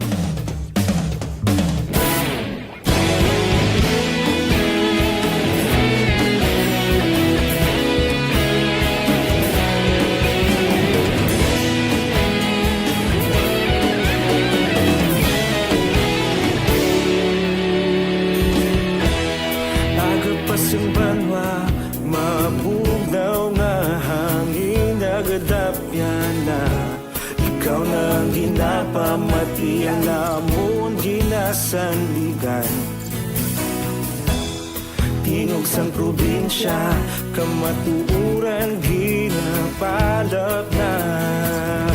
Aga pa sang banwa, mabugnaw nga hangin nagadapyan na. Ikaw na ang ginapamati, ang amon ginasandigan. Tingog sang probinsya, kamatuoran ginapalapnap.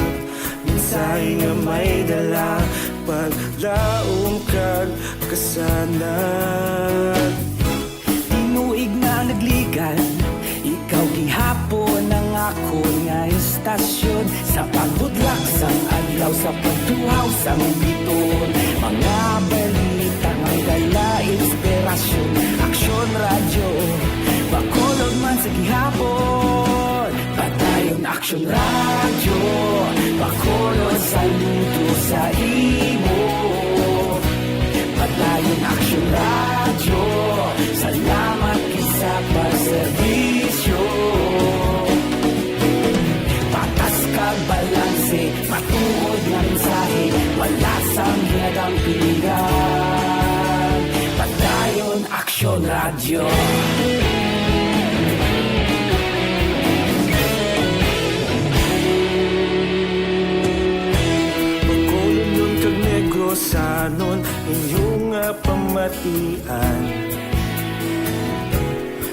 Mensahe nga may dala, paglaom kag kasanag. Tinuig na nagligan, ikaw gihapon ang akon nga istasyon. Sa pagbudlak sang adlaw, sa pagtuhaw sang bituon, mga balita nga dala inspirasyon. Aksyon Radyo, Bacolod man sa gihapon. Padayon Aksyon Radyo, Bacolod, saludo sa imo. Padayon Aksyon Radyo, salamat gid sa pagserbisyo. Patas kag balanse, matuod nga mensahe, wala sang ginadampigan. Padayon Aksyon Radyo. Bacolodnon kag Negrosanon, inyo nga pamatian.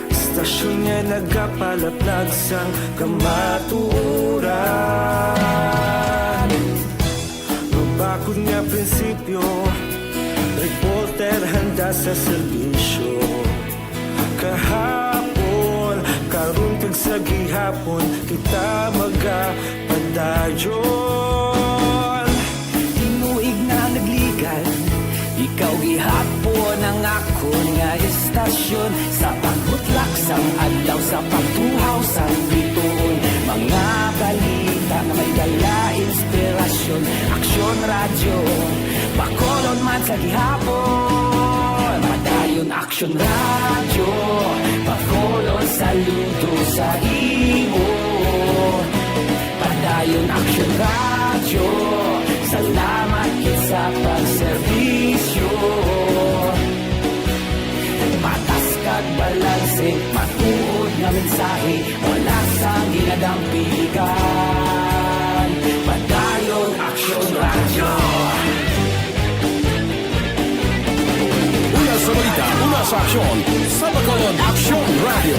Istasyon nga nagapalaplag sang kamatuoran. Mabakod nga prinsipyo, reporter handa sa serbisyo. Kahapon, karon kag sa gihapon, kita magapadayon. Tinuig na nagligan, ikaw Tasyon sa pagbutlak sang adlaw, sa pagtuhaw sang bituon, mga balita nga may dala inspirasyon. Aksyon Radyo, Bacolod man sa gihapon. Padayon Aksyon Radyo, Bacolod saludo sa imo. Padayon Aksyon Radyo, salamat gid sa pagserbisyo. Patas kag balanse, matuod nga mensahe, wala sang ginadampigan. Padayon Aksyon Radyo. Una sa balita, una sa aksyon, sa Bacolod Aksyon Radyo.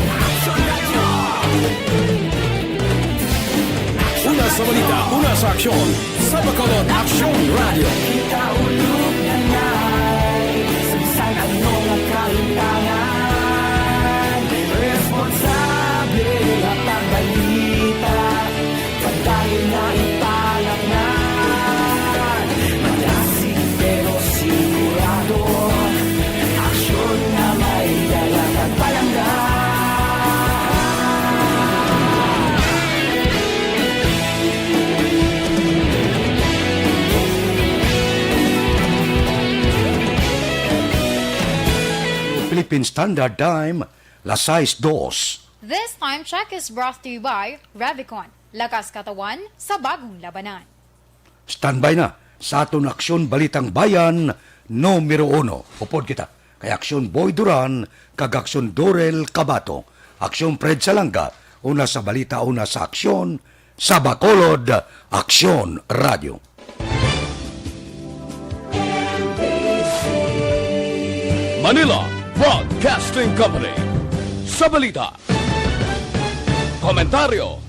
Una sa balita, una sa aksyon, sa Bacolod Aksyon Radyo. Kita ulog na nay, sa bisan ano nga kalimtangan, responsable nga pagbalita, padayon na ipanaknan. Madasig pero sigurado, aksyon nga may dala kag palangga. Philippine Standard Time, las sais dos. This time check is brought to you by Revicon. Lakas katawan sa bagong labanan. Standby na sa aton Aksyon Balitang Bayan numero uno. Upod kita kay Aksyon Boy Duran kag Aksyon Dorel Cabato, Aksyon Fred Salanga, una sa balita, una sa aksyon, sa Bacolod Aksyon Radyo. Manila Broadcasting Company. Sa balita, komentaryo,